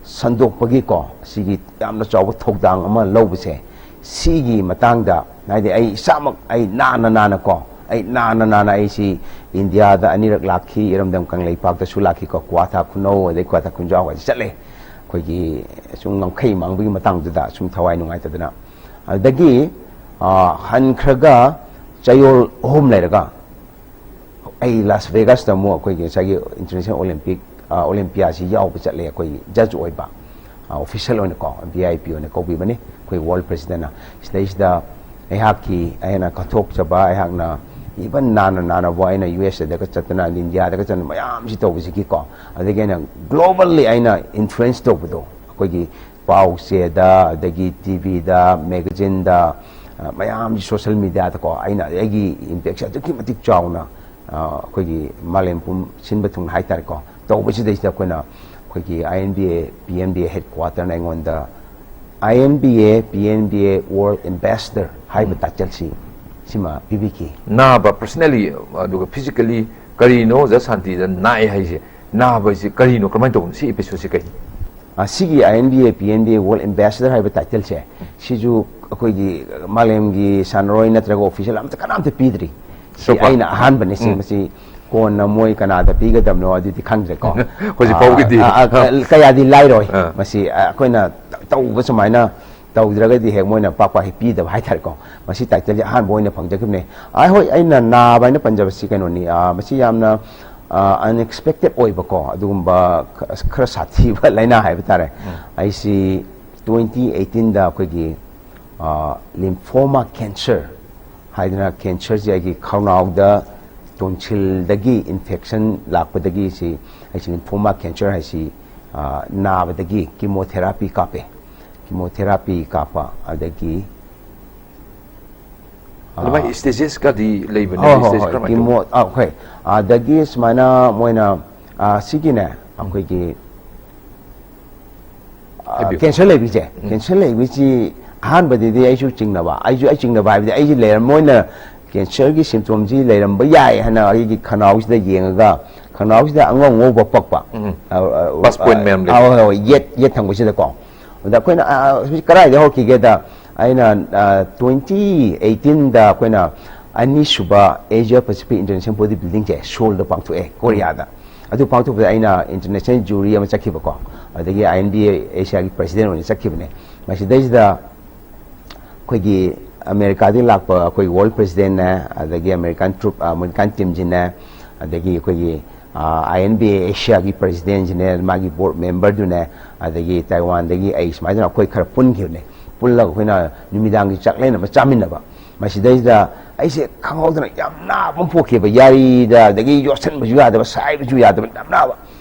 ꯁꯟꯗꯣꯛꯄꯒꯤꯀꯣ, ꯁꯤꯒꯤ ꯌꯥꯝꯅ ꯆꯥꯎꯕ ꯊꯧꯗꯥꯡ ꯑꯃ ꯂꯧꯕꯁꯦ, ꯁꯤꯒꯤ ꯃꯇꯥꯡꯗ, ꯍꯥꯏꯗꯤ ꯑꯩ ꯏꯁꯥꯃꯛ, ꯑꯩ ꯅꯥꯅ ꯅꯥꯅꯀꯣ, ꯑꯩ ꯅꯥꯅ ꯅꯥꯅ ꯑꯩꯁꯤ ꯏꯟꯗꯤꯌꯥꯗ ꯑꯅꯤꯔꯛ ꯂꯥꯛꯈꯤ, ꯏꯔꯝꯗꯝ ꯀꯪꯂꯩꯄꯥꯛꯇꯁꯨ ꯂꯥꯛꯈꯤꯀꯣ, ꯀ꯭ꯋꯥꯊꯥ ꯈꯨꯅꯧ, ꯑꯗꯩ ꯀ꯭ꯋꯥꯊꯥ ꯈꯨꯟꯖꯥꯎ ꯍꯥꯏꯁꯦ ꯆꯠꯂꯦ꯫ ꯑꯩꯈꯣꯏꯒꯤ ꯁꯨꯝ ꯉꯝꯈꯩ ꯃꯥꯡꯕꯒꯤ ꯃꯇꯥꯡꯗꯨꯗ ꯁꯨꯝ ꯊꯋꯥꯏ ꯅꯨꯡꯉꯥꯏꯇꯗꯅ꯫ ꯑꯗꯨꯗꯒꯤ, ꯑ, ꯍꯟꯈ꯭ꯔꯒ ꯆꯌꯣꯜ ꯑꯍꯨꯝ ꯂꯩꯔꯒ ꯑꯩ Las Vegasꯇ ꯑꯃꯨꯛ ꯑꯩꯈꯣꯏꯒꯤ ꯉꯁꯥꯏꯒꯤ International Olympic, ꯑ, Olympiaꯁꯤ ꯌꯥꯎꯕ ꯆꯠꯂꯦ ꯑꯩꯈꯣꯏꯒꯤ judge ꯑꯣꯏꯕ, ꯑ, official ꯑꯣꯏꯅꯀꯣ, VIP ꯑꯣꯏꯅ ꯀꯧꯕꯤꯕꯅꯤ ꯑꯩꯈꯣꯏ world presidentꯅ꯫ ꯁꯤꯗꯩꯁꯤꯗ ꯑꯩꯍꯥꯛꯀꯤ, ꯑꯩꯅ ꯀꯠꯊꯣꯛꯆꯕ, ꯑꯩꯍꯥꯛꯅ even ꯅꯥꯅ ꯅꯥꯅꯕ ꯑꯩꯅ USAꯗꯒ ꯆꯠꯇꯅ, ꯏꯟꯗꯤꯌꯥꯗꯒ ꯆꯠꯇꯅ ꯃꯌꯥꯝꯁꯤ ꯇꯧꯕꯁꯤꯒꯤꯀꯣ, ꯑꯗꯒꯤ ꯑꯩꯅ globally ꯑꯩꯅ influence ꯇꯧꯕꯗꯣ, ꯑꯩꯈꯣꯏꯒꯤ ꯄꯥꯎ ꯆꯦꯗ, ꯑꯗꯒꯤ TVꯗ, magazineꯗ, ꯑ, ꯃꯌꯥꯝꯁꯤ social mediaꯗꯀꯣ, ꯑꯩꯅ ꯑꯩꯒꯤ impactꯁꯦ ꯑꯗꯨꯛꯀꯤ ꯃꯇꯤꯛ ꯆꯥꯎꯅ, ꯑ, ꯑꯩꯈꯣꯏꯒꯤ ꯃꯥꯂꯦꯝ ꯄꯨꯝ ꯁꯤꯟꯕ ꯊꯨꯡꯅ ꯍꯥꯏꯇꯥꯔꯦꯀꯣ, ꯇꯧꯕꯁꯤꯗꯩꯁꯤꯗ ꯑꯩꯈꯣꯏꯅ, ꯑꯩꯈꯣꯏ ꯑꯩꯈꯣꯏꯒꯤ I N B A P N B A headquarterꯅ ꯑꯩꯉꯣꯟꯗ I N B A P N B A World Ambassador ꯍꯥꯏꯕ ꯇꯥꯏꯇꯜꯁꯤ ꯁꯤꯃ ꯄꯤꯕꯤꯈꯤ꯫ ꯅꯥꯕ personally ꯑꯗꯨꯒ physically ꯀꯔꯤꯅꯣ ꯑꯣꯖꯥ ꯁꯥꯟꯇꯤꯗ ꯅꯥꯏ ꯍꯥꯏꯁꯦ? ꯅꯥꯕ ꯍꯥꯏꯁꯦ ꯀꯔꯤꯅꯣ? ꯀꯃꯥꯏꯅ ꯇꯧꯕꯅꯣ? ꯁꯤ episodeꯁꯦ ꯀꯩꯅꯣ? ꯑ, ꯁꯤꯒꯤ I N B A P N B A World Ambassador ꯍꯥꯏꯕ ꯇꯥꯏꯇꯜꯁꯦ ꯁꯤꯁꯨ ꯑꯩꯈꯣꯏꯒꯤ ꯃꯥꯂꯦꯝꯒꯤ ꯁꯥꯟꯅꯔꯣꯏ ꯅꯠꯇ꯭ꯔꯒ official ꯑꯝꯇ ꯀꯅꯥꯝꯇ ꯄꯤꯗ꯭ꯔꯤ꯫ ꯁꯤ ꯁꯣꯄ꯫ ꯑꯩꯅ ꯑꯍꯥꯟꯕꯅꯦ꯫ ꯁꯤ ꯃꯁꯤ ꯀꯣꯟꯅ ꯃꯣꯏ ꯀꯅꯥꯗ ꯄꯤꯒꯗꯕꯅꯣ ꯑꯗꯨꯗꯤ ꯈꯪꯗ꯭ꯔꯦꯀꯣ꯫ ꯍꯧꯖꯤꯛ ꯐꯥꯎꯒꯤꯗꯤ꯫ ꯑ, ꯑ, ꯀꯌꯥꯗꯤ ꯂꯥꯏꯔꯣꯏ꯫ ꯑꯥ꯫ ꯃꯁꯤ ꯑ, ꯑꯩꯈꯣꯏꯅ ꯇꯧꯕ ꯁꯨꯃꯥꯏꯅ ꯇꯧꯗ꯭ꯔꯒꯗꯤ ꯍꯦꯛ ꯃꯣꯏꯅ ꯄꯥꯛ ꯄꯥꯛ ꯍꯦꯛ ꯄꯤꯗꯕ ꯍꯥꯏꯇꯥꯔꯦꯀꯣ꯫ ꯃꯁꯤ ꯇꯥꯏꯇꯜꯁꯦ ꯑꯍꯥꯟꯕ ꯑꯣꯏꯅ ꯐꯪꯖꯈꯤꯕꯅꯦ꯫ ꯑ, ꯍꯣꯏ, ꯑꯩꯅ ꯅꯥꯕ ꯍꯥꯏꯅ ꯄꯟꯖꯕꯁꯤ ꯀꯩꯅꯣꯅꯤ, ꯑ, ꯃꯁꯤ ꯌꯥꯝꯅ ꯑ, unexpected ꯑꯣꯏꯕꯀꯣ, ꯑꯗꯨꯒꯨꯝꯕ ꯈ-, ꯈꯔ ꯁꯥꯊꯤꯕ ꯂꯥꯏꯅꯥ ꯍꯥꯏꯕ ꯇꯥꯔꯦ꯫ ꯑꯩꯁꯤ twenty eighteenꯗ ꯑꯩꯈꯣꯏꯒꯤ lymphoma cancer ꯍꯥꯏꯗꯅ cancerꯁꯦ ꯑꯩꯒꯤ ꯈꯧꯅꯥꯎꯗ tonsilꯗꯒꯤ infection ꯂꯥꯛꯄꯗꯒꯤ ꯁꯤ ꯑꯩꯁꯤ lymphoma cancer ꯍꯥꯏꯁꯤ, ꯑ, ꯅꯥꯕꯗꯒꯤ chemotherapy ꯀꯥꯞꯄꯦ꯫ Chemotherapy ꯀꯥꯞꯄ ꯑꯗꯒꯤ ꯑꯗꯨꯃꯥꯏꯅ stagesꯀꯗꯤ ꯂꯩꯕꯅꯦ? ꯍꯣꯏ, ꯍꯣꯏ, Stage ꯍꯣꯏ, ꯀꯔꯝꯍꯥꯏꯅ chemo, ꯇꯧꯕ? ꯑ, ꯍꯣꯏ꯫ ꯑꯗꯒꯤ ꯁꯨꯃꯥꯏꯅ ꯃꯣꯏꯅ, ꯑ, ꯁꯤꯒꯤꯅꯦ, ꯑꯩꯈꯣꯏꯒꯤ, ꯑ, ꯍꯥꯏꯕꯤꯌꯨ꯫ cancer ꯂꯩꯕꯤꯁꯦ, cancer ꯂꯩꯕꯤꯁꯤ ꯑꯍꯥꯟꯕꯗꯗꯤ ꯑꯩꯁꯨ ꯆꯤꯡꯅꯕ, ꯑꯩꯁꯨ, ꯑꯩ ꯆꯤꯡꯅꯕ ꯍꯥꯏꯕꯗꯤ ꯑꯩꯁꯨ ꯂꯩꯔꯝ-, ꯃꯣꯏꯅ cancerꯒꯤ symptomꯁꯤ ꯂꯩꯔꯝꯕ ꯌꯥꯏ ꯍꯥꯏꯅ ꯑꯩꯒꯤ ꯈꯅꯥꯎꯁꯤꯗ ꯌꯦꯡꯉꯒ ꯈꯅꯥꯎꯁꯤꯗ ꯑꯉꯧ ꯑꯉꯧꯕ ꯄꯛꯄ꯫ ꯑ, ꯑ, Pus point ꯃꯌꯥꯝ ꯂꯩ꯫ ꯑ, ꯍꯣꯏ, ꯍꯣꯏ, ꯌꯦꯠ, ꯌꯦꯠ ꯊꯪꯕꯁꯤꯗꯀꯣ꯫ ꯑꯗ ꯑꯩꯈꯣꯏꯅ, ꯑ, ꯍꯧꯖꯤꯛ ꯀꯗꯥꯏꯗ ꯍꯧꯔꯛꯈꯤꯒꯦꯗ, ꯑꯩꯅ, ꯑ, twenty eighteenꯗ ꯑꯩꯈꯣꯏꯅ ꯑꯅꯤꯁꯨꯕ Asia Pacific International Body Buildingꯁꯦ Seoulꯗ ꯄꯥꯡꯊꯣꯛꯑꯦ, ꯀꯣꯔꯤꯌꯥꯗ꯫ ꯑꯗꯨ ꯄꯥꯡꯊꯣꯛꯄꯗ ꯑꯩꯅ international jury ꯑꯃ ꯆꯠꯈꯤꯕꯀꯣ, ꯑꯗꯒꯤ I N B A Asiaꯒꯤ president ꯑꯣꯏꯅ ꯆꯠꯈꯤꯕꯅꯦ꯫ ꯃꯁꯤꯗꯩꯁꯤꯗ ꯑꯩꯈꯣꯏꯒꯤ ꯑꯃꯦꯔꯤꯀꯥꯗꯒꯤ ꯂꯥꯛꯄ ꯑꯩꯈꯣꯏ world presidentꯅꯦ, ꯑꯗꯒꯤ American troop, American teamꯁꯤꯅꯦ, ꯑꯗꯒꯤ ꯑꯩꯈꯣꯏꯒꯤ, ꯑ, I N B A Asiaꯒꯤ presidentꯁꯤꯅꯦ, ꯃꯥꯒꯤ board memberꯗꯨꯅꯦ, ꯑꯗꯒꯤ ꯇꯥꯏꯋꯥꯟꯗꯒꯤ ꯑꯩ ꯁꯨꯃꯥꯏꯅ ꯑꯩꯈꯣꯏ ꯈꯔ ꯄꯨꯟꯈꯤꯕꯅꯦ꯫ ꯄꯨꯜꯂꯒ ꯑꯩꯈꯣꯏꯅ ꯅꯨꯃꯤꯗꯥꯡꯒꯤ ꯆꯥꯛꯂꯦꯟ ꯑꯃ ꯆꯥꯃꯤꯟꯅꯕ꯫ ꯃꯁꯤꯗꯩꯁꯤꯗ ꯑꯩꯁꯦ ꯈꯪꯍꯧꯗꯅ ꯌꯥꯝ ꯅꯥꯕ ꯑꯃ ꯄꯣꯛꯈꯤꯕ, ꯌꯥꯔꯤꯗ, ꯑꯗꯒꯤ ꯌꯣꯠꯁꯟꯕꯁꯨ ꯌꯥꯗꯕ, ꯁꯥꯏꯕꯁꯨ ꯌꯥꯗꯕ, ꯌꯥꯝ ꯅꯥꯕ꯫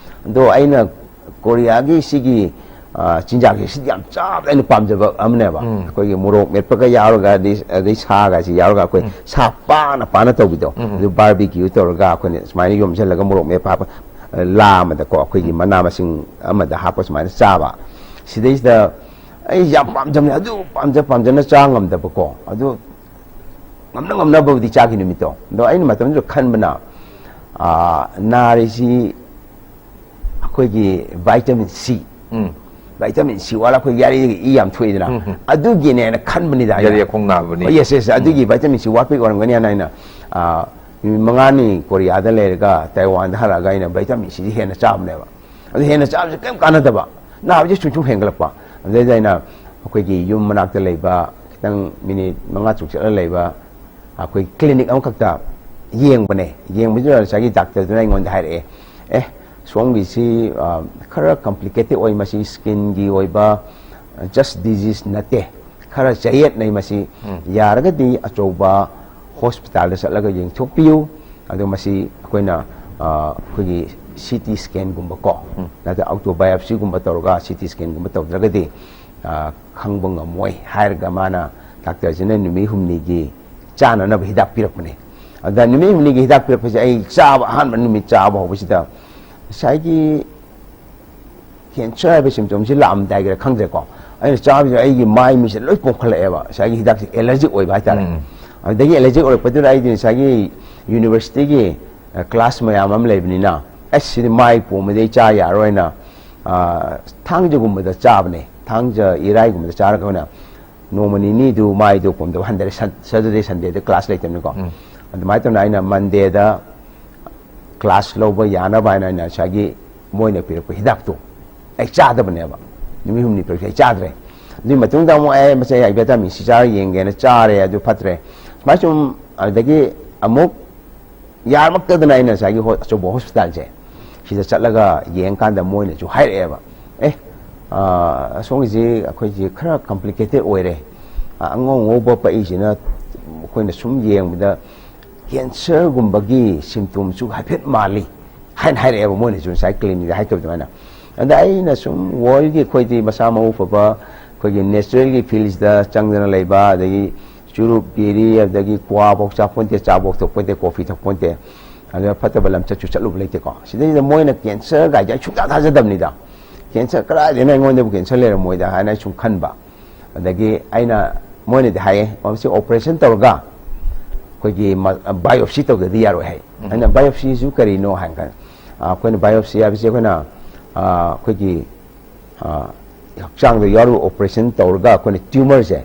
ꯑꯗꯣ ꯑꯩꯅ ꯀꯣꯔꯤꯌꯥꯒꯤ ꯁꯤꯒꯤ, ꯑ, ꯆꯤꯟꯖꯥꯛꯁꯦ ꯁꯤꯗꯤ ꯌꯥꯝ ꯆꯥꯕꯗ ꯑꯩꯅ ꯄꯥꯝꯖꯕ ꯑꯃꯅꯦꯕ꯫ ꯑꯩꯈꯣꯏꯒꯤ ꯃꯣꯔꯣꯛ ꯃꯦꯠꯄꯒ ꯌꯥꯎꯔꯒ, ꯑꯗꯩ, ꯑꯗꯩ ꯁꯥꯒꯁꯤ ꯌꯥꯎꯔꯒ ꯑꯩꯈꯣꯏ ꯁꯥ ꯄꯥꯅ ꯄꯥꯅ ꯇꯧꯕꯤꯗꯣ, ꯑꯗꯨ barbecue ꯇꯧꯔꯒ ꯑꯩꯈꯣꯏꯅ ꯁꯨꯃꯥꯏꯅ ꯌꯣꯝꯁꯤꯜꯂꯒ ꯃꯣꯔꯣꯛ ꯃꯦꯠꯄ ꯍꯥꯞꯄ, ꯂꯥ ꯑꯃꯗꯀꯣ ꯑꯩꯈꯣꯏꯒꯤ ꯃꯅꯥ ꯃꯁꯤꯡ ꯑꯃꯗ ꯍꯥꯞꯄ ꯁꯨꯃꯥꯏꯅ ꯆꯥꯕ꯫ ꯁꯤꯗꯩꯁꯤꯗ ꯑꯩ ꯌꯥꯝ ꯄꯥꯝꯖꯕꯅꯦ, ꯑꯗꯨ ꯄꯥꯝꯖ ꯄꯥꯝꯖꯅ ꯆꯥ ꯉꯝꯗꯕꯀꯣ, ꯑꯗꯨ ꯉꯝꯅ ꯉꯝꯅꯕꯕꯨꯗꯤ ꯆꯥꯈꯤ ꯅꯨꯃꯤꯠꯇꯣ꯫ ꯑꯗꯣ ꯑꯩꯅ ꯃꯇꯝꯗꯨꯗ ꯈꯟꯕꯅ, ꯑꯥ, ꯅꯥꯔꯤꯁꯤ ꯑꯩꯈꯣꯏꯒꯤ vitamin C, ꯎꯝ꯫ Vitamin C ꯋꯥꯠꯂ ꯑꯩꯈꯣꯏ ꯌꯥꯔꯤꯗꯒꯤ ꯏ ꯌꯥꯝ ꯊꯣꯛꯏꯗꯅ, ꯎꯝ, ꯎꯝ꯫ ꯑꯗꯨꯒꯤꯅꯦꯅ ꯈꯟꯕꯅꯤꯗ ꯑꯩꯅ꯫ ꯌꯥꯔꯤ ꯑꯈꯣꯡ ꯅꯥꯕꯅꯤ꯫ Oh, yes, yes, ꯑꯗꯨꯒꯤ ꯎꯝ꯫ Vitamin C ꯋꯥꯠꯄꯒꯤ ꯑꯣꯏꯔꯝꯒꯅꯤ ꯍꯥꯏꯅ ꯑꯩꯅ, ꯑꯥ, ꯅꯨꯃꯤꯠ ꯃꯉꯥꯅꯤ ꯀꯣꯔꯤꯌꯥꯗ ꯂꯩꯔꯒ ꯇꯥꯏꯋꯥꯟꯗ ꯍꯜꯂꯛꯑꯒ ꯑꯩꯅ vitamin Cꯁꯤ ꯍꯦꯟꯅ ꯆꯥꯕꯅꯦꯕ꯫ ꯑꯗꯨ ꯍꯦꯟꯅ ꯆꯥꯕꯁꯦ ꯀꯔꯤꯝ ꯀꯥꯟꯅꯗꯕ, ꯅꯥꯕꯁꯦ ꯁꯨꯝ ꯁꯨꯝ ꯍꯦꯟꯒꯠꯂꯛꯄ꯫ ꯑꯗꯨꯗꯩꯗ ꯑꯩꯅ ꯑꯩꯈꯣꯏꯒꯤ ꯌꯨꯝ ꯃꯅꯥꯛꯇ ꯂꯩꯕ, ꯈꯤꯇꯪ ꯃꯤꯅꯤꯠ ꯃꯉꯥ ꯇꯔꯨꯛ ꯆꯠꯂ ꯂꯩꯕ ꯑꯩꯈꯣꯏ clinic ꯑꯃꯈꯛꯇ ꯌꯦꯡꯕꯅꯦ꯫ ꯌꯦꯡꯕꯁꯤꯗ ꯉꯁꯥꯏꯒꯤ doctorꯗꯨꯅ ꯑꯩꯉꯣꯟꯗ ꯍꯥꯏꯔꯛꯑꯦ, "ꯑꯦ, ꯁꯣꯝꯒꯤꯁꯤ, ꯑ, ꯈꯔ complicated ꯑꯣꯏ, ꯃꯁꯤ skinꯒꯤ ꯑꯣꯏꯕ, just disease ꯅꯠꯇꯦ, ꯈꯔ ꯆꯌꯦꯠꯅꯩ ꯃꯁꯤ꯫ ꯎꯝ꯫ ꯌꯥꯔꯒꯗꯤ ꯑꯆꯧꯕ hospitalꯗ ꯆꯠꯂꯒ ꯌꯦꯡꯊꯣꯛꯄꯤꯌꯨ꯫ ꯑꯗꯣ ꯃꯁꯤ ꯑꯩꯈꯣꯏꯅ, ꯑ, ꯑꯩꯈꯣꯏꯒꯤ CT scanꯒꯨꯝꯕꯀꯣ, ꯎꯝ꯫ ꯅꯠꯇ꯭ꯔꯒ auto biopsyꯒꯨꯝꯕ ꯇꯧꯔꯒ CT scanꯒꯨꯝꯕ ꯇꯧꯗ꯭ꯔꯒꯗꯤ, ꯑ, ꯈꯪꯕ ꯉꯝꯃꯣꯏ" ꯍꯥꯏꯔꯒ ꯃꯥꯅ, doctorꯁꯤꯅ ꯅꯨꯃꯤꯠ ꯍꯨꯝꯅꯤꯒꯤ ꯆꯥꯅꯅꯕ ꯍꯤꯗꯥꯛ ꯄꯤꯔꯛꯄꯅꯦ꯫ ꯑꯗ ꯅꯨꯃꯤꯠ ꯍꯨꯝꯅꯤꯒꯤ ꯍꯤꯗꯥꯛ ꯄꯤꯔꯛꯄꯁꯦ ꯑꯩ ꯆꯥꯕ, ꯑꯍꯥꯟꯕ ꯅꯨꯃꯤꯠ ꯆꯥꯕ ꯍꯧꯕꯁꯤꯗ ꯉꯁꯥꯏꯒꯤ cancer ꯍꯥꯏꯕ symptomꯁꯤ ꯂꯥꯛꯑꯝꯗꯥꯏꯒꯤꯔ ꯈꯪꯗ꯭ꯔꯦꯀꯣ, ꯑꯩꯅ ꯆꯥꯕꯁꯤꯗ ꯑꯩꯒꯤ ꯃꯥꯏ ꯃꯤꯠꯁꯦ ꯂꯣꯏ ꯄꯣꯝꯈꯠꯂꯛꯑꯦꯕ꯫ ꯉꯁꯥꯏꯒꯤ ꯍꯤꯗꯥꯛꯁꯦ allergic ꯑꯣꯏꯕ ꯍꯥꯏꯇꯥꯔꯦ꯫ ꯎꯝ꯫ ꯑꯗꯒꯤ allergic ꯑꯣꯏꯔꯛꯄꯗꯨꯗ ꯑꯩꯗꯤ ꯉꯁꯥꯏꯒꯤ universityꯒꯤ, ꯑ, class ꯃꯌꯥꯝ ꯑꯃ ꯂꯩꯕꯅꯤꯅ, "ꯑꯁ, ꯁꯤꯗꯤ ꯃꯥꯏ ꯄꯣꯝꯃꯗꯤ ꯑꯩ ꯆꯥ ꯌꯥꯔꯔꯣꯏꯅ", ꯑ, ꯊꯥꯡꯖꯒꯨꯝꯕꯗ ꯆꯥꯕꯅꯦ꯫ ꯊꯥꯡꯖ, ꯏꯔꯥꯏꯒꯨꯝꯕꯗ ꯆꯥꯔꯒ ꯑꯩꯈꯣꯏꯅ ꯅꯣꯡꯃ ꯅꯤꯅꯤꯗꯨ ꯃꯥꯏꯗꯨ ꯄꯣꯝꯗꯕ ꯍꯟꯊꯔꯦ꯫ ꯁꯟ-, Saturday, Sundayꯗ class ꯂꯩꯇꯕꯅꯤꯀꯣ꯫ ꯎꯝ꯫ ꯑꯗꯨꯃꯥꯏꯅ ꯇꯧꯅ ꯑꯩꯅ Mondayꯗ class ꯂꯧꯕ ꯌꯥꯅꯕ ꯍꯥꯏꯅ ꯑꯩꯅ ꯉꯁꯥꯏꯒꯤ ꯃꯣꯏꯅ ꯄꯤꯔꯛꯄ ꯍꯤꯗꯥꯛꯇꯣ ꯑꯩ ꯆꯥꯗꯕꯅꯦꯕ꯫ ꯅꯨꯃꯤꯠ ꯍꯨꯝꯅꯤ ꯄꯤꯔꯛꯄꯁꯦ ꯑꯩ ꯆꯥꯗ꯭ꯔꯦ꯫ ꯑꯗꯨꯒꯤ ꯃꯇꯨꯡꯗ ꯑꯃꯨꯛ ꯑꯩ ꯃꯁꯤ ꯑꯩ vitamin C ꯆꯥꯔ ꯌꯦꯡꯒꯦꯅ ꯆꯥꯔꯦ, ꯑꯗꯨ ꯐꯠꯇ꯭ꯔꯦ꯫ ꯁꯨꯃꯥꯏꯅ ꯁꯨꯝ ꯑꯗꯨꯗꯒꯤ ꯑꯃꯨꯛ ꯌꯥꯔꯃꯛꯇꯗꯅ ꯑꯩꯅ ꯉꯁꯥꯏꯒꯤ ꯍꯣ-, ꯑꯆꯧꯕ hospitalꯁꯦ ꯁꯤꯗ ꯆꯠꯂꯒ ꯌꯦꯡꯀꯥꯟꯗ ꯃꯣꯏꯅꯁꯨ ꯍꯥꯏꯔꯛꯑꯦꯕ, "ꯑꯦ, ꯑꯥ, ꯑꯁꯣꯝꯒꯤꯁꯤ ꯑꯩꯈꯣꯏꯁꯤ ꯈꯔ complicated ꯑꯣꯏꯔꯦ꯫ ꯑꯥ, ꯑꯉꯧ ꯑꯉꯧꯕ ꯄꯛꯏꯁꯤꯅ ꯑꯩꯈꯣꯏꯅ ꯁꯨꯝ ꯌꯦꯡꯕꯗ cancerꯒꯨꯝꯕꯒꯤ symptomꯁꯨ ꯍꯥꯏꯐꯦꯠ ꯃꯥꯜꯂꯤ" ꯍꯥꯏꯅ ꯍꯥꯏꯔꯛꯑꯦꯕ ꯃꯣꯏꯅꯁꯨ ꯉꯁꯥꯏ clinicꯇ ꯍꯥꯏꯔꯛꯇꯕ ꯑꯗꯨꯃꯥꯏꯅ꯫ ꯑꯗ ꯑꯩꯅ ꯁꯨꯝ worldꯒꯤ ꯑꯩꯈꯣꯏꯗꯤ ꯃꯁꯥ ꯃꯎ ꯐꯕ ꯑꯩꯈꯣꯏꯒꯤ naturalꯒꯤ fieldꯁꯤꯗ ꯆꯪꯗꯅ ꯂꯩꯕ, ꯑꯗꯒꯤ ꯆꯨꯔꯨꯞ, ꯕꯤꯔꯤ, ꯑꯗꯒꯤ ꯀ꯭ꯋꯥꯐꯧ ꯆꯥꯄꯣꯟꯇꯦ, ꯆꯥꯐꯧ ꯊꯛꯄꯣꯟꯇꯦ, coffee ꯊꯛꯄꯣꯟꯇꯦ꯫ ꯑꯗꯨꯅ ꯐꯠꯇꯕ ꯂꯝꯆꯠꯁꯨ ꯆꯠꯂꯨꯕ ꯂꯩꯇꯦꯀꯣ꯫ ꯁꯤꯗꯩꯁꯤꯗ ꯃꯣꯏꯅ ꯀꯦꯟꯁꯔ ꯀꯥꯏꯁꯦ ꯑꯩ ꯁꯨꯡꯊꯥ ꯊꯥꯖꯗꯕꯅꯤꯗ꯫ ꯀꯦꯟꯁꯔ ꯀꯗꯥꯏꯗꯩꯅꯣ, ꯑꯩꯉꯣꯟꯗꯕꯨ ꯀꯦꯟꯁꯔ ꯂꯩꯔꯝꯃꯣꯏꯗ ꯍꯥꯏꯅ ꯑꯩ ꯁꯨꯝ ꯈꯟꯕ꯫ ꯑꯗꯒꯤ ꯑꯩꯅ, ꯃꯣꯏꯅꯗꯤ ꯍꯥꯏꯌꯦ, "ꯑꯣ, ꯁꯤ ꯑꯣꯄꯔꯦꯁꯟ ꯇꯧꯔꯒ ꯑꯩꯈꯣꯏꯒꯤ ꯃ-, ꯕꯥꯏꯑꯣꯞꯁꯤ ꯇꯧꯗꯗꯤ ꯌꯥꯔꯣꯏ" ꯍꯥꯏ꯫ ꯎꯝ꯫ ꯑꯩꯅ, "ꯕꯥꯏꯑꯣꯞꯁꯤꯁꯨ ꯀꯔꯤꯅꯣ?" ꯍꯥꯏ ꯀꯥꯟꯗ, ꯑ, ꯑꯩꯈꯣꯏꯅ ꯕꯥꯏꯑꯣꯞꯁꯤ ꯍꯥꯏꯕꯁꯤ ꯑꯩꯈꯣꯏꯅ, ꯑ, ꯑꯩꯈꯣꯏꯒꯤ, ꯑ, ꯍꯛꯆꯥꯡꯗ ꯌꯥꯎꯔꯤꯕ ꯑꯣꯄꯔꯦꯁꯟ ꯇꯧꯔꯒ ꯑꯩꯈꯣꯏꯅ ꯇ꯭ꯌꯨꯃꯔꯁꯦ,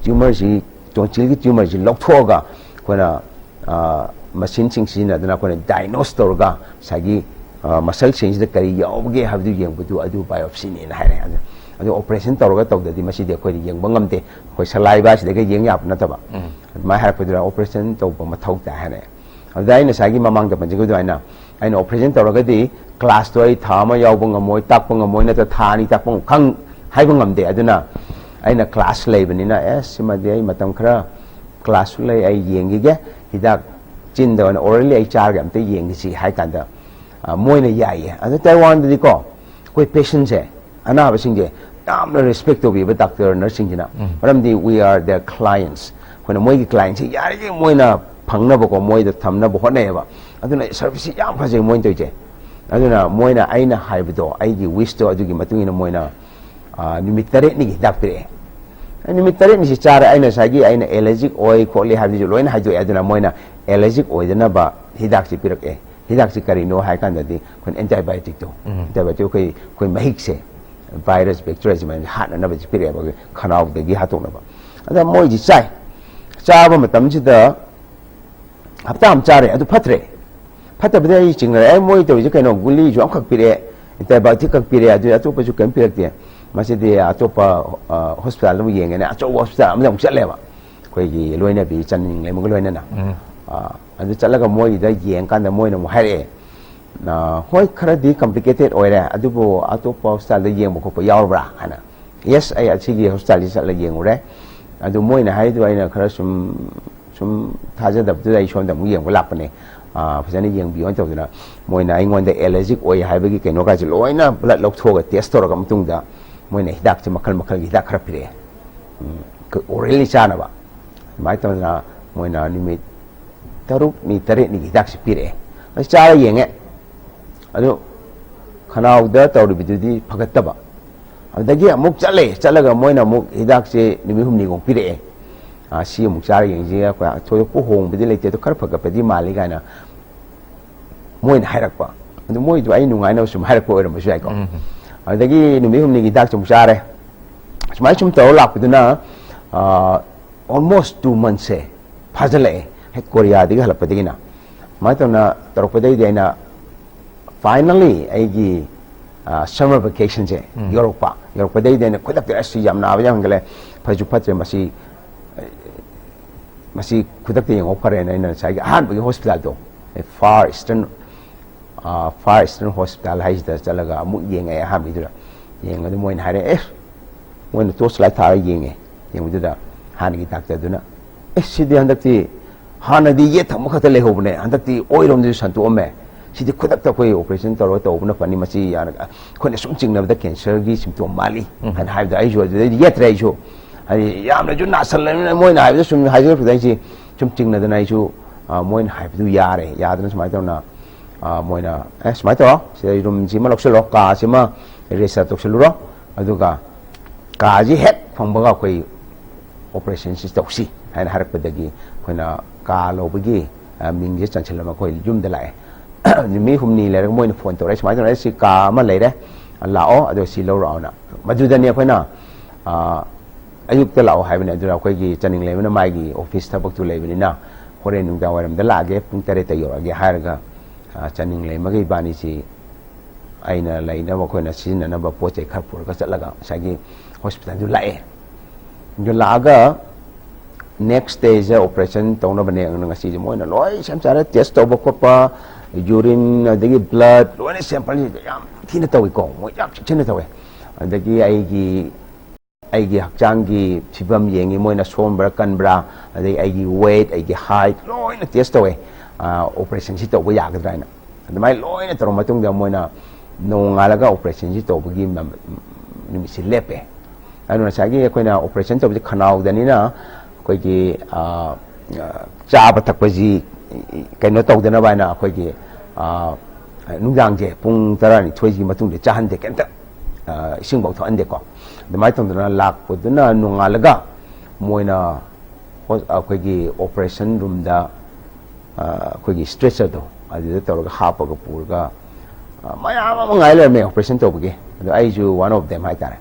ꯇ꯭ꯌꯨꯃꯔꯁꯤ, ꯇꯣꯟꯁꯤꯜꯒꯤ ꯇ꯭ꯌꯨꯃꯔꯁꯤ ꯂꯧꯊꯣꯛꯑꯒ ꯑꯩꯈꯣꯏꯅ, ꯑ, ꯃꯁꯤꯟꯁꯤꯡ ꯁꯤꯖꯤꯟꯅꯗꯨꯅ ꯑꯩꯈꯣꯏꯅ ꯗꯥꯏꯒꯅꯣꯁ ꯇꯧꯔꯒ ꯉꯁꯥꯏꯒꯤ, ꯑ, ꯃꯁꯜꯁꯤꯡꯁꯤꯗ ꯀꯔꯤ ꯌꯥꯎꯕꯒꯦ ꯍꯥꯏꯕꯗꯨ ꯌꯦꯡꯕꯗꯨ ꯑꯗꯨ ꯕꯥꯏꯑꯣꯞꯁꯤꯅꯦꯅ ꯍꯥꯏꯔꯦ꯫ ꯑꯗꯨ, ꯑꯗꯨ ꯑꯣꯄꯔꯦꯁꯟ ꯇꯧꯔꯒ ꯇꯧꯗꯗꯤ ꯃꯁꯤꯗꯤ ꯑꯩꯈꯣꯏꯗꯤ ꯌꯦꯡꯕ ꯉꯝꯗꯦ꯫ ꯑꯩꯈꯣꯏ ꯁꯂꯥꯏꯕ ꯑꯁꯤꯗꯒꯤ ꯌꯦꯡ ꯌꯥꯕ ꯅꯠꯇꯕ꯫ ꯎꯝ꯫ ꯑꯗꯨꯃꯥꯏꯅ ꯍꯥꯏꯔꯛꯄꯗꯨꯗ ꯑꯣꯄꯔꯦꯁꯟ ꯇꯧꯕ ꯃꯊꯧ ꯇꯥꯏ ꯍꯥꯏꯔꯛꯑꯦ꯫ ꯑꯗꯨꯗ ꯑꯩ ꯉꯁꯥꯏꯒꯤ ꯃꯃꯥꯡꯗ ꯄꯟꯖꯈꯤꯕ ꯑꯗꯨꯃꯥꯏꯅ ꯑꯩꯅ ꯑꯣꯄꯔꯦꯁꯟ ꯇꯧꯔꯒꯗꯤ ꯀ꯭ꯂꯥꯁꯇꯣ ꯑꯩ ꯊꯥ ꯑꯃ ꯌꯥꯎꯕ ꯉꯝꯃꯣꯏ, ꯇꯥꯛꯄ ꯉꯝꯃꯣꯏ, ꯅꯠꯇ꯭ꯔ ꯊꯥ ꯑꯅꯤ ꯇꯥꯛꯄ ꯉꯝ-, ꯈꯪ-, ꯍꯥꯏꯕ ꯉꯝꯗꯦ꯫ ꯑꯗꯨꯅ ꯑꯩꯅ ꯀ꯭ꯂꯥꯁ ꯂꯩꯕꯅꯤꯅ, "ꯑꯦ, ꯁꯤꯃꯗꯤ ꯑꯩ ꯃꯇꯝ ꯈꯔ ꯀ꯭ꯂꯥꯁꯁꯨ ꯂꯩ, ꯑꯩ ꯌꯦꯡꯈꯤꯒꯦ, ꯍꯤꯗꯥꯛ ꯆꯤꯟꯗ ꯑꯣꯏꯅ ꯑꯣꯔꯦꯜꯂꯤ ꯑꯩ ꯆꯥꯔꯒ ꯑꯝꯇ ꯌꯦꯡꯈꯤꯁꯤ" ꯍꯥꯏ ꯀꯥꯟꯗ, ꯑ, ꯃꯣꯏꯅ ꯌꯥꯏꯌꯦ꯫ ꯑꯗꯣ ꯇꯥꯏꯋꯥꯟꯗꯗꯤꯀꯣ ꯑꯩꯈꯣꯏ ꯄꯦꯁꯦꯟꯁꯦ, ꯑꯅꯥꯕꯁꯤꯡꯁꯦ ꯌꯥꯝꯅ ꯔꯦꯁꯄꯦꯛ ꯇꯧꯕꯤꯕ ꯗꯥꯛꯇꯔ ꯅꯔꯁꯁꯤꯡꯁꯤꯅ꯫ ꯎꯝ꯫ ꯃꯔꯝꯗꯤ we are their clients꯫ ꯑꯩꯈꯣꯏꯅ ꯃꯣꯏꯒꯤ ꯀ꯭ꯂꯥꯏꯟꯁꯦ ꯌꯥꯔꯤꯈꯩ ꯃꯣꯏꯅ ꯐꯪꯅꯕꯀꯣ, ꯃꯣꯏꯗ ꯊꯝꯅꯕ ꯍꯣꯠꯅꯩꯌꯦꯕ꯫ ꯑꯗꯨꯅ ꯁꯔꯚꯤꯁꯁꯤ ꯌꯥꯝ ꯐꯖꯩ ꯃꯣꯏꯅ ꯇꯧꯔꯤꯁꯦ꯫ ꯑꯗꯨꯅ ꯃꯣꯏꯅ ꯑꯩꯅ ꯍꯥꯏꯕꯗꯣ, ꯑꯩꯒꯤ ꯋꯤꯁꯇꯣ, ꯑꯗꯨꯒꯤ ꯃꯇꯨꯡ ꯏꯟꯅ ꯃꯣꯏꯅ, ꯑ, ꯅꯨꯃꯤꯠ ꯇꯔꯦꯠꯅꯤꯒꯤ ꯍꯤꯗꯥꯛ ꯄꯤꯔꯛꯑꯦ꯫ ꯑꯩ ꯅꯨꯃꯤꯠ ꯇꯔꯦꯠꯅꯤꯁꯤ ꯆꯥꯔꯦ, ꯑꯩꯅ ꯉꯁꯥꯏꯒꯤ ꯑꯩꯅ ꯑꯦꯂꯔꯖꯤꯛ ꯑꯣꯏ ꯈꯣꯠꯂꯤ ꯍꯥꯏꯕꯗꯨꯁꯨ ꯂꯣꯏꯅ ꯍꯥꯏꯗꯣꯛꯑꯦ꯫ ꯑꯗꯨꯅ ꯃꯣꯏꯅ ꯑꯦꯂꯔꯖꯤꯛ ꯑꯣꯏꯗꯅꯕ ꯍꯤꯗꯥꯛꯁꯤ ꯄꯤꯔꯛꯑꯦ꯫ ꯍꯤꯗꯥꯛꯁꯤ ꯀꯔꯤꯅꯣ ꯍꯥꯏ ꯀꯥꯟꯗꯗꯤ ꯑꯩꯈꯣꯏꯅ ꯑꯦꯟꯇꯤꯕꯥꯏꯑꯣꯇꯤꯛꯇꯣ, ꯎꯝ꯫ ꯑꯦꯟꯇꯤꯕꯥꯏꯑꯣꯇꯤꯛ ꯑꯩꯈꯣꯏ, ꯑꯩꯈꯣꯏ ꯃꯍꯤꯛꯁꯦ, ꯚꯥꯏꯔꯁ, ꯕꯦꯛꯇꯤꯔꯤꯌꯥꯁꯤ ꯃꯌꯥꯝꯁꯦ ꯍꯥꯠꯅꯅꯕꯁꯤ ꯄꯤꯔꯛꯑꯦꯕ, ꯑꯩꯈꯣꯏ ꯈꯅꯥꯎꯗꯒꯤ ꯍꯥꯠꯇꯣꯛꯅꯕ꯫ ꯑꯗ ꯃꯣꯏꯁꯤ ꯆꯥꯏ꯫ ꯆꯥꯕ ꯃꯇꯝꯁꯤꯗ ꯍꯞꯇꯥ ꯑꯃ ꯆꯥꯔꯦ, ꯑꯗꯨ ꯐꯠꯇ꯭ꯔꯦ꯫ ꯐꯠꯇꯕꯗ ꯑꯩ ꯆꯤꯡꯅꯔꯦ꯫ "ꯑꯦ, ꯃꯣꯏ ꯇꯧꯔꯤꯁꯦ ꯀꯩꯅꯣ? ꯒꯨꯂꯤꯁꯨ ꯑꯃꯈꯛ ꯄꯤꯔꯛꯑꯦ, ꯑꯦꯟꯇꯤꯕꯥꯏꯑꯣꯇꯤꯛ ꯈꯛ ꯄꯤꯔꯛꯑꯦ, ꯑꯗꯨ ꯑꯇꯣꯞꯄꯁꯨ ꯀꯔꯤꯝ ꯄꯤꯔꯛꯇꯦ꯫ ꯃꯁꯤꯗꯤ ꯑꯇꯣꯞꯄ, ꯑ, ꯍꯣꯁꯄꯤꯇꯥꯜꯗ ꯑꯃꯨꯛ ꯌꯦꯡꯒꯦꯅ" ꯑꯆꯧꯕ ꯍꯣꯁꯄꯤꯇꯥꯜ ꯑꯃꯗ ꯑꯃꯨꯛ ꯆꯠꯂꯦꯕ꯫ ꯑꯩꯈꯣꯏꯒꯤ ꯂꯣꯏꯅꯕꯤ ꯆꯟ ꯂꯩꯃꯒ ꯂꯣꯏꯅꯅ꯫ ꯎꯝ꯫ ꯑ, ꯑꯗꯨ ꯆꯠꯂꯒ ꯃꯣꯏꯒꯤꯗ ꯌꯦꯡꯀꯥꯟꯗ ꯃꯣꯏꯅ ꯑꯃꯨꯛ ꯍꯥꯏꯔꯛꯑꯦ, ꯑ, "ꯍꯣꯏ, ꯈꯔꯗꯤ ꯀꯝꯄ꯭ꯂꯤꯀꯦꯇꯦꯠ ꯑꯣꯏꯔꯦ, ꯑꯗꯨꯕꯨ ꯑꯇꯣꯞꯄ ꯍꯣꯁꯄꯤꯇꯥꯜꯗ ꯌꯦꯡꯕ ꯈꯣꯠꯄ ꯌꯥꯎꯔꯕ꯭ꯔꯥ?" ꯍꯥꯏꯅ꯫ "ꯌꯦꯁ, ꯑꯩ ꯑꯁꯤꯒꯤ ꯍꯣꯁꯄꯤꯇꯥꯜꯁꯤ ꯆꯠꯂ ꯌꯦꯡꯉꯨꯔꯦ꯫ ꯑꯗꯨ ꯃꯣꯏꯅ ꯍꯥꯏꯗꯣ ꯑꯩꯅ ꯈꯔ ꯁꯨꯝ, ꯁꯨꯝ ꯊꯥꯖꯗꯕꯗꯨꯗ ꯑꯩ ꯁꯣꯝꯗ ꯑꯃꯨꯛ ꯌꯦꯡꯕ ꯂꯥꯛꯄꯅꯦ꯫ ꯑ, ꯐꯖꯅ ꯌꯦꯡꯕꯤꯌꯣꯅ" ꯇꯧꯗꯅ ꯃꯣꯏꯅ ꯑꯩꯉꯣꯟꯗ ꯑꯦꯂꯔꯖꯤꯛ ꯑꯣꯏ ꯍꯥꯏꯕꯒꯤ ꯀꯩꯅꯣꯒꯁꯦ ꯂꯣꯏꯅ ꯕ꯭ꯂꯗ ꯂꯧꯊꯣꯛꯑꯒ ꯇꯦꯁ ꯇꯧꯔꯒ ꯃꯇꯨꯡꯗ ꯃꯣꯏꯅ ꯍꯤꯗꯥꯛꯁꯦ ꯃꯈꯜ ꯃꯈꯜꯒꯤ ꯍꯤꯗꯥꯛ ꯈꯔ ꯄꯤꯔꯛꯑꯦ꯫ ꯎꯝ, ꯑꯣꯔꯦꯜꯂꯤ ꯆꯥꯅꯕ꯫ ꯑꯗꯨꯃꯥꯏꯅ ꯇꯧꯗꯅ ꯃꯣꯏꯅ ꯅꯨꯃꯤꯠ ꯇꯔꯨꯛꯅꯤ, ꯇꯔꯦꯠꯅꯤꯒꯤ ꯍꯤꯗꯥꯛꯁꯦ ꯄꯤꯔꯛꯑꯦ꯫ ꯑꯩ ꯆꯥꯔ ꯌꯦꯡꯉꯦ, ꯑꯗꯨ ꯈꯅꯥꯎꯗ ꯇꯧꯔꯤꯕꯗꯨꯗꯤ ꯐꯒꯠꯇꯕ꯫ ꯑꯗꯨꯗꯒꯤ ꯑꯃꯨꯛ ꯆꯠꯂꯦ, ꯆꯠꯂꯒ ꯃꯣꯏꯅ ꯑꯃꯨꯛ ꯍꯤꯗꯥꯛꯁꯦ ꯅꯨꯃꯤꯠ ꯍꯨꯝꯅꯤꯒꯨꯝ ꯄꯤꯔꯛꯑꯦ꯫ "ꯑꯥ, ꯁꯤ ꯑꯃꯨꯛ ꯆꯥꯔ ꯌꯦꯡꯁꯤ, ꯑꯩꯈꯣꯏ ꯊꯣꯏꯗꯣꯛꯄ ꯍꯣꯡꯕꯗꯤ ꯂꯩꯇꯦ, ꯑꯗꯣ ꯈꯔ ꯐꯒꯠꯄꯗꯤ ꯃꯥꯜꯂꯤ" ꯀꯥꯏꯅ ꯃꯣꯏꯅ ꯍꯥꯏꯔꯛꯄ꯫ ꯑꯗꯨ ꯃꯣꯏꯗꯨ ꯑꯩ ꯅꯨꯡꯉꯥꯏꯅꯕ ꯁꯨꯝ ꯍꯥꯏꯔꯛꯄ ꯑꯣꯏꯔꯝꯕꯁꯨ ꯌꯥꯏꯀꯣ꯫ ꯎꯝ꯫ ꯑꯗꯨꯗꯒꯤ ꯅꯨꯃꯤꯠ ꯍꯨꯝꯅꯤꯒꯤ ꯍꯤꯗꯥꯛꯁꯦ ꯑꯃꯨꯛ ꯆꯥꯔꯦ꯫ ꯁꯨꯃꯥꯏꯅ ꯁꯨꯝ ꯇꯧꯔ ꯂꯥꯛꯄꯗꯨꯅ, ꯑꯥ, almost two months ꯁꯦ ꯐꯥꯖꯤꯜꯂꯛꯑꯦ, ꯍꯦꯛ ꯀꯣꯔꯤꯌꯥꯗꯒꯤ ꯍꯜꯂꯛꯄꯗꯒꯤꯅ꯫ ꯁꯨꯃꯥꯏꯅ ꯇꯧꯅ ꯇꯧꯔꯛꯄꯗꯒꯤꯗꯤ ꯑꯩꯅ finally ꯑꯩꯒꯤ, ꯑꯥ, summer vacation ꯁꯦ ꯎꯝ꯫ ꯌꯧꯔꯛꯄ꯫ ꯌꯧꯔꯛꯄꯗꯒꯤꯗꯤ ꯑꯩꯅ ꯈꯨꯗꯛꯇ, "ꯑꯁ, ꯁꯤ ꯌꯥꯝ ꯅꯥꯕ ꯌꯥꯝ ꯍꯦꯟꯒꯠꯂꯦ, ꯐꯁꯨ ꯐꯠꯇ꯭ꯔꯦ, ꯃꯁꯤ, ꯃꯁꯤ ꯈꯨꯗꯛꯇ ꯌꯦꯡꯍꯧ ꯐꯔꯦꯅ" ꯑꯩꯅ ꯉꯁꯥꯏꯒꯤ ꯑꯍꯥꯟꯕꯒꯤ ꯍꯣꯁꯄꯤꯇꯥꯜꯗꯣ, Far Eastern, ꯑꯥ, Far Eastern Hospital ꯍꯥꯏꯁꯤꯗ ꯆꯠꯂꯒ ꯑꯃꯨꯛ ꯌꯦꯡꯉꯛꯑꯦ ꯑꯍꯥꯟꯕꯒꯤꯗꯨꯗ꯫ ꯌꯦꯡꯉꯗꯤ ꯃꯣꯏꯅ ꯍꯥꯏꯔꯦ, ꯑꯦ, ꯃꯣꯏꯅ torch light ꯊꯥꯔꯒ ꯌꯦꯡꯉꯦ꯫ ꯌꯦꯡꯕꯗꯨꯗ ꯍꯥꯟꯅꯒꯤ ꯗꯥꯛꯇꯔꯗꯨꯅ, "ꯑꯦ, ꯁꯤꯗꯤ ꯍꯟꯗꯛꯇꯤ ꯍꯥꯟꯅꯗꯤ ꯌꯦꯠ ꯊꯪꯕ ꯈꯛꯇ ꯂꯩꯍꯧꯕꯅꯦ, ꯍꯟꯗꯛꯇꯤ ꯑꯣꯏꯔꯣꯝꯗꯁꯨ ꯁꯟꯇꯣꯛꯑꯝꯃꯦ꯫ ꯁꯤꯗꯤ ꯈꯨꯗꯛꯇ ꯑꯩꯈꯣꯏ operation ꯇꯧꯔꯒ ꯇꯧꯕꯅ ꯐꯅꯤ, ꯃꯁꯤ ꯌꯥꯅ-, ꯑꯩꯈꯣꯏꯅ ꯁꯨꯝ ꯆꯤꯡꯅꯕꯗ cancer ꯒꯤ symptom ꯃꯥꯜꯂꯤ" ꯎꯝ꯫ ꯍꯥꯏꯅ ꯍꯥꯏꯕꯗ ꯑꯩꯁꯨ ꯑꯗꯨꯗꯩꯗꯤ ꯌꯦꯠꯇ꯭ꯔꯦ꯫ ꯑꯩꯁꯨ ꯍꯥꯏꯗꯤ ꯌꯥꯝꯅꯁꯨ ꯅꯥꯁꯜꯂꯕꯅꯤꯅ ꯃꯣꯏꯅ ꯍꯥꯏꯕꯗ ꯁꯨꯝ ꯍꯥꯏꯖꯔꯛꯄꯗ ꯑꯩꯁꯦ ꯁꯨꯝ ꯆꯤꯡꯅꯗꯅ ꯑꯩꯁꯨ, ꯑ, ꯃꯣꯏꯅ ꯍꯥꯏꯕꯗꯨ ꯌꯥꯔꯦ, ꯌꯥꯗꯅ ꯁꯨꯃꯥꯏꯅ ꯇꯧꯅ, ꯑ, ꯃꯣꯏꯅ, "ꯑꯦ, ꯁꯨꯃꯥꯏꯅ ꯇꯧꯔꯣ, ꯁꯤꯗ room ꯁꯤꯃ ꯂꯧꯁꯤꯜꯂꯣ, ꯀꯥꯁꯤꯃ reserve ꯇꯧꯁꯤꯜꯂꯨꯔꯣ, ꯑꯗꯨꯒ ꯀꯥꯁꯤ ꯍꯦꯛ ꯐꯪꯕꯒ ꯑꯩꯈꯣꯏ operation ꯁꯤ ꯇꯧꯁꯤ" ꯍꯥꯏꯅ ꯍꯥꯏꯔꯛꯄꯗꯒꯤ ꯑꯩꯈꯣꯏꯅ ꯀꯥ ꯂꯧꯕꯒꯤ, ꯑ, ꯃꯤꯡꯁꯦ ꯆꯟꯁꯤꯜꯂꯒ ꯑꯩꯈꯣꯏ ꯌꯨꯝꯗ ꯂꯥꯛꯑꯦ꯫ ꯅꯨꯃꯤꯠ ꯍꯨꯝꯅꯤ ꯂꯩꯔꯒ ꯃꯣꯏꯅ phone ꯇꯧꯔꯛꯑꯦ, "ꯁꯨꯃꯥꯏꯅ ꯇꯧꯔꯦ, ꯁꯤ ꯀꯥ ꯑꯃ ꯂꯩꯔꯦ, ꯂꯥꯛꯑꯣ, ꯑꯗꯣ ꯁꯤ ꯂꯧꯔꯛꯑꯣꯅ"꯫ ꯃꯗꯨꯗꯅꯤ ꯑꯩꯈꯣꯏꯅ, ꯑ, ꯑꯌꯨꯛꯇ ꯂꯥꯛꯑꯣ ꯍꯥꯏꯕꯅꯦ꯫ ꯑꯗꯨꯗ ꯑꯩꯈꯣꯏꯒꯤ ꯆꯥꯅꯤꯡ ꯂꯩꯃꯅ ꯃꯥꯒꯤ office ꯊꯕꯛꯇꯨ ꯂꯩꯕꯅꯤꯅ, "ꯍꯣꯔꯦꯟ ꯅꯨꯡꯗꯥꯡ ꯋꯥꯏꯔꯝꯗ ꯂꯥꯛꯑꯒꯦ, ꯄꯨꯡ ꯇꯔꯦꯠꯇ ꯌꯧꯔꯛꯑꯒꯦ" ꯍꯥꯏꯔꯒ, ꯑ, ꯆꯥꯅꯤꯡ ꯂꯩꯃꯒ ꯏꯕꯥꯅꯤꯁꯤ ꯑꯩꯅ ꯂꯩꯅꯕ, ꯑꯩꯈꯣꯏꯅ ꯁꯤꯖꯤꯟꯅꯅꯕ ꯄꯣꯠ ꯆꯩ ꯈꯔ ꯄꯨꯔꯒ ꯆꯠꯂꯒ ꯉꯁꯥꯏꯒꯤ hospital ꯗꯨ ꯂꯥꯛꯑꯦ꯫ ꯑꯗꯨ ꯂꯥꯛꯑꯒ next day ꯁꯦ operation ꯇꯧꯅꯕꯅꯦ꯫ ꯑꯗꯨꯅ ꯉꯁꯤꯁꯦ ꯃꯣꯏꯅ ꯂꯣꯏ ꯁꯦꯝ ꯁꯥꯔꯦ, test ꯇꯧꯕ ꯈꯣꯠꯄ, urine, ꯑꯗꯒꯤ blood, ꯂꯣꯏꯅ sample ꯌꯥꯝ ꯊꯤꯅ ꯇꯧꯏꯀꯣ, ꯃꯣꯏ ꯌꯥꯝ ꯆꯦꯛꯁꯤꯟꯅ ꯇꯧꯋꯦ꯫ ꯑꯗꯒꯤ ꯑꯩꯒꯤ, ꯑꯩꯒꯤ ꯍꯛꯆꯥꯡꯒꯤ ꯐꯤꯕꯝ ꯌꯦꯡꯉꯤ, ꯃꯣꯏꯅ ꯁꯣꯟꯕ꯭ꯔꯥ ꯀꯟꯕ꯭ꯔꯥ, ꯑꯗꯩ ꯑꯩꯒꯤ weight, ꯑꯩꯒꯤ height ꯂꯣꯏꯅ test ꯇꯧꯋꯦ, ꯑ, operation ꯁꯤ ꯇꯧꯕ ꯌꯥꯒꯗ꯭ꯔꯥ ꯍꯥꯏꯅ꯫ ꯑꯗꯨꯃꯥꯏꯅ ꯂꯣꯏꯅ ꯇꯧꯔ ꯃꯇꯨꯡꯗ ꯃꯣꯏꯅ ꯅꯣꯡꯉꯥꯜꯂꯒ operation ꯁꯤ ꯇꯧꯕꯒꯤ ꯃ-, ꯅꯨꯃꯤꯠꯁꯤ ꯂꯦꯞꯄꯦ꯫ ꯑꯗꯨꯅ ꯉꯁꯥꯏꯒꯤ ꯑꯩꯈꯣꯏꯅ operation ꯇꯧꯕꯁꯤ ꯈꯅꯥꯎꯗꯅꯤꯅ ꯑꯩꯈꯣꯏꯒꯤ, ꯑ, ꯑ, ꯆꯥꯕ ꯊꯛꯄꯁꯤ ꯀꯩꯅꯣ ꯇꯧꯗꯅꯕ ꯍꯥꯏꯅ ꯑꯩꯈꯣꯏꯒꯤ, ꯑ, ꯅꯨꯡꯗꯥꯡꯁꯦ ꯄꯨꯡ ꯇꯔꯥꯅꯤꯊꯣꯏꯒꯤ ꯃꯇꯨꯡꯗ ꯆꯥꯍꯟꯗꯦ, ꯀꯩꯝꯇ, ꯑ, ꯏꯁꯤꯡꯐꯧ ꯊꯛꯍꯟꯗꯦꯀꯣ꯫ ꯑꯗꯨꯃꯥꯏꯅ ꯇꯧꯗꯅ ꯂꯥꯛꯄꯗꯨꯅ ꯅꯣꯡꯉꯥꯜꯂꯒ ꯃꯣꯏꯅ ꯍꯣ-, ꯑꯩꯈꯣꯏꯒꯤ operation roomꯗ, ꯑ, ꯑꯩꯈꯣꯏꯒꯤ stretcherꯗꯣ ꯑꯗꯨꯗ ꯇꯧꯔꯒ ꯍꯥꯞꯄꯒ ꯄꯨꯔꯒ, ꯑ, ꯃꯌꯥꯝ ꯑꯃ ꯉꯥꯏ ꯂꯩꯔꯝꯃꯦ operation ꯇꯧꯕꯒꯤ꯫ ꯑꯗꯣ ꯑꯩꯁꯨ one of them ꯍꯥꯏꯇꯥꯔꯦ꯫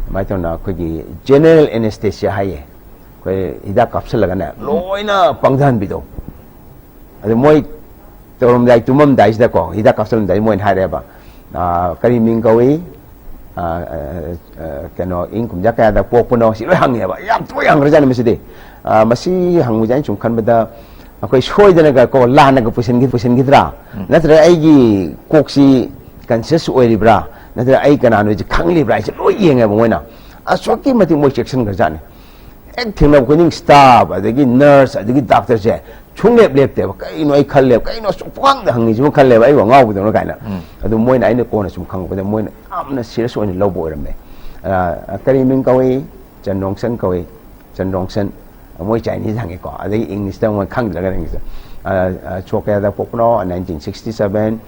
ꯑꯗꯨꯃꯥꯏꯅ ꯇꯧꯅ ꯑꯩꯈꯣꯏꯒꯤ general anesthesia ꯍꯥꯏꯌꯦ, ꯑꯩꯈꯣꯏ ꯍꯤꯗꯥꯛ ꯀꯥꯞꯁꯤꯜꯂꯒꯅꯦ ꯂꯣꯏꯅ ꯄꯪꯊꯍꯟꯕꯤꯗꯣ꯫ ꯑꯗꯨ ꯃꯣꯏ ꯇꯧꯔꯝꯗꯥꯏ, ꯇꯨꯝꯃꯝꯗꯥꯏꯁꯤꯗꯀꯣ, ꯍꯤꯗꯥꯛ ꯀꯥꯞꯁꯤꯜꯂꯝꯗꯥꯏ ꯃꯣꯏꯅ ꯍꯥꯏꯔꯛꯑꯦꯕ, "ꯑ, ꯀꯔꯤ ꯃꯤꯡ ꯀꯧꯏ? ꯑ, ꯑ, ꯑ, ꯀꯩꯅꯣ, ꯏꯪ ꯀꯨꯝꯖꯥ ꯀꯌꯥꯗ ꯄꯣꯛꯄꯅꯣ?" ꯁꯤ ꯂꯣꯏ ꯍꯪꯉꯦꯕ꯫ ꯌꯥꯝ ꯇꯣꯏꯅ ꯍꯪꯈ꯭ꯔꯖꯥꯠꯅꯤ ꯃꯁꯤꯗꯤ꯫ ꯑ, ꯃꯁꯤ ꯍꯪꯕꯁꯦ ꯑꯩꯅ ꯁꯨꯝ ꯈꯟꯕꯗ ꯑꯩꯈꯣꯏ ꯁꯣꯏꯗꯅꯒ ꯀꯣ, ꯂꯥꯟꯅꯒ ꯄꯨꯁꯤꯟꯈꯤ-, ꯄꯨꯁꯤꯟꯈꯤꯗ꯭ꯔꯥ? ꯎꯝ꯫ ꯅꯠꯇ꯭ꯔꯒ ꯑꯩꯒꯤ ꯀꯣꯛꯁꯤ conscious ꯑꯣꯏꯔꯤꯕ꯭ꯔꯥ? ꯅꯠꯇ꯭ꯔꯒ ꯑꯩ ꯀꯅꯥꯅꯣꯁꯤ ꯈꯪꯂꯤꯕ꯭ꯔꯥ ꯍꯥꯏꯁꯦ ꯂꯣꯏ ꯌꯦꯡꯉꯦꯕ ꯃꯣꯏꯅ꯫ ꯑꯁꯨꯛꯀꯤ ꯃꯇꯤꯛ ꯃꯣꯏ ꯆꯦꯛꯁꯤꯟꯈ꯭ꯔꯖꯥꯠꯅꯤ꯫ ꯍꯦꯛ ꯊꯦꯡꯅꯕ ꯈꯨꯗꯤꯡ staff, ꯑꯗꯒꯤ nurse, ꯑꯗꯒꯤ doctorꯁꯦ ꯁꯨꯡꯂꯦꯞ ꯂꯦꯞꯇꯦꯕ꯫ "ꯀꯩꯅꯣ?" ꯑꯩ ꯈꯜꯂꯦꯕ, "ꯀꯩꯅꯣ ꯑꯁꯨꯛ ꯄꯨꯡꯍꯪꯗ ꯍꯪꯉꯤꯁꯤꯕꯨ?" ꯈꯜꯂꯦꯕ, ꯑꯩꯕꯨ ꯑꯉꯥꯎꯕꯗꯧꯅ ꯀꯥꯏꯅ꯫ ꯎꯝ꯫ ꯑꯗꯨ ꯃꯣꯏꯅ, ꯑꯩꯅ ꯀꯣꯟꯅ ꯁꯨꯝ ꯈꯪꯉꯛꯄꯗ, ꯃꯣꯏꯅ ꯌꯥꯝꯅ serious ꯑꯣꯏꯅ ꯂꯧꯕ ꯑꯣꯏꯔꯝꯃꯦ꯫ ꯑ, "ꯀꯔꯤ ꯃꯤꯡ ꯀꯧꯏ?" "ꯆꯟ ꯔꯣꯡꯁꯟ ꯀꯧꯏ꯫" ꯆꯟ ꯔꯣꯡꯁꯟ, ꯃꯣꯏ Chinese ꯍꯪꯉꯦꯀꯣ, ꯑꯗꯒꯤ Englishꯇ ꯃꯣꯏ ꯈꯪꯗ꯭ꯔꯒꯅ Englishꯇ꯫ "ꯑ, ꯑ, ꯁꯣꯛ ꯀꯌꯥꯗ ꯄꯣꯛꯄꯅꯣ?" "nineteen sixty seven,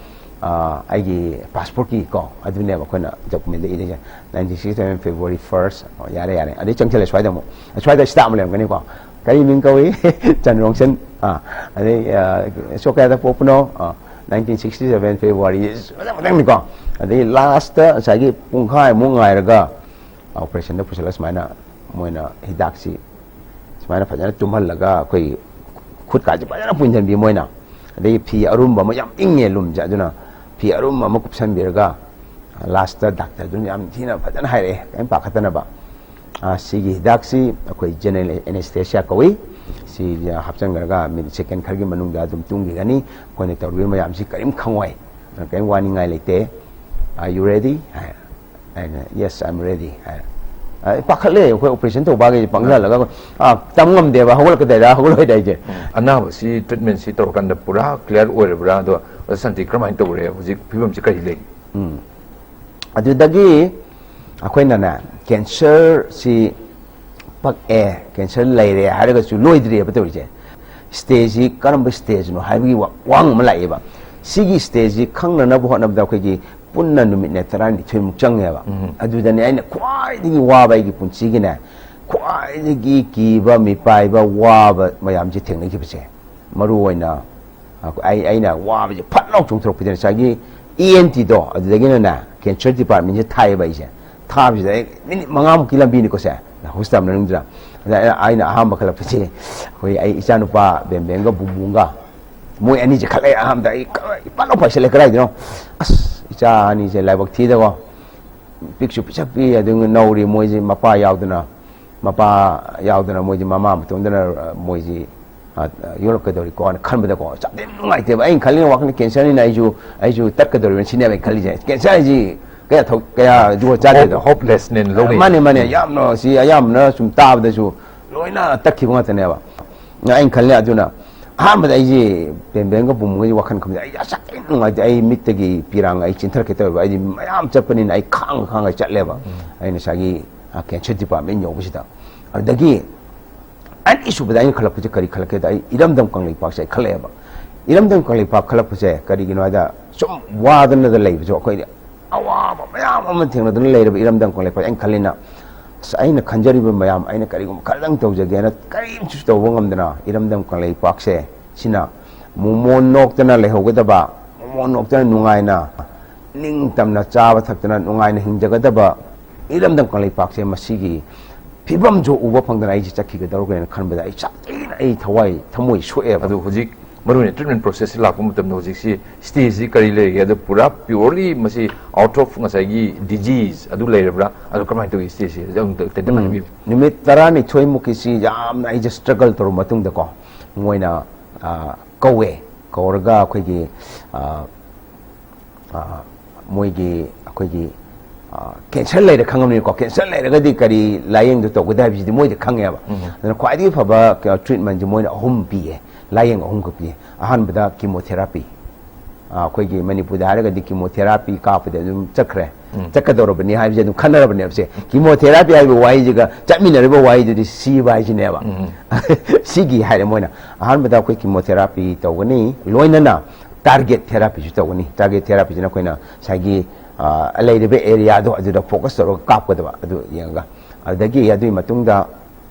ꯑ, ꯑꯩꯒꯤ passportꯀꯤ ꯀꯣ, ꯑꯗꯨꯅꯦꯕ ꯑꯩꯈꯣꯏꯅ documentꯇ ꯏꯔꯤꯁꯦ, nineteen sixty seven February first." ꯑꯣ, ꯌꯥꯔꯦ, ꯌꯥꯔꯦ꯫ ꯑꯗꯩ ꯆꯪꯁꯤꯜꯂꯦ ꯁ꯭ꯋꯥꯏꯗ ꯑꯃꯨꯛ꯫ ꯁ꯭ꯋꯥꯏꯗ staff ꯑꯃ ꯂꯩꯔꯝꯒꯅꯤꯀꯣ꯫ "ꯀꯔꯤ ꯃꯤꯡ ꯀꯧꯏ?" "ꯆꯟ ꯔꯣꯡꯁꯟ꯫" ꯑꯥ, ꯑꯗꯩ, ꯑ, "ꯁꯣꯛ ꯀꯌꯥꯗ ꯄꯣꯛꯄꯅꯣ?" ꯑꯥ, "nineteen sixty seven February꯫" ꯃꯊꯪ ꯃꯊꯪꯅꯤꯀꯣ꯫ ꯑꯗꯩ lastꯇ ꯉꯁꯥꯏꯒꯤ ꯄꯨꯡꯈꯥꯏꯃꯨꯛ ꯉꯥꯏꯔꯒ operationꯗ ꯄꯨꯁꯤꯜꯂꯒ ꯁꯨꯃꯥꯏꯅ ꯃꯣꯏꯅ ꯍꯤꯗꯥꯛꯁꯤ ꯁꯨꯃꯥꯏꯅ ꯐꯖꯅ ꯇꯨꯝꯍꯜꯂꯒ ꯑꯩꯈꯣꯏ ꯈꯨꯠꯀꯥꯁꯦ ꯐꯖꯅ ꯄꯨꯟꯁꯤꯟꯕꯤ ꯃꯣꯏꯅ꯫ ꯑꯗꯒꯤ ꯐꯤ ꯑꯔꯨꯝꯕ ꯑꯃ, ꯌꯥꯝ ꯏꯪꯉꯦ ꯂꯨꯝꯁꯦ, ꯑꯗꯨꯅ ꯐꯤ ꯑꯔꯨꯝꯕ ꯑꯃ ꯀꯨꯞꯁꯟꯕꯤꯔꯒ lastꯇ doctorꯗꯨꯅ ꯌꯥꯝ ꯊꯤꯅ ꯐꯖꯅ ꯍꯥꯏꯔꯛꯑꯦ, "ꯀꯔꯤꯝ ꯄꯥꯈꯠꯇꯅꯕ꯫ ꯑ, ꯁꯤꯒꯤ ꯍꯤꯗꯥꯛꯁꯤ ꯑꯩꯈꯣꯏ general anesthesia ꯀꯧꯏ꯫ ꯁꯤ ꯍꯥꯞꯆꯤꯟꯈ꯭ꯔꯒ minute second ꯈꯔꯒꯤ ꯃꯅꯨꯡꯗ ꯑꯗꯨꯝ ꯇꯨꯝꯈꯤꯒꯅꯤ꯫ ꯑꯩꯈꯣꯏꯅ ꯇꯧꯔꯤꯕ ꯃꯌꯥꯝꯁꯤ ꯀꯔꯤꯝ ꯈꯪꯉꯣꯏ꯫ ꯑꯗꯨꯅ ꯀꯔꯤꯝ ꯋꯥꯅꯤꯡꯉꯥꯏ ꯂꯩꯇꯦ꯫ Are you ready?" ꯍꯥꯏ꯫ ꯑꯩꯅ, "Yes, I'm ready" ꯍꯥꯏ꯫ ꯑꯩ ꯄꯥꯈꯠꯂꯦ, ꯑꯩꯈꯣꯏ operation ꯇꯧꯕ ꯍꯥꯏꯁꯦ ꯄꯪꯁꯤꯜꯂꯒ, ꯑꯥ, ꯇꯝ ꯉꯝꯗꯦꯕ, ꯍꯧꯒꯠꯂꯛꯀꯗꯣꯏꯔꯥ, ꯍꯧꯒꯠꯂꯣꯏꯗꯣꯏꯔꯥ ꯍꯥꯏꯁꯦ꯫ ꯎꯝ꯫ ꯑꯅꯥꯕꯁꯤ treatmentꯁꯤ ꯇꯧꯔꯀꯥꯟꯗ ꯄꯨꯔꯥ clear ꯑꯣꯏꯔꯕ꯭ꯔꯥ? ꯑꯗꯣ ꯑꯣꯖꯥ ꯁꯥꯟꯇꯤ ꯀꯔꯝꯍꯥꯏꯅ ꯇꯧꯔꯦ? ꯍꯧꯖꯤꯛ ꯐꯤꯕꯝꯁꯤ ꯀꯔꯤ ꯂꯩ? ꯎꯝ꯫ ꯑꯗꯨꯗꯒꯤ ꯑꯩꯈꯣꯏꯅꯅꯦ, cancerꯁꯤ ꯄꯛꯑꯦ, cancer ꯂꯩꯔꯦ ꯍꯥꯏꯔꯒꯁꯨ ꯂꯣꯏꯗ꯭ꯔꯤꯑꯕ ꯇꯧꯔꯤꯁꯦ꯫ ꯁ꯭ꯇꯦꯖꯁꯤ ꯀꯔꯝꯕ ꯁ꯭ꯇꯦꯖꯅꯣ ꯍꯥꯏꯕꯒꯤ ꯋꯥ- ꯋꯥꯍꯪ ꯑꯃ ꯂꯥꯛꯑꯦꯕ꯫ ꯁꯤꯒꯤ ꯁ꯭ꯇꯦꯖꯁꯤ ꯈꯪꯅꯅꯕ ꯍꯣꯠꯅꯕꯗ ꯑꯩꯈꯣꯏꯒꯤ ꯄꯨꯟꯅ ꯅꯨꯃꯤꯠꯅꯦ ꯇꯔꯥꯅꯤꯊꯣꯏꯃꯨꯛ ꯆꯪꯉꯦꯕ꯫ ꯎꯝ꯫ ꯑꯗꯨꯗꯅꯦ ꯑꯩꯅ ꯈ꯭ꯋꯥꯏꯗꯒꯤ ꯋꯥꯕ, ꯑꯩꯒꯤ ꯄꯨꯟꯁꯤꯒꯤꯅꯦ ꯈ꯭ꯋꯥꯏꯗꯒꯤ ꯀꯤꯕ, ꯃꯤꯄꯥꯏꯕ, ꯋꯥꯕ ꯃꯌꯥꯝꯁꯦ ꯊꯦꯡꯅꯈꯤꯕꯁꯦ꯫ ꯃꯔꯨ ꯑꯣꯏꯅ ꯑꯩ, ꯑꯩꯅ ꯋꯥꯕꯁꯦ ꯐꯠ ꯂꯥꯎ ꯆꯣꯡꯊꯣꯔꯛꯄꯗ ꯉꯁꯥꯏꯒꯤ ꯏ ꯑꯦꯟ ꯇꯤꯗꯣ, ꯑꯗꯨꯗꯒꯤꯅꯅꯦ ꯀꯦꯟꯁꯔ ꯗꯤꯄꯥꯔꯠꯃꯦꯟꯁꯦ ꯊꯥꯏꯌꯦꯕ ꯑꯩꯁꯦ꯫ ꯊꯥꯕꯁꯤꯗ ꯑꯩ ꯃꯤꯅꯤꯠ ꯃꯉꯥꯃꯨꯛꯀꯤ ꯂꯝꯕꯤꯅꯤꯀꯣ ꯁꯦ, ꯍꯣꯁꯄꯤꯇꯥꯜ ꯃꯅꯨꯡꯗꯨꯗ꯫ ꯑꯗ ꯑꯩꯅ, ꯑꯩꯅ ꯑꯍꯥꯟꯕ ꯈꯜꯂꯛꯄꯁꯦ ꯑꯩꯈꯣꯏ ꯑꯩ ꯏꯆꯥꯅꯨꯄꯥ ꯕꯦꯝꯕꯦꯝꯒ ꯕꯨꯝꯕꯨꯝꯒ, ꯃꯣꯏ ꯑꯅꯤꯁꯦ ꯈꯜꯂꯛꯑꯦ ꯑꯍꯥꯟꯕꯗ꯫ ꯑꯩ ꯀ- ꯏꯄꯥ ꯂꯧ ꯄꯥꯏꯁꯜꯂꯦ ꯀꯗꯥꯏꯗꯅꯣ꯫ ꯑꯁ, ꯏꯆꯥ ꯑꯅꯤꯁꯦ ꯂꯥꯏꯕꯛ ꯊꯤꯗꯀꯣ, ꯄꯤꯛꯁꯨ ꯄꯤꯛꯁꯛ ꯄꯤꯛꯏ, ꯑꯗꯨ ꯅꯧꯔꯤ, ꯃꯣꯏꯁꯦ ꯃꯄꯥ ꯌꯥꯎꯗꯅ, ꯃꯄꯥ ꯌꯥꯎꯗꯅ ꯃꯣꯏꯁꯦ ꯃꯃꯥ ꯃꯇꯣꯝꯗꯅ, ꯑ, ꯃꯣꯏꯁꯦ, ꯑ, ꯌꯣꯛꯂꯛꯀꯗꯧꯔꯤꯀꯣꯅ ꯈꯟꯕꯗꯀꯣ, ꯌꯥꯝ ꯊꯤꯅ ꯅꯨꯡꯉꯥꯏꯇꯦꯕ꯫ ꯑꯩꯅ ꯈꯜꯂꯤꯅ ꯋꯥꯈꯜꯗ ꯀꯦꯟꯁꯔꯅꯤꯅ ꯑꯩꯁꯨ, ꯑꯩꯁꯨ ꯇꯠꯀꯗꯧꯔꯤꯕꯅ ꯁꯤꯅꯦꯕ ꯑꯩꯅ ꯈꯜꯂꯤꯁꯦ꯫ ꯀꯦꯟꯁꯔ ꯍꯥꯏꯁꯤ ꯀꯌꯥ ꯊꯧ-, ꯀꯌꯥ ꯖꯨꯒꯣꯠ ꯆꯥꯗꯦꯗꯣ꯫ ꯍꯣꯞ-, ꯍꯣꯞꯂꯦꯁꯅꯦꯅ ꯂꯧꯅꯩ꯫ ꯃꯥꯅꯦ, ꯃꯥꯅꯦ, ꯌꯥꯝꯅ ꯁꯤ ꯑꯌꯥꯝꯕꯅ ꯁꯨꯝ ꯇꯥꯕꯗꯁꯨ ꯂꯣꯏꯅ ꯇꯠꯈꯤꯕ ꯉꯥꯛꯇꯅꯦꯕ꯫ ꯑꯩꯅ ꯈꯜꯂꯦ ꯑꯗꯨꯅ ꯑꯍꯥꯟꯕꯗ ꯑꯩꯁꯦ ꯕꯦꯝꯕꯦꯝꯒ ꯕꯨꯝꯕꯨꯝꯒꯁꯦ ꯋꯥꯈꯜ ꯈꯟꯕꯗ ꯑꯩ ꯌꯥꯝ ꯁꯥꯊꯤꯅ ꯅꯨꯡꯉꯥꯏꯇꯦ꯫ ꯑꯩ ꯃꯤꯠꯇꯒꯤ ꯄꯤꯔꯥꯡ ꯑꯩ ꯆꯤꯟꯊꯔꯛꯀꯦ ꯇꯧꯋꯦꯕ꯫ ꯑꯩꯗꯤ ꯃꯌꯥꯝ ꯆꯠꯄꯅꯤꯅ ꯑꯩ ꯈꯥꯡꯉ ꯈꯥꯡꯉ ꯆꯠꯂꯦꯕ꯫ ꯎꯝ꯫ ꯑꯩ ꯉꯁꯥꯏꯒꯤ, ꯑ, ꯀꯦꯟꯁꯔ ꯗꯤꯄꯥꯔꯠꯃꯦꯟ ꯌꯧꯕꯁꯤꯗ꯫ ꯑꯗꯒꯤ ꯑꯅꯤꯁꯨꯕꯗ ꯑꯩꯅ ꯈꯜꯂꯛꯄꯁꯦ ꯀꯔꯤ ꯈꯜꯂꯛꯀꯦꯗ, ꯑꯩ ꯏꯔꯝꯗꯝ ꯀꯪꯂꯩꯄꯥꯛꯁꯦ ꯑꯩ ꯈꯜꯂꯛꯑꯦꯕ꯫ ꯏꯔꯝꯗꯝ ꯀꯪꯂꯩꯄꯥꯛ ꯈꯜꯂꯛꯄꯁꯦ ꯀꯔꯤꯒꯤꯅꯣ ꯍꯥꯏꯗ, ꯁꯨꯝ ꯋꯥꯗꯅꯗ ꯂꯩꯕꯁꯨ ꯑꯩꯈꯣꯏꯗꯤ ꯑꯋꯥꯕ ꯃꯌꯥꯝ ꯑꯃ ꯊꯦꯡꯅꯗꯨꯅ ꯂꯩꯔꯕ ꯏꯔꯝꯗꯝ ꯀꯪꯂꯩꯄꯥꯛ꯫ ꯑꯩꯅ ꯈꯜꯂꯤꯅ, ꯑꯁ, ꯑꯩꯅ ꯈꯟꯖꯔꯤꯕ ꯃꯌꯥꯝ, ꯑꯩꯅ ꯀꯔꯤꯒꯨꯝꯕ ꯈꯔꯗꯪ ꯇꯧꯖꯒꯦꯅ ꯀꯔꯤꯝꯁꯨ ꯇꯧꯕ ꯉꯝꯗꯅ ꯏꯔꯝꯗꯝ ꯀꯪꯂꯩꯄꯥꯛꯁꯦ ꯁꯤꯅ ꯃꯣꯃꯣꯟ ꯅꯣꯛꯇꯅ ꯂꯩꯍꯧꯒꯗꯕ, ꯃꯣꯃꯣꯟ ꯅꯣꯛꯇꯅ ꯅꯨꯡꯉꯥꯏꯅ ꯅꯤꯡꯇꯝꯅ ꯆꯥꯕ ꯊꯛꯇꯅ ꯅꯨꯡꯉꯥꯏꯅ ꯍꯤꯡꯖꯒꯗꯕ ꯏꯔꯝꯗꯝ ꯀꯪꯂꯩꯄꯥꯛꯁꯦ ꯃꯁꯤꯒꯤ ꯐꯤꯕꯝꯁꯨ ꯎꯕ ꯐꯪꯗꯅ ꯑꯩꯁꯦ ꯆꯠꯈꯤꯒꯗꯧꯔꯦꯅ ꯈꯟꯕꯗ ꯑꯩ ꯁꯥꯊꯤꯅ ꯑꯩ ꯊꯋꯥꯏ ꯊꯃꯣꯏ ꯁꯣꯛꯑꯦꯕ꯫ ꯑꯗꯨ ꯍꯧꯖꯤꯛ ꯃꯔꯨꯑꯣꯏꯅ ꯇ꯭ꯔꯤꯠꯃꯦꯟ ꯄ꯭ꯔꯣꯁꯦꯁꯁꯤ ꯂꯥꯛꯄ ꯃꯇꯝꯗ ꯍꯧꯖꯤꯛꯁꯤ ꯁ꯭ꯇꯦꯖꯁꯤ ꯀꯔꯤ ꯂꯩꯔꯤꯒꯦ? ꯑꯗꯨ ꯄꯨꯔꯥ ꯄ꯭ꯌꯣꯔꯂꯤ ꯃꯁꯤ ꯑꯥꯎꯠ ꯑꯣꯐ ꯉꯁꯥꯏꯒꯤ ꯗꯤꯖꯤꯁ ꯑꯗꯨ ꯂꯩꯔꯕ꯭ꯔꯥ? ꯑꯗꯨ ꯀꯃꯥꯏꯅ ꯇꯧꯏ ꯁ꯭ꯇꯦꯖꯁꯤ? ꯑꯗꯨ ꯑꯝꯇ ꯇꯦꯟꯇꯛꯅ ꯎꯝ꯫ ꯍꯥꯏꯕꯤꯌꯨ꯫ ꯅꯨꯃꯤꯠ ꯇꯔꯥꯅꯤꯊꯣꯏꯃꯨꯛꯀꯤꯁꯤ ꯌꯥꯝꯅ ꯑꯩꯁꯦ ꯁ꯭ꯇ꯭ꯔꯒꯜ ꯇꯧꯔꯕ ꯃꯇꯨꯡꯗꯀꯣ, ꯃꯣꯏꯅ, ꯑ, ꯀꯧꯋꯦ꯫ ꯀꯧꯔꯒ ꯑꯩꯈꯣꯏꯒꯤ, ꯑ, ꯑ, ꯃꯣꯏꯒꯤ ꯑꯩꯈꯣꯏꯒꯤ, ꯑ, ꯀꯦꯟꯁꯔ ꯂꯩꯔꯦ ꯈꯪꯉꯕꯅꯤꯅꯀꯣ, ꯀꯦꯟꯁꯔ ꯂꯩꯔꯒꯗꯤ ꯀꯔꯤ ꯂꯥꯌꯦꯡꯗꯣ ꯇꯧꯒꯗꯦ ꯍꯥꯏꯕꯁꯤꯗꯤ ꯃꯣꯏꯗꯤ ꯈꯪꯉꯦꯕ꯫ ꯎꯝ꯫ ꯑꯗꯨꯅ ꯈ꯭ꯋꯥꯏꯗꯒꯤ ꯐꯕ ꯀ-, ꯇ꯭ꯔꯤꯠꯃꯦꯟꯁꯦ ꯃꯣꯏꯅ ꯑꯍꯨꯝ ꯄꯤꯌꯦ, ꯂꯥꯌꯦꯡ ꯑꯍꯨꯝꯈꯛ ꯄꯤꯌꯦ꯫ ꯑꯍꯥꯟꯕꯗ ꯀꯤꯃꯣꯊꯦꯔꯥꯄꯤ, ꯑꯩꯈꯣꯏꯒꯤ ꯃꯅꯤꯄꯨꯔꯗ ꯍꯥꯏꯔꯒꯗꯤ ꯀꯤꯃꯣꯊꯦꯔꯥꯄꯤ ꯀꯥꯞꯄꯗ ꯑꯗꯨꯝ ꯆꯠꯈ꯭ꯔꯦ, ꯆꯠꯀꯗꯧꯔꯕꯅꯤ ꯍꯥꯏꯕꯁꯦ ꯑꯗꯨꯝ ꯈꯟꯅꯔꯕꯅꯦꯕꯁꯦ꯫ ꯀꯤꯃꯣꯊꯦꯔꯥꯄꯤ ꯍꯥꯏꯕ ꯋꯥꯍꯩꯁꯤꯒ ꯆꯠꯃꯤꯟꯅꯔꯤꯕ ꯋꯥꯍꯩꯗꯨꯗꯤ ꯁꯤꯕ ꯍꯥꯏꯁꯤꯅꯦꯕ꯫ ꯁꯤꯒꯤ ꯍꯥꯏꯔꯦ ꯃꯣꯏꯅ꯫ ꯑꯍꯥꯟꯕꯗ ꯑꯩꯈꯣꯏ ꯀꯤꯃꯣꯊꯦꯔꯥꯄꯤ ꯇꯧꯒꯅꯤ, ꯂꯣꯏꯅꯅ ꯇꯥꯔꯒꯦꯠ ꯊꯦꯔꯥꯄꯤꯁꯨ ꯇꯧꯒꯅꯤ꯫ ꯇꯥꯔꯒꯦꯠ ꯊꯦꯔꯥꯄꯤꯁꯤꯅ ꯑꯩꯈꯣꯏꯅ ꯉꯁꯥꯏꯒꯤ ꯑ, ꯂꯩꯔꯤꯕ ꯑꯦꯔꯤꯌꯥꯗꯣ ꯑꯗꯨꯗ ꯐꯣꯀꯁ ꯇꯧꯔꯒ ꯀꯥꯞꯀꯗꯕ ꯑꯗꯨ ꯌꯦꯡꯉꯒ꯫ ꯑꯗꯨꯗꯒꯤ ꯑꯗꯨꯒꯤ ꯃꯇꯨꯡꯗ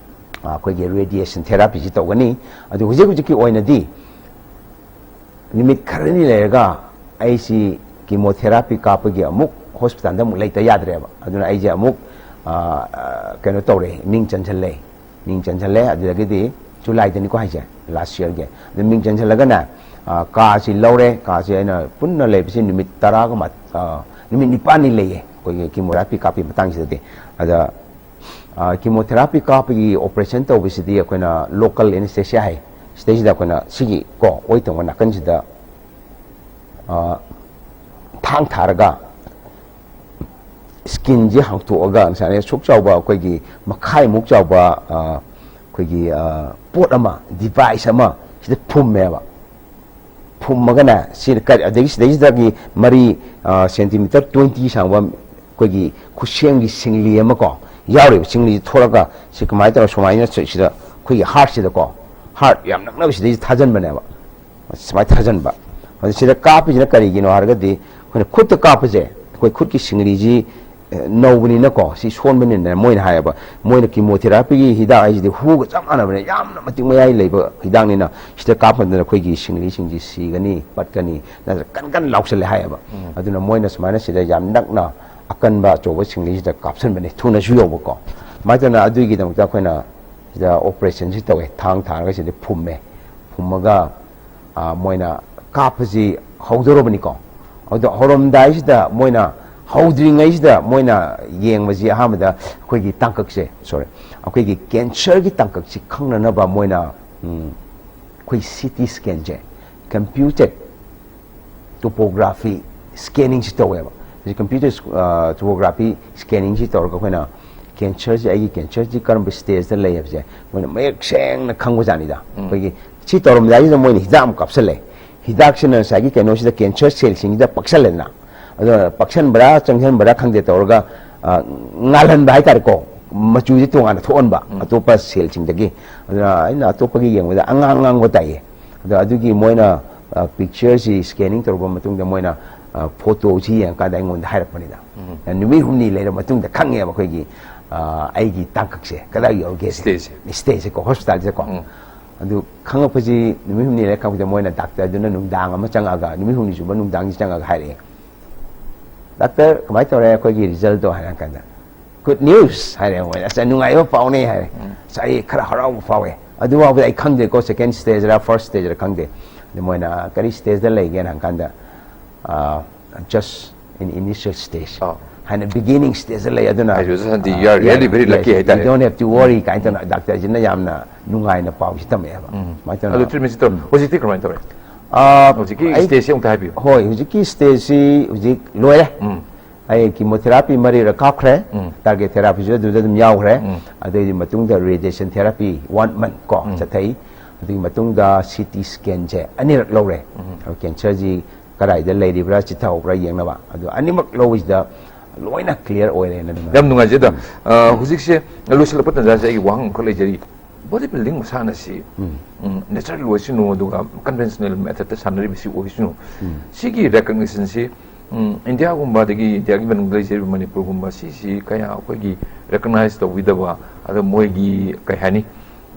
ꯑ, ꯑꯩꯈꯣꯏꯒꯤ ꯔꯦꯗꯤꯌꯦꯁꯟ ꯊꯦꯔꯥꯄꯤꯁꯤ ꯇꯧꯒꯅꯤ꯫ ꯑꯗꯨ ꯍꯧꯖꯤꯛ ꯍꯧꯖꯤꯛꯀꯤ ꯑꯣꯏꯅꯗꯤ ꯅꯨꯃꯤꯠ ꯈꯔꯅꯤ ꯂꯩꯔꯒ ꯑꯩꯁꯤ ꯀꯤꯃꯣꯊꯦꯔꯥꯄꯤ ꯀꯥꯞꯄꯒꯤ ꯑꯃꯨꯛ ꯍꯣꯁꯄꯤꯇꯥꯜꯗ ꯑꯃꯨꯛ ꯂꯩꯇ ꯌꯥꯗ꯭ꯔꯦꯕ꯫ ꯑꯗꯨꯅ ꯑꯩꯁꯦ ꯑꯃꯨꯛ ꯑ, ꯑ, ꯀꯩꯅꯣ ꯇꯧꯔꯦ, ꯃꯤꯡ ꯆꯟꯁꯤꯜꯂꯦ꯫ ꯃꯤꯡ ꯆꯟꯁꯤꯜꯂꯦ꯫ ꯑꯗꯨꯗꯒꯤꯗꯤ ꯖꯨꯂꯥꯏꯗꯅꯤꯀꯣ ꯍꯥꯏꯁꯦ, ꯂꯥꯁ ꯌꯔꯒꯤ꯫ ꯑꯗꯨ ꯃꯤꯡ ꯆꯟꯁꯤꯜꯂꯒꯅꯦ, ꯑ, ꯀꯥꯁꯤ ꯂꯧꯔꯦ꯫ ꯀꯥꯁꯤ ꯑꯩꯅ ꯄꯨꯟꯅ ꯂꯩꯕꯁꯤ ꯅꯨꯃꯤꯠ ꯇꯔꯥꯒ ꯃꯥ-, ꯑ, ꯅꯨꯃꯤꯠ ꯅꯤꯄꯥꯜꯅꯤ ꯂꯩꯌꯦ ꯑꯩꯈꯣꯏꯒꯤ ꯀꯤꯃꯣꯊꯦꯔꯥꯄꯤ ꯀꯥꯞꯄꯤ ꯃꯇꯥꯡꯁꯤꯗꯗꯤ꯫ ꯑꯗ ꯑ, ꯀꯤꯃꯣꯊꯦꯔꯥꯄꯤ ꯀꯥꯞꯄꯒꯤ ꯑꯣꯄꯔꯦꯁꯟ ꯇꯧꯕꯁꯤꯗꯤ ꯑꯩꯈꯣꯏꯅ ꯂꯣꯀꯦꯜ ꯑꯦꯅꯦꯁꯊꯦꯁꯤꯌꯥ ꯍꯥꯏ꯫ ꯁꯤꯗꯩꯁꯤꯗ ꯑꯩꯈꯣꯏꯅ ꯁꯤꯒꯤ ꯀꯣ ꯑꯣꯏ ꯊꯪꯕ ꯅꯥꯀꯟꯁꯤꯗ ꯑ, ꯊꯥꯡ ꯊꯥꯔꯒ ꯁ꯭ꯀꯤꯟꯁꯦ ꯍꯥꯡꯇꯣꯛꯑꯒ ꯉꯁꯥꯏꯅ ꯁꯨꯛ ꯆꯥꯎꯕ ꯑꯩꯈꯣꯏꯒꯤ ꯃꯈꯥꯏꯃꯨꯛ ꯆꯥꯎꯕ ꯑ, ꯑꯩꯈꯣꯏꯒꯤ ꯑ, ꯄꯣꯠ ꯑꯃ, ꯗꯤꯚꯥꯏꯁ ꯑꯃ ꯁꯤꯗ ꯐꯨꯝꯃꯦꯕ꯫ ꯐꯨꯝꯃꯒꯅꯦ, ꯁꯤ ꯀꯔꯤ, ꯑꯗꯒꯤ ꯁꯤꯗꯩꯁꯤꯗꯒꯤ ꯃꯔꯤ, ꯑ, ꯁꯦꯟꯇꯤꯃꯤꯇꯔ ꯇ꯭ꯋꯦꯟꯇꯤ ꯁꯥꯡꯕ ꯑꯩꯈꯣꯏꯒꯤ ꯈꯨꯠꯁꯦꯝꯒꯤ ꯁꯤꯡꯂꯤ ꯑꯃ ꯀꯣ ꯌꯥꯎꯔꯤꯕ꯫ ꯁꯤꯡꯂꯤꯁꯤ ꯊꯣꯛꯂꯒ ꯁꯤ ꯀꯃꯥꯏꯅ ꯇꯧꯔ ꯁꯨꯃꯥꯏꯅ ꯁꯤ-, ꯁꯤꯗ ꯑꯩꯈꯣꯏꯒꯤ ꯍꯥꯔꯠꯁꯤꯗꯀꯣ, ꯍꯥꯔꯠ ꯌꯥꯝ ꯅꯛꯅꯕ ꯁꯤꯗꯩꯁꯤ ꯊꯥꯖꯤꯟꯕꯅꯦꯕ꯫ ꯁꯨꯃꯥꯏꯅ ꯊꯥꯖꯤꯟꯕ꯫ ꯑꯗ ꯁꯤꯗ ꯀꯥꯞꯄꯤꯁꯤꯅ ꯀꯔꯤꯒꯤꯅꯣ ꯍꯥꯏꯔꯒꯗꯤ ꯑꯩꯈꯣꯏꯅ ꯈꯨꯠꯇ ꯀꯥꯞꯄꯁꯦ, ꯑꯩꯈꯣꯏ ꯈꯨꯠꯀꯤ ꯁꯤꯡꯂꯤꯁꯤ, ꯑꯦ, ꯅꯧꯕꯅꯤꯅꯀꯣ, ꯁꯤ ꯁꯣꯟꯕꯅꯤꯅ ꯃꯣꯏꯅ ꯍꯥꯏꯌꯦꯕ, ꯃꯣꯏꯅ ꯀꯤꯃꯣꯊꯦꯔꯥꯄꯤꯒꯤ ꯍꯤꯗꯥꯛ ꯍꯥꯏꯁꯤꯗꯤ ꯍꯨꯒ ꯆꯞ ꯃꯥꯟꯅꯕꯅꯦ, ꯌꯥꯝꯅ ꯃꯇꯤꯛ ꯃꯌꯥꯏ ꯂꯩꯕ ꯍꯤꯗꯥꯛꯅꯤꯅ ꯁꯤꯗ ꯀꯥꯞꯄꯗꯅ ꯑꯩꯈꯣꯏꯒꯤ ꯁꯤꯡꯂꯤꯁꯤꯡꯁꯤ ꯁꯤꯒꯅꯤ, ꯄꯠꯀꯅꯤ, ꯅꯠꯇ꯭ꯔꯒ ꯀꯟ ꯀꯟ ꯂꯥꯎꯁꯜꯂꯦ ꯍꯥꯏꯌꯦꯕ꯫ ꯑꯗꯨꯅ ꯃꯣꯏꯅ ꯁꯨꯃꯥꯏꯅ ꯁꯤꯗ ꯌꯥꯝ ꯅꯛꯅ ꯑꯀꯟꯕ ꯑꯆꯧꯕ ꯁꯤꯡꯂꯤꯁꯤꯗ ꯀꯥꯞꯁꯤꯟꯕꯅꯦ, ꯊꯨꯅꯁꯨ ꯌꯧꯕꯀꯣ꯫ ꯑꯗꯨꯃꯥꯏꯅ ꯇꯧꯗꯅ ꯑꯗꯨꯒꯤꯗꯃꯛꯇ ꯑꯩꯈꯣꯏꯅ ꯁꯤꯗ ꯑꯣꯄꯔꯦꯁꯟꯁꯤ ꯇꯧꯋꯦ, ꯊꯥꯡ ꯊꯥꯔꯒ ꯁꯤꯗ ꯐꯨꯝꯃꯦ꯫ ꯐꯨꯝꯃꯒ, ꯑ, ꯃꯣꯏꯅ ꯀꯥꯞꯄꯁꯤ ꯍꯧꯗꯧꯔꯕꯅꯤꯀꯣ꯫ ꯑꯗꯣ ꯍꯧꯔꯝꯗꯥꯏꯁꯤꯗ ꯃꯣꯏꯅ, ꯍꯧꯗ꯭ꯔꯤꯉꯩꯁꯤꯗ ꯃꯣꯏꯅ ꯌꯦꯡꯕꯁꯤ ꯑꯍꯥꯟꯕꯗ ꯑꯩꯈꯣꯏꯒꯤ ꯇꯥꯡꯀꯛꯁꯦ, ꯁꯣꯔꯤ, ꯑꯩꯈꯣꯏꯒꯤ ꯀꯦꯟꯁꯔꯒꯤ ꯇꯥꯡꯀꯛꯁꯤ ꯈꯪꯅꯅꯕ ꯃꯣꯏꯅ, ꯎꯝ, ꯑꯩꯈꯣꯏ ꯁꯤ ꯇꯤ ꯁ꯭ꯀꯦꯟꯁꯦ, ꯀꯝꯄ꯭ꯌꯨꯇꯔ ꯇꯣꯄꯣꯒ꯭ꯔꯥꯐꯤ ꯁ꯭ꯀꯦꯅꯤꯡꯁꯤ ꯇꯧꯋꯦꯕ꯫ ꯍꯧꯖꯤꯛ ꯀꯝꯄ꯭ꯌꯨꯇꯔ, ꯑ, ꯇꯣꯄꯣꯒ꯭ꯔꯥꯐꯤ ꯁ꯭ꯀꯦꯅꯤꯡꯁꯤ ꯇꯧꯔꯒ ꯑꯩꯈꯣꯏꯅ ꯀꯦꯟꯁꯔꯁꯦ, ꯑꯩꯒꯤ ꯀꯦꯟꯁꯔꯁꯤ ꯀꯔꯝꯕ ꯁ꯭ꯇꯦꯖꯇ ꯂꯩ ꯍꯥꯏꯕꯁꯦ ꯃꯣꯏꯅ ꯃꯌꯦꯛ ꯁꯦꯡꯅ ꯈꯪꯕꯖꯥꯠꯅꯤꯗ꯫ ꯑꯩꯈꯣꯏꯒꯤ ꯁꯤ ꯇꯧꯔꯝꯗꯥꯏꯁꯤꯗ ꯃꯣꯏꯅ ꯍꯤꯗꯥꯛ ꯑꯃ ꯀꯥꯞꯁꯜꯂꯦ꯫ ꯍꯤꯗꯥꯛꯁꯤꯅ ꯉꯁꯥꯏꯒꯤ ꯀꯩꯅꯣꯁꯤꯗ, ꯀꯦꯟꯁꯔ ꯁꯦꯜꯁꯤꯡꯁꯤꯗ ꯄꯛꯁꯜꯂꯦꯗꯅ꯫ ꯑꯗꯨꯅ ꯄꯛꯁꯟꯕ꯭ꯔꯥ ꯆꯪꯁꯟꯕ꯭ꯔꯥ ꯈꯪꯗꯦ, ꯇꯧꯔꯒ, ꯑ, ꯉꯥꯜꯍꯟꯕ ꯍꯥꯏꯇꯥꯔꯦꯀꯣ, ꯃꯆꯨꯁꯦ ꯇꯣꯉꯥꯟꯅ ꯊꯣꯛꯍꯟꯕ, ꯑꯇꯣꯞꯄ ꯁꯦꯜꯁꯤꯡꯗꯒꯤ꯫ ꯑꯗꯨꯅ ꯑꯩꯅ ꯑꯇꯣꯞꯄꯒꯤ ꯌꯦꯡꯕꯗ ꯑꯉꯥꯡ ꯑꯉꯥꯡꯕ ꯇꯥꯏꯌꯦ꯫ ꯑꯗꯣ ꯑꯗꯨꯒꯤ ꯃꯣꯏꯅ, ꯑ, ꯄꯤꯛꯆꯔꯁꯤ ꯁ꯭ꯀꯦꯅꯤꯡ ꯇꯧꯔꯕ ꯃꯇꯨꯡꯗ ꯃꯣꯏꯅ, ꯑ, ꯐꯣꯇꯣꯁꯤ ꯌꯦꯡꯉꯀꯥꯟꯗ ꯑꯩꯉꯣꯟꯗ ꯍꯥꯏꯔꯛꯄꯅꯤꯗ꯫ ꯎꯝ꯫ ꯅꯨꯃꯤꯠ ꯍꯨꯝꯅꯤ ꯂꯩꯔ ꯃꯇꯨꯡꯗ ꯈꯪꯉꯦꯕ ꯑꯩꯈꯣꯏꯒꯤ, ꯑ, ꯑꯩꯒꯤ ꯇꯥꯡꯀꯛꯁꯦ ꯀꯗꯥꯏ ꯌꯧꯔꯒꯦ ꯁꯦ꯫ ꯁ꯭ꯇꯦꯖꯁꯦ꯫ ꯁ꯭ꯇꯦꯖꯁꯦꯀꯣ, ꯍꯣꯁꯄꯤꯇꯥꯜꯁꯦꯀꯣ꯫ ꯎꯝ꯫ ꯑꯗꯨ ꯈꯪꯉꯛꯄꯁꯤ ꯅꯨꯃꯤꯠ ꯍꯨꯝꯅꯤ ꯂꯩꯔ ꯈꯪꯉꯛꯄꯗ ꯃꯣꯏꯅ, ꯗꯥꯛꯇꯔꯗꯨꯅ ꯅꯨꯡꯗꯥꯡ ꯑꯃ ꯆꯪꯉꯛꯑꯒ, ꯅꯨꯃꯤꯠ ꯍꯨꯝꯅꯤ ꯁꯨꯕ ꯅꯨꯡꯗꯥꯡꯁꯤ ꯆꯪꯉꯒ ꯍꯥꯏꯔꯛꯑꯦ, "ꯗꯥꯛꯇꯔ, ꯀꯃꯥꯏꯅ ꯇꯧꯔꯦ ꯑꯩꯈꯣꯏꯒꯤ ꯔꯤꯖꯜꯇꯣ?" ꯍꯥꯏꯔ ꯀꯥꯟꯗ, "Good news" ꯍꯥꯏꯔꯦ ꯃꯣꯏꯅ꯫ "ꯑꯁ, ꯅꯨꯡꯉꯥꯏꯕ ꯄꯥꯎꯅꯦ" ꯍꯥꯏꯔꯦ꯫ ꯎꯝ꯫ "ꯑꯁ, ꯑꯩ ꯈꯔ ꯍꯔꯥꯎꯕ ꯐꯥꯎꯋꯦ꯫ ꯑꯗꯨ ꯐꯥꯎꯕꯗ ꯑꯩ ꯈꯪꯗꯦꯀꯣ, ꯁꯦꯀꯦꯟ ꯁ꯭ꯇꯦꯖꯔ ꯐꯥꯔꯁ ꯁ꯭ꯇꯦꯖꯔ ꯈꯪꯗꯦ꯫" ꯑꯗꯨ ꯃꯣꯏꯅ, "ꯀꯔꯤ ꯁ꯭ꯇꯦꯖꯇ ꯂꯩꯒꯦꯅ?" ꯍꯪꯀꯥꯟꯗ, "ꯑ, just in initial stage" ꯑꯥ꯫ ꯍꯥꯏꯅ, ꯕꯤꯒꯤꯅꯤꯡ ꯁ꯭ꯇꯦꯖꯇ ꯂꯩ꯫ ꯑꯗꯨꯅ, ꯍꯥꯏꯁꯨ ꯁꯟꯗꯤ, ꯑ, "You are really very lucky" ꯍꯥꯏꯇꯥꯔꯦ꯫ "You don't have to worry" ꯀꯥꯏꯅ ꯇꯧꯅ, ꯗꯥꯛꯇꯔꯁꯤꯅ ꯌꯥꯝꯅ ꯅꯨꯡꯉꯥꯏꯅ ꯄꯥꯎꯁꯤ ꯇꯝꯃꯛꯑꯦꯕ꯫ ꯎꯝ꯫ ꯁꯨꯃꯥꯏꯅ ꯇꯧꯅ꯫ ꯑꯗꯨ ꯇ꯭ꯔꯤꯠꯃꯦꯟꯁꯤ ꯇꯧꯔ-, ꯎꯝ꯫ ꯍꯧꯖꯤꯛꯇꯤ ꯀꯃꯥꯏꯅ ꯇꯧꯔꯦ? ꯑ, ꯍꯧꯖꯤꯛꯀꯤ ꯑꯩ ꯁ꯭ꯇꯦꯖꯁꯤ ꯑꯃꯨꯛꯇ ꯍꯥꯏꯕꯤꯌꯨ꯫ ꯍꯣꯏ, ꯍꯧꯖꯤꯛꯀꯤ ꯁ꯭ꯇꯦꯖꯁꯤ ꯍꯧꯖꯤꯛ ꯂꯣꯏꯔꯦ꯫ ꯎꯝ꯫ ꯑꯩ ꯀꯤꯃꯣꯊꯦꯔꯥꯄꯤ ꯃꯔꯤꯔꯛ ꯀꯥꯞꯈ꯭ꯔꯦ꯫ ꯎꯝ꯫ ꯇꯥꯔꯒꯦꯠ ꯊꯦꯔꯥꯄꯤꯁꯨ ꯑꯗꯨꯗ ꯑꯗꯨꯝ ꯌꯥꯎꯈ꯭ꯔꯦ꯫ ꯎꯝ꯫ ꯑꯗꯨꯒꯤ ꯃꯇꯨꯡꯗ ꯔꯦꯗꯤꯌꯦꯁꯟ ꯊꯦꯔꯥꯄꯤ ꯋꯥꯟ ꯃꯟ ꯀꯣ ꯎꯝ꯫ ꯆꯠꯊꯩ꯫ ꯑꯗꯨꯒꯤ ꯃꯇꯨꯡꯗ ꯁꯤ ꯇꯤ ꯁ꯭ꯀꯦꯟꯁꯦ ꯑꯅꯤꯔꯛ ꯂꯧꯔꯦ꯫ ꯎꯝ꯫ ꯑꯗꯨ ꯀꯦꯟꯁꯔꯁꯤ ꯀꯗꯥꯏꯗ ꯂꯩꯔꯤꯕ꯭ꯔꯥ, ꯆꯤꯊꯍꯧꯕ꯭ꯔꯥ ꯌꯦꯡꯅꯕ꯫ ꯑꯗꯨ ꯑꯅꯤꯃꯛ ꯂꯧꯕꯁꯤꯗ ꯂꯣꯏꯅ ꯀ꯭ꯂꯤꯌꯥꯔ ꯑꯣꯏꯔꯦꯅ ꯑꯗꯨꯝ ꯌꯥꯝ ꯅꯨꯡꯉꯥꯏꯖꯩ, ꯑꯗꯣ, ꯎꯝ꯫ ꯑ, ꯍꯧꯖꯤꯛꯁꯦ ꯂꯣꯏꯁꯤꯜꯂꯛꯄ ꯇꯥꯟꯖꯥꯁꯦ ꯑꯩꯒꯤ ꯋꯥꯍꯪ ꯑꯃꯈꯛ ꯂꯩꯖꯔꯤ꯫ ꯕꯣꯗꯤ ꯕꯤꯜꯗꯤꯡ ꯃꯁꯥꯟꯅꯁꯤ, ꯎꯝ꯫ ꯎꯝ, ꯅꯦꯆꯔꯦꯜ ꯑꯣꯏꯁꯅꯨ, ꯑꯗꯨꯒ ꯀꯟꯚꯦꯟꯁꯅꯦꯜ ꯃꯦꯊꯠꯇ ꯁꯥꯟꯅꯔꯤꯕꯁꯤ ꯑꯣꯏꯁꯅꯨ, ꯎꯝ꯫ ꯁꯤꯒꯤ ꯔꯦꯀꯛꯅꯤꯁꯟꯁꯤ, ꯎꯝ, ꯏꯟꯗꯤꯌꯥꯒꯨꯝꯕ, ꯑꯗꯒꯤ ꯏꯟꯗꯤꯌꯥꯒꯤ ꯃꯅꯨꯡꯗ ꯂꯩꯖꯔꯤꯕ ꯃꯅꯤꯄꯨꯔꯒꯨꯝꯕ, ꯁꯤꯁꯤ ꯀꯌꯥ ꯑꯩꯈꯣꯏꯒꯤ ꯔꯦꯀꯛꯅꯥꯏꯁ ꯇꯧꯕꯤꯗꯕ, ꯑꯗ ꯃꯣꯏꯒꯤ, ꯀꯩ ꯍꯥꯏꯅꯤ,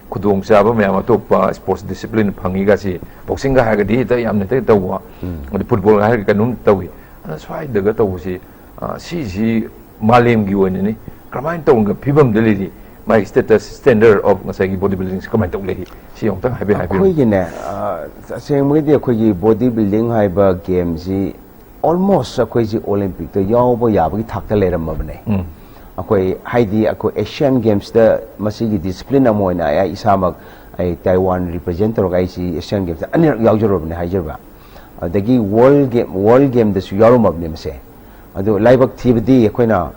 ꯈꯨꯗꯣꯡꯆꯥꯕ ꯃꯌꯥꯝ ꯑꯇꯣꯞꯄ ꯁ꯭ꯄꯣꯔꯠꯁ ꯗꯤꯁꯤꯄ꯭ꯂꯤꯟ ꯐꯪꯉꯤꯒꯁꯤ, ꯕꯣꯛꯁꯤꯡꯒ ꯍꯥꯏꯔꯒꯗꯤ ꯍꯦꯛꯇ ꯌꯥꯝꯅ ꯍꯦꯛꯇ ꯇꯧꯕ, ꯎꯝ꯫ ꯑꯗꯩ ꯐꯨꯠꯕꯣꯜꯒ ꯍꯥꯏꯔꯒꯗꯤ ꯀꯩꯅꯣꯝ ꯇꯧꯏ꯫ ꯑꯗ ꯁ꯭ꯋꯥꯏꯗꯒ ꯇꯧꯕꯁꯤ, ꯑ, ꯁꯤꯁꯤ ꯃꯥꯂꯦꯝꯒꯤ ꯑꯣꯏꯅꯅꯤ, ꯀꯔꯝꯍꯥꯏꯅ ꯇꯧꯔꯒ ꯐꯤꯕꯝꯗ ꯂꯩꯔꯤ? ꯃꯥꯒꯤ status, standard of ꯉꯁꯥꯏꯒꯤ ꯕꯣꯗꯤ ꯕꯤꯜꯗꯤꯡꯁꯤ ꯀꯃꯥꯏꯅ ꯇꯧ ꯂꯩꯔꯤ? ꯁꯤ ꯑꯃꯨꯛꯇꯪ ꯍꯥꯏꯐꯦꯠ ꯍꯥꯏꯕꯤꯔꯝꯃꯨ꯫ ꯑꯩꯈꯣꯏꯒꯤꯅꯦ, ꯑ, ꯇꯁꯦꯡꯕꯒꯤꯗꯤ ꯑꯩꯈꯣꯏꯒꯤ ꯕꯣꯗꯤ ꯕꯤꯜꯗꯤꯡ ꯍꯥꯏꯕ ꯒꯦꯝꯁꯤ almost ꯑꯩꯈꯣꯏꯁꯤ ꯑꯣꯂꯦꯝꯄꯤꯛꯇ ꯌꯥꯎꯕ ꯌꯥꯕꯒꯤ ꯊꯥꯛꯇ ꯂꯩꯔꯝꯃꯕꯅꯦ꯫ ꯎꯝ꯫ ꯑꯩꯈꯣꯏ, ꯍꯥꯏꯗꯤ, ꯑꯩꯈꯣꯏ ꯑꯦꯁꯤꯌꯥꯟ ꯒꯦꯝꯁꯇ ꯃꯁꯤꯒꯤ ꯗꯤꯁꯤꯄ꯭ꯂꯤꯟ ꯑꯃ ꯑꯣꯏꯅ ꯑꯩ, ꯑꯩ ꯏꯁꯥꯃꯛ, ꯑꯩ ꯇꯥꯏꯋꯥꯟ ꯔꯤꯄ꯭ꯔꯖꯦꯟ ꯇꯧꯔꯒ ꯑꯩꯁꯤ ꯑꯦꯁꯤꯌꯥꯟ ꯒꯦꯝꯁꯇ ꯑꯅꯤꯔꯛ ꯌꯥꯎꯖꯔꯨꯔꯕꯅꯦ ꯍꯥꯏꯖꯕ꯫ ꯑꯗꯒꯤ ꯋꯥꯔꯜ ꯒꯦꯝ, ꯋꯥꯔꯜ ꯒꯦꯝꯗꯁꯨ ꯌꯥꯎꯔꯝꯃꯕꯅꯦ ꯃꯁꯦ꯫ ꯑꯗꯨ ꯂꯥꯏꯕꯛ ꯊꯤꯕꯗꯤ ꯑꯩꯈꯣꯏꯅ,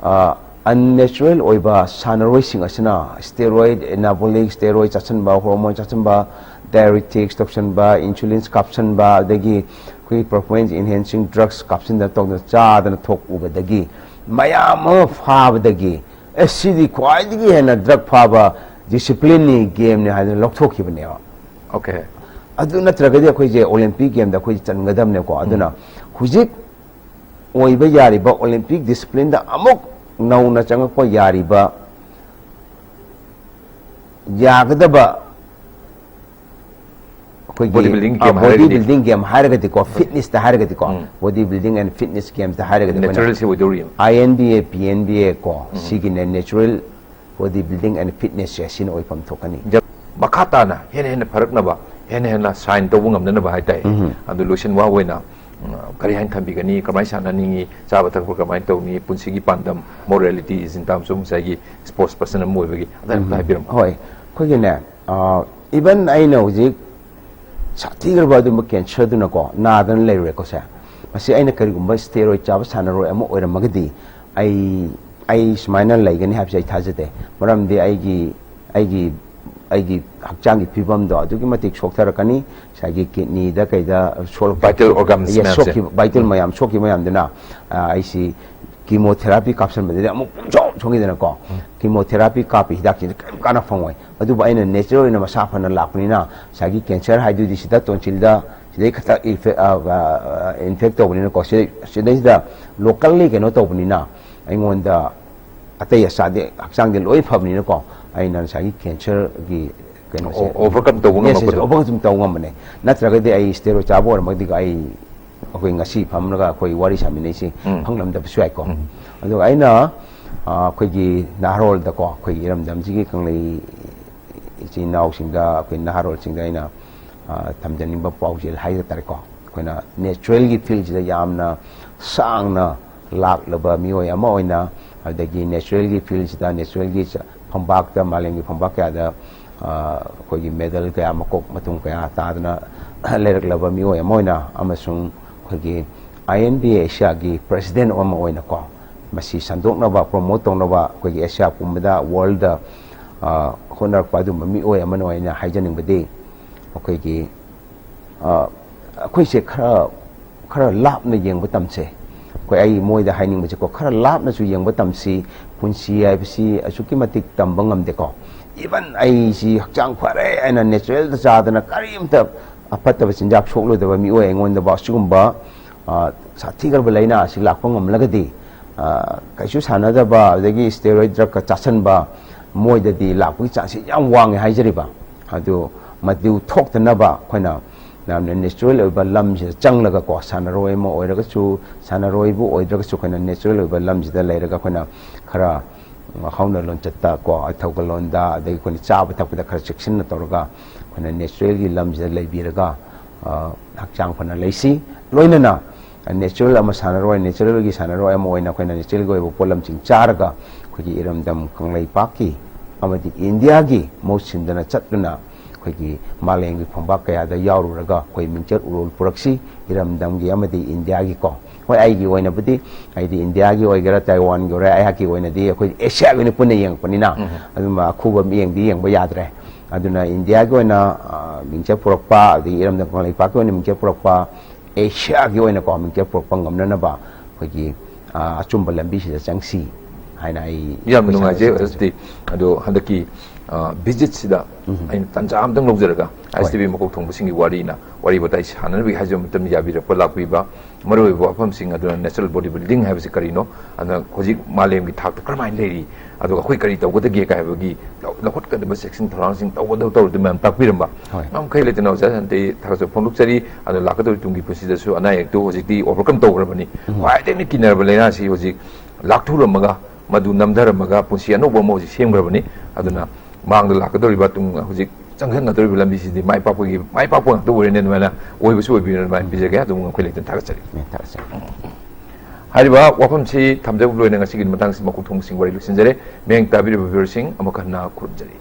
ꯑ, unnatural ꯑꯣꯏꯕ ꯁꯥꯟꯅꯔꯣꯏꯁꯤꯡ ꯑꯁꯤꯅ steroid, anabolic steroid ꯆꯥꯁꯤꯟꯕ, ꯍꯣꯔꯃꯣꯟ ꯆꯥꯁꯤꯟꯕ, Diuretics ꯇꯧꯁꯟꯕ, insulin ꯀꯥꯞꯁꯟꯕ, ꯑꯗꯒꯤ ꯑꯩꯈꯣꯏꯒꯤ performance enhancing drugs ꯀꯥꯞꯁꯤꯟꯗꯅ ꯇꯧꯗꯅ ꯆꯥꯗꯅ ꯊꯣꯛꯎꯕꯗꯒꯤ, ꯃꯌꯥꯝ ꯑꯃ ꯐꯥꯕꯗꯒꯤ, ꯑꯦ, ꯁꯤꯗꯤ ꯈ꯭ꯋꯥꯏꯗꯒꯤ ꯍꯦꯟꯅ drug ꯐꯥꯕ discipline ꯅꯤ, game ꯅꯤ ꯍꯥꯏꯗꯅ ꯂꯧꯊꯣꯛꯈꯤꯕꯅꯦꯕ꯫ Okay. ꯑꯗꯨ ꯅꯠꯇ꯭ꯔꯒꯗꯤ ꯑꯩꯈꯣꯏꯁꯦ Olympic game ꯗ ꯑꯩꯈꯣꯏꯁꯦ ꯆꯟꯒꯗꯕꯅꯦꯀꯣ꯫ ꯑꯗꯨꯅ ꯍꯧꯖꯤꯛ ꯑꯣꯏꯕ ꯌꯥꯔꯤꯕ Olympic discipline ꯗ ꯑꯃꯨꯛ ꯅꯧꯅ ꯆꯪꯉꯛꯄ ꯌꯥꯔꯤꯕ, ꯌꯥꯒꯗꯕ ꯑꯩꯈꯣꯏꯒꯤ, Body building ꯑ, game body ꯍꯥꯏꯔꯒꯗꯤ? Building game ꯍꯥꯏꯔꯒꯗꯤ ꯀꯣ, fitness ꯇ ꯍꯥꯏꯔꯒꯗꯤꯀꯣ, ꯎꯝ. Body building and fitness game ꯇ ꯍꯥꯏꯔꯒꯗꯤ ꯑꯩꯈꯣꯏꯅ Natural ꯁꯤ ꯑꯣꯏꯗꯧꯔꯤ꯫ I N B A, P N B A ꯀꯣ, ꯁꯤꯒꯤꯅꯦ natural body building and fitness ꯁꯦ ꯁꯤꯅ ꯑꯣꯏꯐꯝ ꯊꯣꯛꯀꯅꯤ꯫ ꯃꯈꯥ ꯇꯥꯅ ꯍꯦꯟꯅ ꯍꯦꯟꯅ ꯐꯔꯛꯅꯕ, ꯍꯦꯟꯅ ꯍꯦꯟꯅ shine ꯇꯧꯕ ꯉꯝꯅꯅꯕ ꯍꯥꯏꯇꯥꯔꯦ꯫ ꯎꯝ. ꯑꯗꯨ ꯂꯣꯏꯁꯤꯟ ꯋꯥ ꯑꯣꯏꯅ, ꯎꯝ, ꯀꯔꯤ ꯍꯥꯏꯅ ꯊꯝꯕꯤꯒꯅꯤ? ꯀꯃꯥꯏꯅ ꯁꯥꯟꯅꯅꯤꯡꯉꯤ? ꯆꯥꯕ ꯊꯛꯄ ꯀꯃꯥꯏꯅ ꯇꯧꯅꯤ? ꯄꯨꯟꯁꯤꯒꯤ ꯄꯥꯟꯗꯝ, morality is in terms of ꯉꯁꯥꯏꯒꯤ sports person ꯑꯃ ꯑꯣꯏꯕꯒꯤ ꯑꯗꯨ ꯑꯝꯇ ꯍꯥꯏꯕꯤꯔꯝꯃꯣ꯫ ꯍꯣꯏ, ꯑꯩꯈꯣꯏꯒꯤꯅꯦ, even ꯑꯩꯅ ꯍꯧꯖꯤꯛ ꯁꯥꯊꯤꯈ꯭ꯔꯕ ꯑꯗꯨꯝꯕ cancer ꯗꯨꯅꯀꯣ ꯅꯥꯗꯅ ꯂꯩꯔꯨꯔꯦꯀꯣ ꯁꯦ, ꯃꯁꯤ ꯑꯩꯅ ꯀꯔꯤꯒꯨꯝꯕ steroid ꯆꯥꯕ ꯁꯥꯟꯅꯔꯣꯏ ꯑꯃ ꯑꯣꯏꯔꯝꯃꯒꯗꯤ ꯑꯩ, ꯑꯩ ꯁꯨꯃꯥꯏꯅ ꯂꯩꯒꯅꯤ ꯍꯥꯏꯕꯁꯦ ꯑꯩ ꯊꯥꯖꯗꯦ꯫ ꯃꯔꯝꯗꯤ ꯑꯩꯒꯤ, ꯑꯩꯒꯤ, ꯑꯩꯒꯤ ꯍꯛꯆꯥꯡꯒꯤ ꯐꯤꯕꯝꯗꯣ ꯑꯗꯨꯛꯀꯤ ꯃꯇꯤꯛ ꯁꯣꯛꯊꯔꯛꯀꯅꯤ꯫ ꯉꯁꯥꯏꯒꯤ kidney ꯗ ꯀꯩꯗ ꯁꯣꯛ-, Vital organs yes, ꯃꯌꯥꯝꯁꯦ꯫ ꯁꯣꯛꯈꯤꯕ, vital ꯃꯌꯥꯝ ꯁꯣꯛꯈꯤꯕ ꯃꯌꯥꯝꯗꯨꯅ, ꯑ, ꯑꯩꯁꯤ chemotherapy ꯀꯥꯞꯁꯟꯕꯗꯗꯤ ꯑꯃꯨꯛ ꯁꯣꯛ ꯁꯣꯛꯈꯤꯗꯅꯀꯣ꯫ Chemotherapy ꯀꯥꯞꯄꯤ ꯍꯤꯗꯥꯛꯁꯤꯗꯤ ꯀꯔꯤꯝ ꯀꯥꯟꯅ ꯐꯪꯉꯣꯏ꯫ ꯑꯗꯨꯕꯨ ꯑꯩꯅ natural ꯑꯣꯏꯅ ꯃꯁꯥ ꯐꯅ ꯂꯥꯛꯄꯅꯤꯅ ꯉꯁꯥꯏꯒꯤ cancer ꯍꯥꯏꯗꯨꯗꯤ ꯁꯤꯗ tonsil ꯗ ꯁꯤꯗꯩ ꯈꯛꯇ infect, ꯑ, ꯑ, infect ꯇꯧꯕꯅꯤꯅꯀꯣ꯫ ꯁꯤꯗꯩ, ꯁꯤꯗꯩꯁꯤꯗ locally ꯀꯩꯅꯣ ꯇꯧꯕꯅꯤꯅ ꯑꯩꯉꯣꯟꯗ ꯑꯇꯩ ꯑꯆꯥꯗꯤ ꯍꯛꯆꯥꯡꯗꯤ ꯂꯣꯏ ꯐꯕꯅꯤꯅꯀꯣ꯫ ꯑꯩꯅ ꯉꯁꯥꯏꯒꯤ cancer ꯒꯤ ꯀꯩꯅꯣꯁꯦ, ꯑꯣ, overcome ꯇꯧꯕ yes, yes, ꯉꯝꯃꯛꯄꯗꯣ꯫ Overcome ꯇꯧꯕ ꯉꯝꯕꯅꯦ꯫ ꯅꯠꯇ꯭ꯔꯒꯗꯤ ꯑꯩ steroid ꯆꯥꯕ ꯑꯣꯏꯔꯝꯃꯒꯗꯤ ꯑꯩ, ꯑꯩꯈꯣꯏ ꯉꯁꯤ ꯐꯝꯂꯒ ꯑꯩꯈꯣꯏ ꯋꯥꯔꯤ ꯁꯥꯃꯤꯟꯅꯩꯁꯤ ꯎꯝ. ꯐꯪꯂꯝꯗꯕꯁꯨ ꯌꯥꯏꯀꯣ꯫ ꯎꯝ. ꯑꯗꯨꯒ ꯑꯩꯅ, ꯑ, ꯑꯩꯈꯣꯏꯒꯤ ꯅꯍꯥꯔꯣꯜꯗꯀꯣ, ꯑꯩꯈꯣꯏꯒꯤ ꯏꯔꯝꯗꯝꯁꯤꯒꯤ ꯀꯪꯂꯩ ꯏꯆꯤꯟ ꯏꯅꯥꯎꯁꯤꯡꯗ, ꯑꯩꯈꯣꯏ ꯅꯍꯥꯔꯣꯜꯁꯤꯡꯗ ꯑꯩꯅ, ꯑ, ꯊꯝꯖꯅꯤꯡꯕ ꯄꯥꯎꯖꯦꯜ ꯍꯥꯏꯕ ꯇꯥꯔꯦꯀꯣ꯫ ꯑꯩꯈꯣꯏꯅ natural ꯒꯤ field ꯁꯤꯗ ꯌꯥꯝꯅ ꯁꯥꯡꯅ ꯂꯥꯛꯂꯕ ꯃꯤꯑꯣꯏ ꯑꯃ ꯑꯣꯏꯅ, ꯑꯗꯒꯤ natural ꯒꯤ field ꯁꯤꯗ, natural ꯒꯤ ꯆ-, ꯐꯝꯄꯥꯛꯇ, ꯃꯥꯂꯦꯝꯒꯤ ꯐꯝꯄꯥꯛ ꯀꯌꯥꯗ, ꯑ, ꯑꯩꯈꯣꯏꯒꯤ medal ꯀꯌꯥ, ꯃꯀꯣꯛ ꯃꯇꯨꯝ ꯀꯌꯥ ꯇꯥꯗꯅ ꯂꯩꯔꯛꯂꯕ ꯃꯤꯑꯣꯏ ꯑꯃ ꯑꯣꯏꯅ, ꯑꯃꯁꯨꯡ ꯑꯩꯈꯣꯏꯒꯤ I N B A Asia ꯒꯤ president ꯑꯃ ꯑꯣꯏꯅꯀꯣ, ꯃꯁꯤ ꯁꯟꯗꯣꯛꯅꯕ, promote ꯇꯧꯅꯕ ꯑꯩꯈꯣꯏꯒꯤ Asia ꯄꯨꯝꯕꯗ, world ꯗ, ꯑ, ꯍꯣꯠꯅꯔꯛꯄ ꯑꯗꯨꯝꯕ ꯃꯤꯑꯣꯏ ꯑꯃꯅ ꯑꯣꯏꯅ ꯍꯥꯏꯖꯅꯤꯡꯕꯗꯤ, ꯑꯩꯈꯣꯏꯒꯤ ꯑ, ꯑꯩꯈꯣꯏꯁꯦ ꯈꯔ ꯈꯔ ꯂꯥꯞꯅ ꯌꯦꯡꯕ ꯇꯝꯁꯦ꯫ ꯑꯩꯈꯣꯏ, ꯑꯩ ꯃꯣꯏꯗ ꯍꯥꯏꯅꯤꯡꯕꯁꯦꯀꯣ, ꯈꯔ ꯂꯥꯞꯅꯁꯨ ꯌꯦꯡꯕ ꯇꯝꯁꯤ꯫ ꯄꯨꯟꯁꯤ ꯍꯥꯏꯕꯁꯤ ꯑꯁꯨꯛꯀꯤ ꯃꯇꯤꯛ ꯇꯝꯕ ꯉꯝꯗꯦꯀꯣ꯫ ꯏꯚꯟ ꯑꯩꯁꯤ ꯍꯛꯆꯥꯡ ꯐꯔꯦ ꯍꯥꯏꯅ ꯅꯦꯆꯔꯦꯜꯗ ꯆꯥꯗꯅ ꯀꯔꯤꯝꯇ ꯑꯐꯠꯇꯕ ꯆꯤꯟꯖꯥꯛ ꯁꯣꯛꯂꯣꯏꯗꯕ ꯃꯤꯑꯣꯏ ꯑꯩꯉꯣꯟꯗꯐꯥꯎ ꯑꯁꯤꯒꯨꯝꯕ, ꯑ, ꯁꯥꯊꯤꯈ꯭ꯔꯕ ꯂꯥꯏꯅꯥ ꯑꯁꯤ ꯂꯥꯛꯄ ꯉꯝꯂꯒꯗꯤ, ꯑ, ꯀꯩꯁꯨ ꯁꯥꯟꯅꯗꯕ, ꯑꯗꯒꯤ ꯁ꯭ꯇꯦꯔꯣꯏꯗ ꯗ꯭ꯔꯒꯀ ꯆꯥꯁꯟꯕ, ꯃꯣꯏꯗꯗꯤ ꯂꯥꯛꯄꯒꯤ ꯆꯥꯟꯁꯁꯦ ꯌꯥꯝ ꯋꯥꯡꯉꯦ ꯍꯥꯏꯖꯔꯤꯕ꯫ ꯑꯗꯨ ꯃꯗꯨ ꯊꯣꯛꯇꯅꯕ ꯑꯩꯈꯣꯏꯅ ꯌꯥꯝꯅ ꯅꯦꯆꯔꯦꯜ ꯑꯣꯏꯕ ꯂꯝꯁꯤꯗ ꯆꯪꯂꯒꯀꯣ, ꯁꯥꯟꯅꯔꯣꯏ ꯑꯃ ꯑꯣꯏꯔꯒꯁꯨ, ꯁꯥꯟꯅꯔꯣꯏꯕꯨ ꯑꯣꯏꯗ꯭ꯔꯒꯁꯨ, ꯑꯩꯈꯣꯏꯅ ꯅꯦꯆꯔꯦꯜ ꯑꯣꯏꯕ ꯂꯝꯁꯤꯗ ꯂꯩꯔꯒ ꯑꯩꯈꯣꯏꯅ ꯈꯔ ꯍꯧꯅ ꯂꯣꯟꯆꯠꯇ ꯀꯣ, ꯊꯧꯒꯜꯂꯣꯟꯗ, ꯑꯗꯒꯤ ꯑꯩꯈꯣꯏꯅ ꯆꯥꯕ ꯊꯛꯄꯗ ꯈꯔ ꯆꯦꯛꯁꯤꯟꯅ ꯇꯧꯔꯒ, ꯑꯩꯈꯣꯏꯅ ꯅꯦꯆꯔꯦꯜꯒꯤ ꯂꯝꯁꯤꯗ ꯂꯩꯕꯤꯔꯒ, ꯑ, ꯍꯛꯆꯥꯡ ꯐꯅ ꯂꯩꯁꯤ꯫ ꯂꯣꯏꯅꯅ ꯅꯦꯆꯔꯦꯜ ꯑꯃ ꯁꯥꯟꯅꯔꯣꯏ, ꯅꯦꯆꯔꯦꯜꯒꯤ ꯁꯥꯟꯅꯔꯣꯏ ꯑꯃ ꯑꯣꯏꯅ ꯑꯩꯈꯣꯏꯅ ꯅꯦꯆꯔꯦꯜꯒꯤ ꯑꯣꯏꯕ ꯄꯣꯠꯂꯝꯁꯤꯡ ꯆꯥꯔꯒ ꯑꯩꯈꯣꯏꯒꯤ ꯏꯔꯝꯗꯝ ꯀꯪꯂꯩꯄꯥꯛꯀꯤ ꯑꯃꯗꯤ ꯏꯟꯗꯤꯌꯥꯒꯤ ꯃꯍꯨꯠ ꯁꯤꯟꯗꯅ ꯆꯠꯇꯨꯅ ꯑꯩꯈꯣꯏꯒꯤ ꯃꯥꯂꯦꯝꯒꯤ ꯈꯣꯡꯕꯥꯛ ꯀꯌꯥꯗ ꯌꯥꯎꯔꯨꯔꯒ ꯑꯩꯈꯣꯏ ꯃꯤꯡꯆꯠ ꯎꯔꯣꯜ ꯄꯨꯔꯛꯁꯤ, ꯏꯔꯝꯗꯝꯒꯤ ꯑꯃꯗꯤ ꯏꯟꯗꯤꯌꯥꯒꯤꯀꯣ꯫ ꯍꯣꯏ, ꯑꯩꯒꯤ ꯑꯣꯏꯅꯕꯨꯗꯤ, ꯑꯩꯗꯤ ꯏꯟꯗꯤꯌꯥꯒꯤ ꯑꯣꯏꯒꯦꯔꯥ, ꯇꯥꯏꯋꯥꯟꯒꯤ ꯑꯣꯏꯒꯦꯔꯥ, ꯑꯩꯍꯥꯛꯀꯤ ꯑꯣꯏꯅꯗꯤ ꯑꯩꯈꯣꯏ ꯑꯦꯁꯤꯌꯥꯒꯤ ꯑꯣꯏꯅ ꯄꯨꯟꯅ ꯌꯦꯡꯉꯛꯄꯅꯤꯅ, ꯎꯝ꯫ ꯑꯗꯨꯝꯕ ꯑꯈꯨꯕ ꯃꯤꯠꯌꯦꯡꯗꯤ ꯌꯦꯡꯕ ꯌꯥꯗ꯭ꯔꯦ꯫ ꯑꯗꯨꯅ ꯏꯟꯗꯤꯌꯥꯒꯤ ꯑꯣꯏꯅ, ꯑ, ꯃꯤꯡꯆꯠ ꯄꯨꯔꯛꯄ, ꯑꯗꯒꯤ ꯏꯔꯝꯗꯝ ꯀꯪꯂꯩꯄꯥꯛꯀꯤ ꯑꯣꯏꯅ ꯃꯤꯡꯆꯠ ꯄꯨꯔꯛꯄ, ꯑꯦꯁꯤꯌꯥꯒꯤ ꯑꯣꯏꯅꯀꯣ ꯃꯤꯡꯆꯠ ꯄꯨꯔꯛꯄ ꯉꯝꯅꯅꯕ ꯑꯩꯈꯣꯏꯒꯤ, ꯑ, ꯑꯆꯨꯝꯕ ꯂꯝꯕꯤꯁꯤꯗ ꯆꯪꯁꯤ ꯍꯥꯏꯅ ꯑꯩ ꯌꯥꯝ ꯑꯩꯈꯣꯏ ꯅꯨꯡꯉꯥꯏꯖꯩ ꯁꯥꯟꯅꯔꯣꯏꯁꯤꯡꯗ ꯑꯣꯖꯥ ꯁꯇꯤ꯫ ꯑꯗꯣ ꯍꯟꯗꯛꯀꯤ, ꯑ, ꯚꯤꯖꯤꯠꯁꯤꯗ ꯎꯝ꯫ ꯑꯩꯅ ꯇꯥꯟꯖꯥ ꯑꯝꯇꯪ ꯂꯧꯖꯔꯒ, ꯍꯣꯏ꯫ ꯑꯥꯏ ꯑꯦꯁ ꯇꯤ ꯚꯤ ꯃꯀꯣꯛ ꯊꯣꯡꯕꯁꯤꯡꯒꯤ ꯋꯥꯔꯤꯅ ꯋꯥꯔꯤ ꯋꯥꯇꯥꯏ ꯁꯥꯟꯅꯅꯕꯒꯤ ꯍꯥꯏꯖꯕ ꯃꯇꯝꯗ ꯌꯥꯕꯤꯔꯛꯄ ꯂꯥꯛꯄꯤꯕ ꯃꯔꯨꯑꯣꯏꯕ ꯋꯥꯐꯝꯁꯤꯡ ꯑꯗꯨꯅ natural body building ꯍꯥꯏꯕꯁꯤ ꯀꯔꯤꯅꯣ, ꯑꯗꯨꯅ ꯍꯧꯖꯤꯛ ꯃꯥꯂꯦꯝꯒꯤ ꯊꯥꯛꯇ ꯀꯔꯝꯍꯥꯏꯅ ꯂꯩꯔꯤ, ꯑꯗꯨꯒ ꯑꯩꯈꯣꯏ ꯀꯔꯤ ꯇꯧꯒꯗꯒꯦ ꯀꯥꯏ ꯍꯥꯏꯕꯒꯤ ꯂꯧ-, ꯂꯧꯈꯠꯀꯗꯕ ꯆꯦꯛꯁꯤꯟ ꯊꯧꯔꯥꯡꯁꯤꯡ ꯇꯧꯒꯗꯕ ꯇꯧꯔꯗꯤ ꯃꯌꯥꯝ ꯇꯥꯛꯄꯤꯔꯝꯕ꯫ ꯍꯣꯏ꯫ ꯌꯥꯝ ꯃꯈꯩ ꯂꯩꯇꯅ ꯑꯣꯖꯥ ꯁꯥꯟꯇꯤ ꯊꯥꯒꯠꯆꯕ ꯐꯣꯡꯗꯣꯛꯆꯔꯤ꯫ ꯑꯗꯨ ꯂꯥꯛꯀꯗꯧꯔꯤꯕ ꯇꯨꯡꯒꯤ ꯄꯨꯟꯁꯤꯗꯁꯨ ꯑꯅꯥ ꯑꯌꯦꯛꯇꯨ ꯍꯧꯖꯤꯛꯇꯤ overcome ꯇꯧꯈ꯭ꯔꯕꯅꯤ꯫ ꯎꯝ꯫ ꯈ꯭ꯋꯥꯏꯗꯒꯤ ꯀꯤꯅꯔꯕ ꯂꯥꯏꯅꯥꯁꯤ ꯍꯧꯖꯤꯛ ꯂꯥꯛꯊꯨꯔꯝꯃꯒ, ꯃꯗꯨ ꯅꯝꯊꯔꯝꯃꯒ ꯄꯨꯟꯁꯤ ꯑꯅꯧꯕ ꯑꯃ ꯍꯧꯖꯤꯛ ꯁꯦꯝꯈ꯭ꯔꯕꯅꯤ꯫ ꯑꯗꯨꯅ ꯃꯥꯡꯗ ꯂꯥꯛꯀꯗꯧꯔꯤꯕ ꯇꯨꯡ ꯍꯧꯖꯤꯛ ꯆꯪꯁꯤꯟꯒꯗꯧꯔꯤꯕ ꯂꯝꯕꯤꯁꯤꯗꯤ ꯃꯥꯏ ꯄꯥꯛꯄꯒꯤ, ꯃꯥꯏ ꯄꯥꯛꯄ ꯉꯥꯛꯇ ꯑꯣꯏꯔꯅꯤ꯫ ꯑꯗꯨꯃꯥꯏꯅ ꯑꯣꯏꯕꯁꯨ ꯑꯣꯏꯕꯤꯔꯣ, ꯑꯗꯨꯃꯥꯏꯅ ꯄꯤꯖꯒꯦ꯫ ꯑꯗꯨꯝ ꯑꯩꯈꯣꯏ ꯂꯩꯇꯅ ꯊꯥꯒꯠꯆꯔꯤ꯫ ꯎꯝ, ꯊꯥꯒꯠꯆꯔꯤ꯫ ꯎꯝ, ꯎꯝ꯫ ꯍꯥꯏꯔꯤꯕ ꯋꯥꯐꯝꯁꯤ ꯊꯝꯖꯕ ꯂꯣꯏꯅ ꯉꯁꯤꯒꯤ ꯃꯇꯥꯡꯁꯤ ꯃꯀꯣꯛ ꯊꯣꯡꯕꯁꯤꯡ ꯋꯥꯔꯤ ꯂꯣꯏꯁꯤꯟꯖꯔꯦ꯫ ꯃꯤꯌꯦꯡ ꯇꯥꯕꯤꯔꯤꯕ viewerꯁꯤꯡ ꯑꯃꯨꯛ ꯍꯟꯅ ꯈꯨꯔꯨꯝꯖꯔꯤ꯫